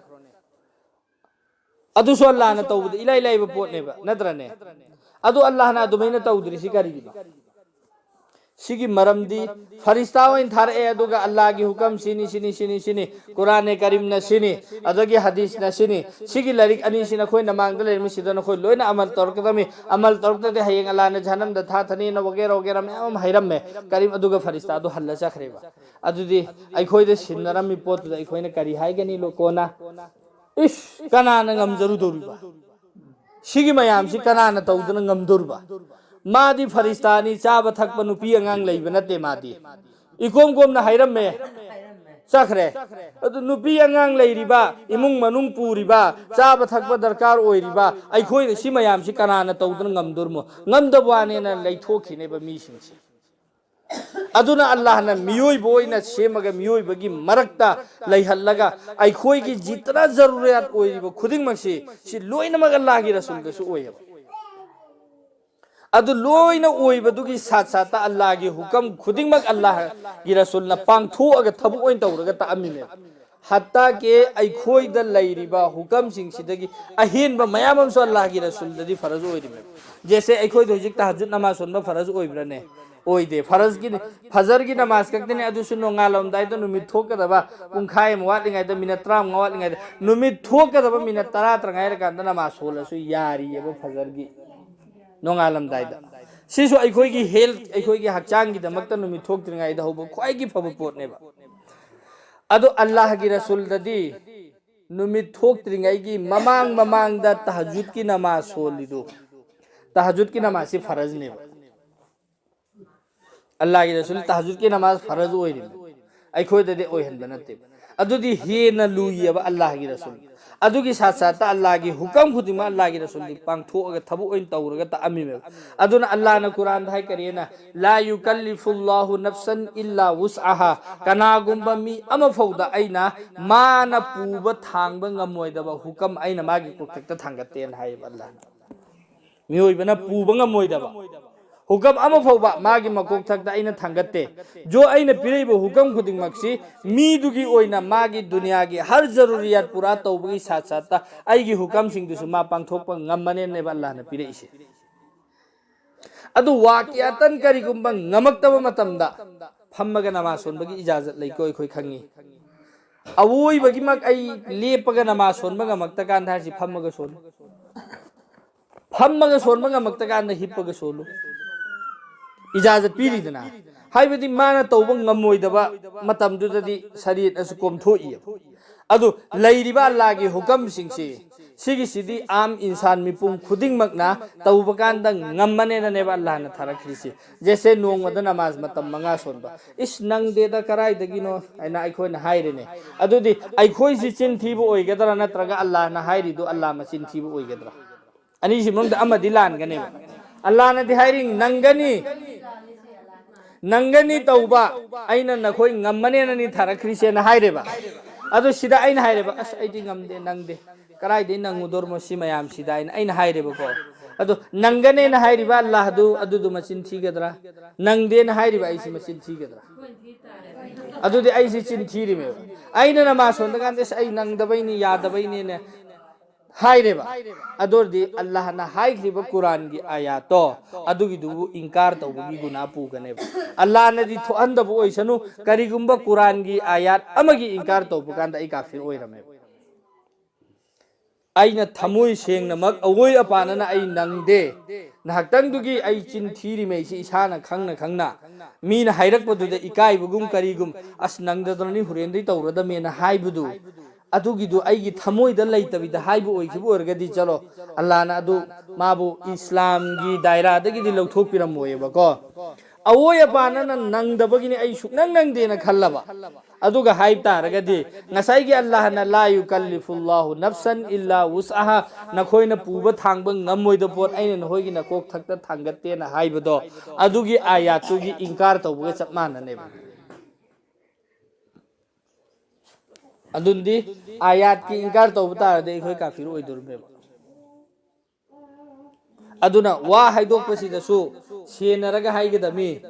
ꯑꯗꯨꯁꯨ ꯑꯜꯂꯥꯍꯅ ꯇꯧꯕꯗ ꯏꯂꯥꯏ ꯂꯥꯏꯕ ꯄꯣꯠꯅꯦꯕ, ꯅꯠꯇ꯭ꯔꯅꯦ? ꯑꯗꯨ ꯑꯜꯂꯥꯍꯅ ꯑꯗꯨꯃꯥꯏꯅ ꯇꯧꯗ꯭ꯔꯤꯁꯤ ꯀꯔꯤꯒꯤꯅꯣ? ꯁꯤꯒꯤ ꯃꯔꯝꯗꯤ, ꯐꯔꯤꯁꯇꯥ ꯑꯣꯏꯅ ꯊꯥꯔꯛꯑꯦ, ꯑꯗꯨꯒ ꯑꯜꯂꯥꯍꯒꯤ ꯍꯨꯀꯝ ꯁꯤꯅꯤ, ꯁꯤꯅꯤ, ꯁꯤꯅꯤ, ꯁꯤꯅꯤ, ꯀꯨꯔꯥꯟꯅꯦ ꯀꯔꯤꯝꯅ ꯁꯤꯅꯤ, ꯑꯗꯒꯤ ꯍꯗꯤꯁꯅ ꯁꯤꯅꯤ, ꯁꯤꯒꯤ ꯂꯥꯏꯔꯤꯛ ꯑꯅꯤꯁꯤ ꯅꯈꯣꯏ ꯅꯃꯥꯡꯗ ꯂꯩꯔꯝꯃꯤ, ꯁꯤꯗ ꯅꯈꯣꯏ ꯂꯣꯏꯅ ꯑꯃꯜ ꯇꯧꯔꯛꯀꯗꯕꯅꯤ, ꯑꯃꯜ ꯇꯧꯔꯛꯇ꯭ꯔꯗꯤ ꯍꯌꯦꯡ ꯑꯜꯂꯥꯍꯅ ꯖꯍꯟꯅꯝꯗ ꯊꯥꯊꯅꯤꯅ ꯋꯥꯒꯦꯔꯥ ꯋꯥꯒꯦꯔꯥ ꯃꯌꯥꯝ ꯑꯃ ꯍꯥꯏꯔꯝꯃꯦ꯫ ꯀꯔꯤꯝ, ꯑꯗꯨꯒ ꯐꯔꯤꯁꯇꯥꯗꯣ ꯍꯜꯂ ꯆꯠꯈ꯭ꯔꯦꯕ꯫ ꯑꯗꯨꯗꯤ ꯑꯩꯈꯣꯏꯗ ꯁꯤꯟꯅꯔꯝꯃꯤ ꯄꯣꯠꯇꯨꯗ ꯑꯩꯈꯣꯏꯅ ꯀꯔꯤ ꯍꯥꯏꯒꯅꯤ ꯂꯣ-, ꯀꯣꯟꯅ? "ꯏꯁ, ꯀꯅꯥꯅ ꯉꯝꯖꯔꯨꯗꯧꯔꯤꯕ? ꯁꯤꯒꯤ ꯃꯌꯥꯝꯁꯤ ꯀꯅꯥꯅ ꯇꯧꯗꯅ ꯉꯝꯗꯧꯔꯤꯕ? ꯃꯥꯗꯤ ꯐꯔꯤꯁꯇꯥꯅꯤ, ꯆꯥꯕ ꯊꯛꯄ ꯅꯨꯄꯤ ꯑꯉꯥꯡ ꯂꯩꯕ ꯅꯠꯇꯦ ꯃꯥꯗꯤ꯫ ꯏꯀꯣꯝ ꯀꯣꯝꯅ ꯍꯥꯏꯔꯝꯃꯦ, ꯆꯠꯈ꯭ꯔꯦ꯫ ꯑꯗꯨ ꯅꯨꯄꯤ ꯑꯉꯥꯡ ꯂꯩꯔꯤꯕ, ꯏꯃꯨꯡ ꯃꯅꯨꯡ ꯄꯨꯔꯤꯕ, ꯆꯥꯕ ꯊꯛꯄ ꯗꯔꯀꯥꯔ ꯑꯣꯏꯔꯤꯕ ꯑꯩꯈꯣꯏꯅ ꯁꯤ ꯃꯌꯥꯝꯁꯤ ꯀꯅꯥꯅ ꯇꯧꯗꯅ ꯉꯝꯗꯣꯔꯤꯃꯣ? ꯉꯝꯗꯕ ꯋꯥꯅꯦꯅ ꯂꯩꯊꯣꯛꯈꯤꯅꯦꯕ ꯃꯤꯁꯤꯡꯁꯦ"꯫ ꯑꯗꯨꯅ ꯑꯜꯂꯥꯍꯅ ꯃꯤꯑꯣꯏꯕ ꯑꯣꯏꯅ ꯁꯦꯝꯃꯒ, ꯃꯤꯑꯣꯏꯕꯒꯤ ꯃꯔꯛꯇ ꯂꯩꯍꯜꯂꯒ, ꯑꯩꯈꯣꯏꯒꯤ ꯖꯤꯇꯅ ꯖꯔꯨꯔꯤꯌꯥꯠ ꯑꯣꯏꯔꯤꯕ ꯈꯨꯗꯤꯡꯃꯛꯁꯤ, ꯁꯤ ꯂꯣꯏꯅꯃꯛ ꯑꯜꯂꯥꯍꯒꯤ ꯔꯁꯨꯜꯗꯁꯨ ꯑꯣꯏꯌꯦꯕ꯫ ꯑꯗꯨ ꯂꯣꯏꯅ ꯑꯣꯏꯕꯗꯨꯒꯤ ꯁꯥꯠ ꯁꯥꯠꯇ ꯑꯜꯂꯥꯍꯒꯤ ꯍꯨꯀꯝ ꯈꯨꯗꯤꯡꯃꯛ ꯑꯜꯂꯥꯍꯒꯤ ꯔꯁꯨꯜꯅ ꯄꯥꯡꯊꯣꯛꯑꯒ ꯊꯕꯛ ꯑꯣꯏꯅ ꯇꯧꯔꯒ ꯇꯥꯛꯑꯝꯃꯤꯅꯦꯕ꯫ ꯍꯠꯇꯥ ꯀꯦ ꯑꯩꯈꯣꯏꯗ ꯂꯩꯔꯤꯕ ꯍꯨꯀꯝꯁꯤꯡꯁꯤꯗꯒꯤ ꯑꯍꯦꯟꯕ ꯃꯌꯥꯝ ꯑꯃꯁꯨ ꯑꯜꯂꯥꯍꯒꯤ ꯔꯁꯨꯜꯗꯗꯤ ꯐꯔꯖ ꯑꯣꯏꯔꯤꯕꯅꯦꯕ꯫ ꯖꯦꯁꯦ ꯑꯩꯈꯣꯏꯗ ꯍꯧꯖꯤꯛ ꯇꯍꯖꯨꯗ ꯅꯃꯥꯖ ꯁꯣꯟꯕ ꯐꯔꯖ ꯑꯣꯏꯕ꯭ꯔꯥꯅꯦ? ꯑꯣꯏꯗꯦ꯫ ꯐꯔꯖꯀꯤ, ꯐꯖꯔꯒꯤ ꯅꯃꯥꯖ ꯈꯛꯇꯅꯦ, ꯑꯗꯨꯁꯨ ꯅꯣꯡꯉꯥꯜꯂꯝꯗꯥꯏꯗ ꯅꯨꯃꯤꯠ ꯊꯣꯛꯀꯗꯕ ꯄꯨꯡꯈꯥꯏ ꯑꯃ ꯋꯥꯠꯂꯤꯉꯩꯗ, ꯃꯤꯅꯠ ꯇꯔꯥꯃꯉꯥ ꯋꯥꯠꯂꯤꯉꯩꯗ, ꯅꯨꯃꯤꯠ ꯊꯣꯛꯀꯗꯕ ꯃꯤꯅꯠ ꯇꯔꯥ ꯇꯔꯥ ꯉꯥꯏꯔꯀꯥꯟꯗ ꯅꯃꯥꯖ ꯁꯣꯜꯂꯁꯨ ꯌꯥꯔꯤꯑꯕ ꯐꯖꯔꯒꯤ ꯅꯣꯡꯉꯥꯜꯂꯝꯗꯥꯏꯗ꯫ ꯁꯤꯁꯨ ꯑꯩꯈꯣꯏꯒꯤ ꯍꯦꯜꯊ, ꯑꯩꯈꯣꯏꯒꯤ ꯍꯛꯆꯥꯡꯒꯤꯗꯃꯛꯇ ꯅꯨꯃꯤꯠ ꯊꯣꯛꯇ꯭ꯔꯤꯉꯩꯗ ꯍꯧꯕ ꯈ꯭ꯋꯥꯏꯒꯤ ꯐꯕ ꯄꯣꯠꯅꯦꯕ꯫ ꯑꯗꯣ ꯑꯜꯂꯥꯍꯒꯤ ꯔꯁꯨꯜꯗꯗꯤ ꯅꯨꯃꯤꯠ ꯊꯣꯛꯇ꯭ꯔꯤꯉꯩꯒꯤ ꯃꯃꯥꯡ ꯃꯃꯥꯡꯗ ꯇꯍꯖꯨꯗꯀꯤ ꯅꯃꯥꯖ ꯁꯣꯜꯂꯤꯗꯨ, ꯇꯍꯖꯨꯗꯀꯤ ꯅꯃꯥꯖꯁꯤ ꯐꯔꯖꯅꯦꯕ꯫ ꯑꯜꯂꯥꯍꯒꯤ ꯔꯁꯨꯜ ꯇꯍꯖꯨꯗꯀꯤ ꯅꯃꯥꯖ ꯐꯔꯖ ꯑꯣꯏꯔꯤꯕꯅꯤ, ꯑꯩꯈꯣꯏꯗꯗꯤ ꯑꯣꯏꯍꯟꯕ ꯅꯠꯇꯦꯕ꯫ ꯑꯗꯨꯗꯤ ꯍꯦꯟꯅ ꯂꯨꯏꯌꯦꯕ ꯑꯜꯂꯥꯍꯒꯤ ꯔꯁꯨꯜ꯫ ꯑꯗꯨꯒꯤ ꯁꯥꯠ ꯁꯥꯠꯇ ꯑꯜꯂꯥꯍꯒꯤ ꯍꯨꯀꯝ ꯈꯨꯗꯤꯡꯃꯛ ꯑꯜꯂꯥꯍꯒꯤ ꯔꯁꯨꯜꯗꯤ ꯄꯥꯡꯊꯣꯛꯑꯒ ꯊꯕꯛ ꯑꯣꯏꯅ ꯇꯧꯔꯒ ꯇꯥꯛꯑꯝꯃꯤꯃꯦꯕ꯫ ꯑꯗꯨꯅ ꯑꯜꯂꯥꯍꯅ ꯀꯨꯔꯥꯟꯗ ꯍꯥꯏ ꯀꯔꯤꯅ, "ꯂꯥ ꯌꯨꯀꯜꯂꯤꯐꯨꯜꯂꯥꯍꯨ ꯅꯐꯁꯟ ꯏꯜꯂꯥ ꯋꯨꯁꯑꯍꯥ"꯫ ꯀꯅꯥꯒꯨꯝꯕ ꯃꯤ ꯑꯃꯐꯥꯎꯗ ꯑꯩꯅ ꯃꯥꯅ ꯄꯨꯕ ꯊꯥꯡꯕ ꯉꯝꯃꯣꯏꯗꯕ ꯍꯨꯀꯝ ꯑꯩꯅ ꯃꯥꯒꯤ ꯀꯣꯛꯊꯛꯇ ꯊꯥꯡꯒꯠꯇꯦꯅ ꯍꯥꯏꯌꯦꯕ ꯑꯜꯂꯥꯍꯅ꯫ ꯃꯤꯑꯣꯏꯕꯅ ꯄꯨꯕ ꯉꯝꯃꯣꯏꯗꯕ ꯍꯨꯀꯝ ꯑꯃ ꯐꯥꯎꯕ ꯃꯥꯒꯤ ꯃꯀꯣꯛꯊꯛꯇ ꯑꯩꯅ ꯊꯥꯡꯒꯠꯇꯦ꯫ ꯖꯣ, ꯑꯩꯅ ꯄꯤꯔꯛꯏꯕ ꯍꯨꯀꯝ ꯈꯨꯗꯤꯡꯃꯛꯁꯤ ꯃꯤꯗꯨꯒꯤ ꯑꯣꯏꯅ ꯃꯥꯒꯤ ꯗꯨꯅꯤꯌꯥꯒꯤ ꯍꯔ ꯖꯔꯨꯔꯤꯌꯥꯠ ꯄꯨꯔꯥ ꯇꯧꯕꯒꯤ ꯁꯥꯠ ꯁꯥꯠꯇ ꯑꯩꯒꯤ ꯍꯨꯀꯝꯁꯤꯡꯗꯨꯁꯨ ꯃꯥ ꯄꯥꯡꯊꯣꯛꯄ ꯉꯝꯃꯅꯦꯅꯦꯕ ꯑꯜꯂꯥꯍꯅ ꯄꯤꯔꯛꯏꯁꯦ꯫ ꯑꯗꯨ ꯋꯥꯀꯤꯌꯥꯇꯟ ꯀꯔꯤꯒꯨꯝꯕ ꯉꯝꯃꯛꯇꯕ ꯃꯇꯝꯗ ꯐꯝꯃꯒ ꯅꯃꯥꯖ ꯁꯣꯟꯕꯒꯤ ꯏꯖꯥꯖꯠ ꯂꯩꯀꯣ, ꯑꯩꯈꯣꯏ ꯈꯪꯉꯤ꯫ ꯑꯋꯣꯏꯕꯒꯤꯃꯛ ꯑꯩ ꯂꯦꯞꯄꯒ ꯅꯃꯥꯖ ꯁꯣꯟꯕ ꯉꯝꯃꯛꯇ ꯀꯥꯟꯗ ꯍꯥꯏꯁꯤ ꯐꯝꯃꯒ ꯁꯣꯜꯂꯨ꯫ ꯐꯝꯃꯒ ꯁꯣꯟꯕ ꯉꯝꯃꯛꯇ ꯀꯥꯟꯗ ꯍꯤꯞꯄꯒ ꯁꯣꯜꯂꯨ꯫ ꯏꯖꯥꯖꯠ ꯄꯤꯔꯤꯗꯅ꯫ ꯍꯥꯏꯕꯗꯤ ꯃꯥꯅ ꯇꯧꯕ ꯉꯝꯃꯣꯏꯗꯕ ꯃꯇꯝꯗꯨꯗꯗꯤ ꯁꯔꯤꯌꯠ ꯑꯁꯤ ꯀꯣꯝꯊꯣꯛꯏ꯫ ꯑꯗꯨ ꯂꯩꯔꯤꯕ ꯑꯜꯂꯥꯍꯒꯤ ꯍꯨꯀꯝꯁꯤꯡꯁꯤ, ꯁꯤꯒꯤꯁꯤꯗꯤ ꯑꯥꯝ ꯏꯟꯁꯥꯟ ꯃꯤꯄꯨꯝ ꯈꯨꯗꯤꯡꯃꯛꯅ ꯇꯧꯕ ꯀꯥꯟꯗ ꯉꯝꯃꯅꯦꯅꯅꯦꯕ ꯑꯜꯂꯥꯍꯅ ꯊꯥꯔꯛꯈ꯭ꯔꯤꯁꯤ꯫ ꯖꯦꯁꯦ ꯅꯣꯡꯃꯗ ꯅꯃꯥꯖ ꯃꯇꯝ ꯃꯉꯥ ꯁꯣꯟꯕ꯫ "ꯏꯁ, ꯅꯪꯗꯦꯗ, ꯀꯔꯥꯏꯗꯒꯤꯅꯣ?" ꯍꯥꯏꯅ ꯑꯩꯈꯣꯏꯅ ꯍꯥꯏꯔꯦꯅꯦ꯫ ꯑꯗꯨꯗꯤ ꯑꯩꯈꯣꯏꯁꯤ ꯆꯤꯟ ꯊꯤꯕ ꯑꯣꯏꯒꯗ꯭ꯔꯥ, ꯅꯠꯇ꯭ꯔꯒ ꯑꯜꯂꯥꯍꯅ ꯍꯥꯏꯔꯤꯗꯨ ꯑꯜꯂꯥꯍ ꯃꯆꯤꯟ ꯊꯤꯕ ꯑꯣꯏꯒꯗ꯭ꯔꯥ? ꯑꯅꯤꯁꯤ ꯃꯅꯨꯡꯗ ꯑꯃꯗꯤ ꯂꯥꯟꯒꯅꯦꯕ꯫ ꯑꯜꯂꯥꯍꯅꯗꯤ ꯍꯥꯏꯔꯤ, "ꯅꯪꯒꯅꯤ, ꯅꯪꯒꯅꯤ ꯇꯧꯕ, ꯑꯩꯅ ꯅꯈꯣꯏ ꯉꯝꯃꯅꯦꯅꯅꯤ ꯊꯥꯔꯛꯈ꯭ꯔꯤꯁꯦꯅ" ꯍꯥꯏꯔꯦꯕ꯫ ꯑꯗꯨ ꯁꯤꯗ ꯑꯩꯅ ꯍꯥꯏꯔꯦꯕ, "ꯑꯁ, ꯑꯩꯗꯤ ꯉꯝꯗꯦ, ꯅꯪꯗꯦ, ꯀꯗꯥꯏꯗꯒꯤ ꯅꯪꯉꯨꯗꯧꯔꯤꯃꯣ ꯁꯤ ꯃꯌꯥꯝꯁꯤꯗ?" ꯍꯥꯏꯅ ꯑꯩꯅ ꯍꯥꯏꯔꯦꯕꯀꯣ꯫ ꯑꯗꯨ ꯅꯪꯒꯅꯦꯅ ꯍꯥꯏꯔꯤꯕ ꯑꯜꯂꯥꯍꯗꯨ, ꯑꯗꯨꯗꯨ ꯃꯆꯤꯟ ꯊꯤꯒꯗ꯭ꯔꯥ? ꯅꯪꯗꯦꯅ ꯍꯥꯏꯔꯤꯕ ꯑꯩꯁꯤ ꯃꯆꯤꯟ ꯊꯤꯒꯗ꯭ꯔꯥ? ꯑꯗꯨꯗꯤ ꯑꯩꯁꯤ ꯆꯤꯟ ꯊꯤꯔꯤꯃꯦꯕ꯫ ꯑꯩꯅ ꯅꯃꯥꯖ ꯁꯣꯟꯗ ꯀꯥꯟꯗ, "ꯑꯁ, ꯑꯩ ꯅꯪꯗꯕꯩꯅꯤ, ꯌꯥꯗꯕꯩꯅꯦꯅ" ꯍꯥꯏꯔꯦꯕ꯫ ꯑꯗꯨ ꯑꯣꯏꯔꯗꯤ ꯑꯜꯂꯥꯍꯅ ꯍꯥꯏꯈ꯭ꯔꯤꯕ ꯀꯨꯔꯥꯟꯒꯤ ꯑꯥꯌꯥꯠꯇꯣ, ꯑꯗꯨꯒꯤꯗꯨꯕꯨ ꯏꯟꯀꯥꯔ ꯇꯧꯕꯒꯤ ꯒꯨꯅꯥ ꯄꯨꯒꯅꯦꯕ꯫ ꯑꯜꯂꯥꯍꯅꯗꯤ ꯊꯣꯛꯍꯟꯗꯕ ꯑꯣꯏꯁꯅꯨ, ꯀꯔꯤꯒꯨꯝꯕ ꯀꯨꯔꯥꯟꯒꯤ ꯑꯥꯌꯥꯠ ꯑꯃꯒꯤ ꯏꯟꯀꯥꯔ ꯇꯧꯕ ꯀꯥꯟꯗ ꯑꯩ ꯀꯥꯐꯤꯔ ꯑꯣꯏꯔꯝꯃꯦꯕ꯫ ꯑꯩꯅ ꯊꯃꯣꯏ ꯁꯦꯡꯅꯃꯛ ꯑꯋꯣꯏ ꯑꯄꯥꯅꯅ "ꯑꯩ ꯅꯪꯗꯦ, ꯉꯥꯏꯍꯥꯛꯇꯪꯗꯨꯒꯤ ꯑꯩ ꯆꯤꯟ ꯊꯤꯔꯤꯃꯩꯁꯤ ꯏꯁꯥꯅ ꯈꯪꯅ ꯈꯪꯅ", ꯃꯤꯅ ꯍꯥꯏꯔꯛꯄꯗꯨꯗ ꯏꯀꯥꯏꯕꯒꯨꯝ ꯀꯔꯤꯒꯨꯝ, "ꯑꯁ, ꯅꯪꯗꯗꯅꯤ, ꯍꯣꯔꯦꯟꯗꯩ ꯇꯧꯔꯗꯃꯦꯅ" ꯍꯥꯏꯕꯗꯨ, ꯑꯗꯨꯒꯤꯗꯨ ꯑꯩꯒꯤ ꯊꯃꯣꯏꯗ ꯂꯩꯇꯕꯤꯗ ꯍꯥꯏꯕ ꯑꯣꯏꯈꯤꯕ ꯑꯣꯏꯔꯒꯗꯤ, ꯆꯠꯂꯣ, ꯑꯜꯂꯥꯍꯅ ꯑꯗꯨ ꯃꯥꯕꯨ ꯏꯁꯂꯥꯝꯒꯤ ꯗꯥꯏꯔꯥꯗꯒꯤꯗꯤ ꯂꯧꯊꯣꯛꯄꯤꯔꯝꯃꯣꯏꯌꯦꯕꯀꯣ꯫ ꯑꯋꯣꯏ ꯑꯄꯥꯅꯅ ꯅꯪꯗꯕꯒꯤꯅꯤ, ꯑꯩ ꯁꯨꯛꯅꯪ ꯅꯪꯗꯦꯅ ꯈꯜꯂꯕ, ꯑꯗꯨꯒ ꯍꯥꯏꯕ ꯇꯥꯔꯒꯗꯤ, ꯉꯁꯥꯏꯒꯤ ꯑꯜꯂꯥꯍꯅ "ꯂꯥ ꯌꯨꯀꯜꯂꯤꯐꯨꯜꯂꯥꯍꯨ ꯅꯐꯁꯟ ꯏꯜꯂꯥ ꯋꯨꯁꯑꯍꯥ", ꯅꯈꯣꯏꯅ ꯄꯨꯕ ꯊꯥꯡꯕ ꯉꯝꯃꯣꯏꯗꯕ ꯄꯣꯠ ꯑꯩꯅ ꯅꯈꯣꯏꯒꯤ ꯅꯀꯣꯛ ꯊꯛꯇ ꯊꯥꯡꯒꯠꯇꯦꯅ ꯍꯥꯏꯕꯗꯣ, ꯑꯗꯨꯒꯤ ꯑꯥꯌꯥꯠꯇꯨꯒꯤ ꯏꯟꯀꯥꯔ ꯇꯧꯕꯒ ꯆꯞ ꯃꯥꯟꯅꯅꯦꯕ꯫ ꯑꯗꯨꯅꯗꯤ ꯑꯥꯌꯥꯠꯀꯤ ꯏꯟꯀꯥꯔ ꯇꯧꯕ ꯇꯥꯔꯗꯤ ꯑꯩꯈꯣꯏ ꯀꯥꯐꯤꯔ ꯑꯣꯏꯗꯣꯔꯤꯕꯅꯦꯕ꯫ ꯑꯗꯨꯅ ꯋꯥ ꯍꯥꯏꯗꯣꯛꯄꯁꯤꯗꯁꯨ ꯁꯦꯟꯅꯔꯒ ꯍꯥꯏꯒꯗꯕꯅꯤ꯫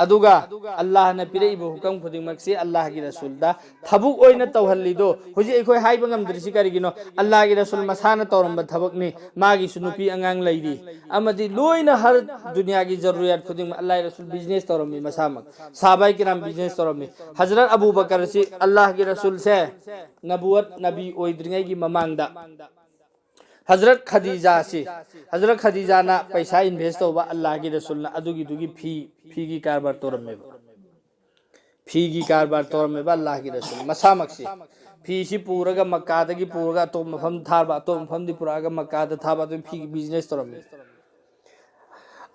ꯑꯗꯨꯒ ꯑꯜꯂꯥꯍꯅ ꯄꯤꯔꯛꯏꯕ ꯍꯨꯀꯝ ꯈꯨꯗꯤꯡꯃꯛꯁꯤ ꯑꯜꯂꯥꯍꯒꯤ ꯔꯁꯨꯜꯗ ꯊꯕꯛ ꯑꯣꯏꯅ ꯇꯧꯍꯜꯂꯤꯗꯣ꯫ ꯍꯧꯖꯤꯛ ꯑꯩꯈꯣꯏ ꯍꯥꯏꯕ ꯉꯝꯗ꯭ꯔꯤꯁꯤ ꯀꯔꯤꯒꯤꯅꯣ? ꯑꯜꯂꯥꯍꯒꯤ ꯔꯁꯨꯜ ꯃꯁꯥꯅ ꯇꯧꯔꯝꯕ ꯊꯕꯛꯅꯤ꯫ ꯃꯥꯒꯤꯁꯨ ꯅꯨꯄꯤ ꯑꯉꯥꯡ ꯂꯩꯔꯤ, ꯑꯃꯗꯤ ꯂꯣꯏꯅ ꯍꯔ ꯗꯨꯅꯤꯌꯥꯒꯤ ꯖꯔꯨꯔꯤꯌꯥꯠ ꯈꯨꯗꯤꯡꯃꯛ ꯑꯜꯂꯥꯍꯒꯤ ꯔꯁꯨꯜ ꯕꯤꯖꯤꯅꯦꯁ ꯇꯧꯔꯝꯃꯤ ꯃꯁꯥꯃꯛ꯫ ꯁꯥꯍꯥꯕꯥꯏ ꯀꯤꯔꯥꯝ ꯕꯤꯖꯤꯅꯦꯁ ꯇꯧꯔꯝꯃꯤ꯫ ꯍꯖꯔꯠ ꯑꯕꯨ ꯕꯀꯔꯁꯤ ꯑꯜꯂꯥꯍꯒꯤ ꯔꯁꯨꯜꯁꯦ ꯅꯕꯨꯋꯠ ꯅꯕꯤ ꯑꯣꯏꯗ꯭ꯔꯤꯉꯩꯒꯤ ꯃꯃꯥꯡꯗ ꯍꯖꯔꯠ ꯈꯗꯤꯖꯥꯁꯤ, ꯍꯖꯔꯠ ꯈꯗꯤꯖꯥꯅ ꯄꯩꯁꯥ ꯏꯟꯚꯦꯁ ꯇꯧꯕ ꯑꯜꯂꯥꯍꯒꯤ ꯔꯁꯨꯜꯅ ꯑꯗꯨꯒꯤꯗꯨꯒꯤ ꯐꯤ, ꯐꯤꯒꯤ ꯀꯔꯕꯥꯔ ꯇꯧꯔꯝꯃꯦꯕ꯫ ꯐꯤꯒꯤ ꯀꯔꯕꯥꯔ ꯇꯧꯔꯝꯃꯦꯕ ꯑꯜꯂꯥꯍꯒꯤ ꯔꯁꯨꯜ ꯃꯁꯥꯃꯛꯁꯤ꯫ ꯐꯤꯁꯤ ꯄꯨꯔꯒ ꯃꯛꯀꯥꯗꯒꯤ ꯄꯨꯔꯒ ꯑꯇꯣꯞꯄ ꯃꯐꯝ ꯊꯥꯕ, ꯑꯇꯣꯞꯄ ꯃꯐꯝꯗꯤ ꯄꯨꯔꯛꯑꯒ ꯃꯛꯀꯥꯗ ꯊꯥꯕ, ꯑꯗꯨꯝ ꯐꯤꯒꯤ ꯕꯤꯖꯤꯅꯦꯁ ꯇꯧꯔꯝꯃꯤ꯫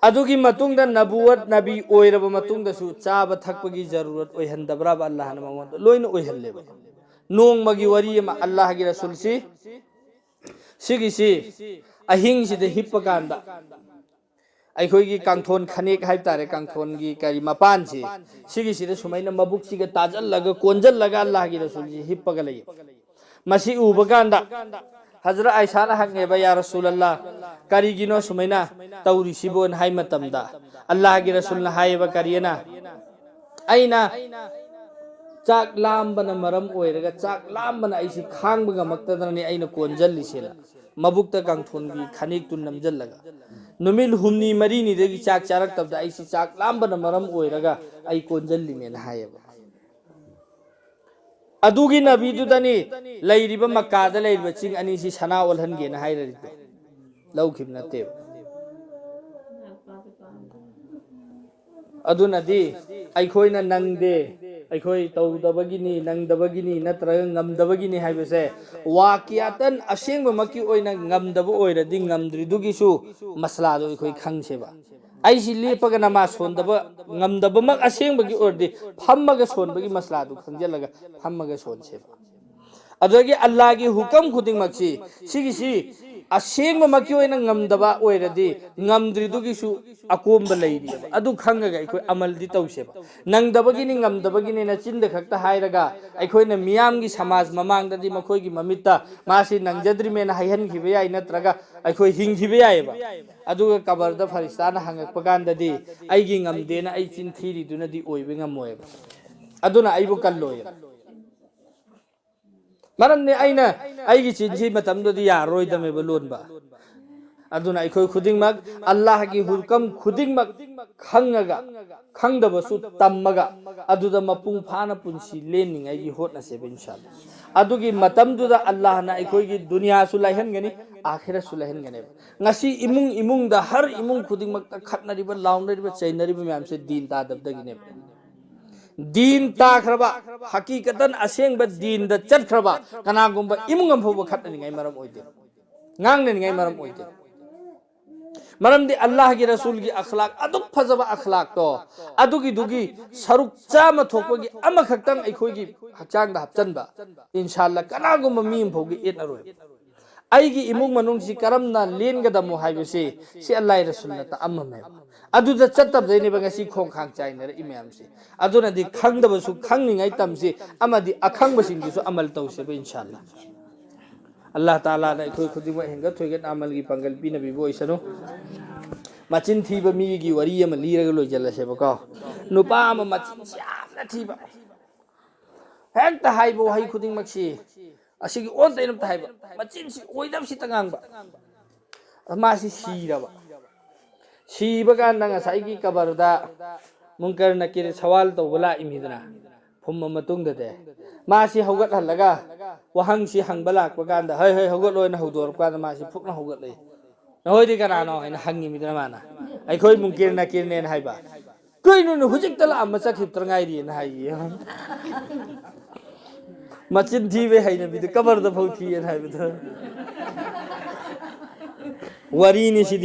ꯑꯗꯨꯒꯤ ꯃꯇꯨꯡꯗ ꯅꯕꯨꯋꯠ ꯅꯕꯤ ꯑꯣꯏꯔꯕ ꯃꯇꯨꯡꯗꯁꯨ ꯆꯥꯕ ꯊꯛꯄꯒꯤ ꯖꯔꯨꯔꯠ ꯑꯣꯏꯍꯟꯗꯕ꯭ꯔꯕ ꯑꯜꯂꯥꯍꯅ ꯃꯉꯣꯟꯗ? ꯂꯣꯏꯅ ꯑꯣꯏꯍꯜꯂꯦꯕ꯫ ꯅꯣꯡꯃꯒꯤ ꯋꯥꯔꯤ ꯑꯃ, ꯑꯜꯂꯥꯍꯒꯤ ꯔꯁꯨꯜꯁꯤ ꯁꯤꯒꯤꯁꯤ ꯑꯍꯤꯡꯁꯤꯗ ꯍꯤꯞꯄ ꯀꯥꯟꯗ ꯑꯩꯈꯣꯏꯒꯤ ꯀꯥꯡꯊꯣꯟ ꯈꯅꯦꯛ ꯍꯥꯏꯕ ꯇꯥꯔꯦ, ꯀꯥꯡꯊꯣꯟꯒꯤ ꯀꯔꯤ ꯃꯄꯥꯟꯁꯤ, ꯁꯤꯒꯤꯁꯤꯗ ꯁꯨꯃꯥꯏꯅ ꯃꯕꯨꯛꯁꯤꯒ ꯇꯥꯖꯜꯂꯒ ꯀꯣꯟꯖꯜꯂꯒ ꯑꯜꯂꯥꯍꯒꯤ ꯔꯁꯨꯜꯁꯤ ꯍꯤꯞꯄꯒ ꯂꯩ꯫ ꯃꯁꯤ ꯎꯕ ꯀꯥꯟꯗ ꯍꯖꯔꯠ ꯑꯥꯏꯁꯥꯅ ꯍꯪꯉꯦꯕ, "ꯌꯥ ꯔꯁꯨꯜ ꯑꯜꯂꯥ, ꯀꯔꯤꯒꯤꯅꯣ ꯁꯨꯃꯥꯏꯅ ꯇꯧꯔꯤꯁꯤꯕꯣꯅ?" ꯍꯥꯏ ꯃꯇꯝꯗ ꯑꯜꯂꯥꯍꯒꯤ ꯔꯁꯨꯜꯅ ꯍꯥꯏꯌꯦꯕ, ꯀꯔꯤꯑꯅ? "ꯑꯩꯅ ꯆꯥꯛ ꯂꯥꯝꯕꯅ ꯃꯔꯝ ꯑꯣꯏꯔꯒ, ꯆꯥꯛ ꯂꯥꯝꯕꯅ ꯑꯩꯁꯤ ꯈꯥꯡꯕ ꯉꯝꯃꯛꯇꯗꯅꯅꯦ ꯑꯩꯅ ꯀꯣꯟꯖꯜꯂꯤꯁꯦꯅ, ꯃꯕꯨꯛꯇ ꯀꯥꯡꯊꯣꯟꯒꯤ ꯈꯅꯦꯛꯇꯨ ꯅꯝꯖꯜꯂꯒ꯫ ꯅꯨꯃꯤꯠ ꯍꯨꯝꯅꯤ ꯃꯔꯤꯅꯤꯗꯒꯤ ꯆꯥꯛ ꯆꯥꯔꯛꯇꯕꯗ ꯑꯩꯁꯤ ꯆꯥꯛ ꯂꯥꯝꯕꯅ ꯃꯔꯝ ꯑꯣꯏꯔꯒ ꯑꯩ ꯀꯣꯟꯖꯜꯂꯤꯅꯦꯅ" ꯍꯥꯏꯌꯦꯕ꯫ ꯑꯗꯨꯒꯤ ꯅꯕꯤꯗꯨꯗꯅꯤ ꯂꯩꯔꯤꯕ ꯃꯛꯀꯥꯗ ꯂꯩꯔꯤꯕ ꯆꯤꯡ ꯑꯅꯤꯁꯤ ꯁꯅꯥ ꯑꯣꯜꯍꯟꯒꯦꯅ ꯍꯥꯏꯔꯔꯤꯗꯣ꯫ ꯂꯧꯈꯤꯕ ꯅꯠꯇꯦꯕ꯫ ꯑꯗꯨꯅꯗꯤ ꯑꯩꯈꯣꯏꯅ ꯅꯪꯗꯦ, ꯑꯩꯈꯣꯏ ꯇꯧꯗꯕꯒꯤꯅꯤ, ꯅꯪꯗꯕꯒꯤꯅꯤ ꯅꯠꯇ꯭ꯔꯒ ꯉꯝꯗꯕꯒꯤꯅꯤ ꯍꯥꯏꯕꯁꯦ ꯋꯥꯀꯤꯌꯥꯇꯟ ꯑꯁꯦꯡꯕꯃꯛꯀꯤ ꯑꯣꯏꯅ ꯉꯝꯗꯕ ꯑꯣꯏꯔꯗꯤ ꯉꯝꯗ꯭ꯔꯤꯗꯨꯒꯤꯁꯨ ꯃꯁꯂꯥꯗꯣ ꯑꯩꯈꯣꯏ ꯈꯪꯁꯦꯕ꯫ ꯑꯩꯁꯤ ꯂꯦꯞꯄꯒ ꯅꯃꯥꯖ ꯁꯣꯟꯗꯕ ꯉꯝꯗꯕꯃꯛ ꯑꯁꯦꯡꯕꯒꯤ ꯑꯣꯏꯔꯗꯤ ꯐꯝꯃꯒ ꯁꯣꯟꯕꯒꯤ ꯃꯁꯂꯥꯗꯨ ꯈꯪꯖꯤꯜꯂꯒ ꯐꯝꯃꯒ ꯁꯣꯟꯁꯦꯕ꯫ ꯑꯗꯨꯗꯒꯤ ꯑꯜꯂꯥꯍꯒꯤ ꯍꯨꯀꯝ ꯈꯨꯗꯤꯡꯃꯛꯁꯤ, ꯁꯤꯒꯤꯁꯤ ꯑꯁꯦꯡꯕꯃꯛꯀꯤ ꯑꯣꯏꯅ ꯉꯝꯗꯕ ꯑꯣꯏꯔꯗꯤ ꯉꯝꯗ꯭ꯔꯤꯗꯨꯒꯤꯁꯨ ꯑꯀꯣꯝꯕ ꯂꯩꯔꯤꯑꯕ꯫ ꯑꯗꯨ ꯈꯪꯉꯒ ꯑꯩꯈꯣꯏ ꯑꯃꯜꯗꯤ ꯇꯧꯁꯦꯕ꯫ ꯅꯪꯗꯕꯒꯤꯅꯤ, ꯉꯝꯗꯕꯒꯤꯅꯤ, ꯅꯆꯤꯟꯗ ꯈꯛꯇ ꯍꯥꯏꯔꯒ ꯑꯩꯈꯣꯏꯅ ꯃꯤꯌꯥꯝꯒꯤ ꯁꯃꯥꯖ ꯃꯃꯥꯡꯗꯗꯤ ꯃꯈꯣꯏꯒꯤ ꯃꯃꯤꯠꯇ ꯃꯥꯁꯤ ꯅꯪꯖꯗ꯭ꯔꯤꯃꯦꯅ ꯍꯥꯏꯍꯟꯈꯤꯕ ꯌꯥꯏ, ꯅꯠꯇ꯭ꯔꯒ ꯑꯩꯈꯣꯏ ꯍꯤꯡꯈꯤꯕ ꯌꯥꯏꯑꯕ꯫ ꯑꯗꯨꯒ ꯀꯕꯔꯗ ꯐꯔꯤꯁꯇꯥꯅ ꯍꯪꯉꯛꯄ ꯀꯥꯟꯗꯗꯤ ꯑꯩꯒꯤ ꯉꯝꯗꯦꯅ ꯑꯩ ꯆꯤꯟ ꯊꯤꯔꯤꯗꯨꯅꯗꯤ ꯑꯣꯏꯕ ꯉꯝꯃꯣꯏꯕ꯫ ꯑꯗꯨꯅ ꯑꯩꯕꯨ ꯀꯜꯂꯣꯏꯕ꯫ ꯃꯔꯝꯗꯤ ꯑꯩꯅ ꯑꯩꯒꯤ ꯆꯤꯟꯁꯤ ꯃꯇꯝꯗꯨꯗꯤ ꯌꯥꯔꯔꯣꯏꯗꯃꯦꯕ ꯂꯣꯟꯕ꯫ ꯑꯗꯨꯅ ꯑꯩꯈꯣꯏ ꯈꯨꯗꯤꯡꯃꯛ ꯑꯜꯂꯥꯍꯒꯤ ꯍꯨꯀꯝ ꯈꯨꯗꯤꯡꯃꯛ ꯈꯪꯉꯒ, ꯈꯪꯗꯕꯁꯨ ꯇꯝꯃꯒ, ꯑꯗꯨꯗ ꯃꯄꯨꯡ ꯐꯥꯅ ꯄꯨꯟꯁꯤ ꯂꯦꯟꯅꯤꯡꯉꯥꯏꯒꯤ ꯍꯣꯠꯅꯁꯦꯕ, ꯏꯟꯁꯥꯜꯂꯥ꯫ ꯑꯗꯨꯒꯤ ꯃꯇꯝꯗꯨꯗ ꯑꯜꯂꯥꯍꯅ ꯑꯩꯈꯣꯏꯒꯤ ꯗꯨꯅꯤꯌꯥꯁꯨ ꯂꯥꯏꯍꯟꯒꯅꯤ, ꯑꯥꯈꯤꯔꯠꯁꯨ ꯂꯥꯏꯍꯟꯒꯅꯦꯕ꯫ ꯉꯁꯤ ꯏꯃꯨꯡ ꯏꯃꯨꯡꯗ, ꯍꯔ ꯏꯃꯨꯡ ꯈꯨꯗꯤꯡꯃꯛꯇ ꯈꯠꯅꯔꯤꯕ, ꯂꯥꯎꯅꯔꯤꯕ, ꯆꯩꯅꯔꯤꯕ ꯃꯌꯥꯝꯁꯦ ꯗꯤꯟ ꯇꯥꯗꯕꯗꯒꯤꯅꯦꯕ꯫ ꯗꯤꯟ ꯇꯥꯈ꯭ꯔꯕ, ꯍꯀꯤꯀꯇꯟ ꯑꯁꯦꯡꯕ ꯗꯤꯟꯗ ꯆꯠꯈ꯭ꯔꯕ ꯀꯅꯥꯒꯨꯝꯕ ꯏꯃꯨꯡ ꯑꯃ ꯐꯥꯎꯕ ꯈꯠꯅꯅꯤꯡꯉꯥꯏ ꯃꯔꯝ ꯑꯣꯏꯗꯦ, ꯉꯥꯡꯅꯅꯤꯡꯉꯥꯏ ꯃꯔꯝ ꯑꯣꯏꯗꯦ꯫ ꯃꯔꯝꯗꯤ ꯑꯜꯂꯥꯍꯒꯤ ꯔꯁꯨꯜꯒꯤ ꯑꯈ꯭ꯂꯥꯛ, ꯑꯗꯨꯛ ꯐꯖꯕ ꯑꯈ꯭ꯂꯥꯛꯇꯣ, ꯑꯗꯨꯒꯤꯗꯨꯒꯤ ꯁꯔꯨꯛ ꯆꯥꯝꯃ ꯊꯣꯛꯄꯒꯤ ꯑꯃꯈꯛꯇꯪ ꯑꯩꯈꯣꯏꯒꯤ ꯍꯛꯆꯥꯡꯗ ꯍꯥꯞꯆꯟꯕ, ꯏꯟꯁꯥꯜꯂꯥ ꯀꯅꯥꯒꯨꯝꯕ ꯃꯤ ꯑꯃ ꯐꯥꯎꯒꯤ ꯌꯦꯠꯅꯔꯣꯏ꯫ ꯑꯩꯒꯤ ꯏꯃꯨꯡ ꯃꯅꯨꯡꯁꯤ ꯀꯔꯝꯅ ꯂꯦꯟꯒꯗꯃꯣ ꯍꯥꯏꯕꯁꯤ ꯁꯤ ꯑꯜꯂꯥꯍ ꯔꯁꯨꯜꯅ ꯇꯥꯛꯑꯝꯃꯝꯃꯦꯕ꯫ ꯑꯗꯨꯗ ꯆꯠꯇꯕꯗꯩꯅꯦꯕ ꯉꯁꯤ ꯈꯣꯡꯈꯥꯡ ꯆꯥꯏꯅꯔꯛꯏ ꯃꯌꯥꯝꯁꯤ꯫ ꯑꯗꯨꯅꯗꯤ ꯈꯪꯗꯕꯁꯨ ꯈꯪꯅꯤꯡꯉꯥꯏ ꯇꯝꯁꯤ, ꯑꯃꯗꯤ ꯑꯈꯪꯕꯁꯤꯡꯗꯨꯁꯨ ꯑꯃꯜ ꯇꯧꯁꯦꯕ, ꯏꯟꯁꯥꯜꯂꯥ꯫ ꯑꯜꯂꯥꯍ ꯇꯥꯂꯥꯅ ꯑꯩꯈꯣꯏ ꯈꯨꯗꯤꯡꯃꯛ ꯍꯦꯟꯒꯠ ꯊꯣꯏꯒꯠ ꯑꯃꯜꯒꯤ ꯄꯥꯡꯒꯜ ꯄꯤꯅꯕꯤꯕ ꯑꯣꯏꯁꯅꯨ꯫ ꯃꯆꯤꯟ ꯊꯤꯕ ꯃꯤꯒꯤ ꯋꯥꯔꯤ ꯑꯃ ꯂꯤꯔꯒ ꯂꯣꯏꯁꯤꯜꯂꯁꯦꯕꯀꯣ꯫ ꯅꯨꯄꯥ ꯑꯃ ꯃꯆꯤꯟꯁꯤ ꯌꯥꯝꯅ ꯊꯤꯕ, ꯍꯦꯛꯇ ꯍꯥꯏꯕ ꯋꯥꯍꯩ ꯈꯨꯗꯤꯡꯃꯛꯁꯤ ꯑꯁꯤꯒꯤ ꯑꯣꯟ ꯇꯩꯅꯕꯇ ꯍꯥꯏꯕ, ꯃꯆꯤꯟꯁꯤ ꯑꯣꯏꯗꯕꯁꯤꯇ ꯉꯥꯡꯕ꯫ ꯃꯥꯁꯤ ꯁꯤꯔꯕ꯫ ꯁꯤꯕ ꯀꯥꯟꯗ ꯉꯁꯥꯏꯒꯤ ꯀꯕꯔꯗ ꯃꯨꯟꯀꯔ ꯅꯀꯤꯔ ꯁꯋꯥꯜ ꯇꯧꯕ ꯂꯥꯛꯏꯃꯤꯗꯅ, ꯐꯨꯝꯃ ꯃꯇꯨꯡꯗꯗꯤ ꯃꯥꯁꯤ ꯍꯧꯒꯠꯍꯜꯂꯒ ꯋꯥꯍꯪꯁꯤ ꯍꯪꯕ ꯂꯥꯛꯄ ꯀꯥꯟꯗ, "ꯍꯩ, ꯍꯩ, ꯍꯧꯒꯠꯂꯣ" ꯍꯥꯏꯅ ꯍꯧꯗꯣꯔꯛꯄ ꯀꯥꯟꯗ ꯃꯥꯁꯤ ꯐꯨꯛꯅ ꯍꯧꯒꯠꯂꯛꯏ꯫ "ꯅꯈꯣꯏꯗꯤ ꯀꯅꯥꯅꯣ?" ꯍꯥꯏꯅ ꯍꯪꯉꯤꯃꯤꯗꯅ ꯃꯥꯅ꯫ "ꯑꯩꯈꯣꯏ ꯃꯨꯟꯀꯤꯔ ꯅꯀꯤꯔꯅꯦꯅ" ꯍꯥꯏꯕ꯫ "ꯀꯩꯅꯣꯅꯦ, ꯍꯧꯖꯤꯛꯇ ꯂꯥꯛꯑꯝꯕ ꯆꯠꯈꯤꯕꯇ ꯉꯥꯏꯔꯤꯅ" ꯍꯥꯏꯌꯦ꯫ ꯃꯆꯤꯟ ꯊꯤꯕꯩ ꯍꯩꯅꯕꯤꯗ ꯀꯕꯔꯗ ꯐꯥꯎ ꯊꯤꯌꯦꯅ ꯍꯥꯏꯕꯗꯣ꯫ ꯋꯥꯔꯤꯅꯤ ꯁꯤꯗꯤ꯫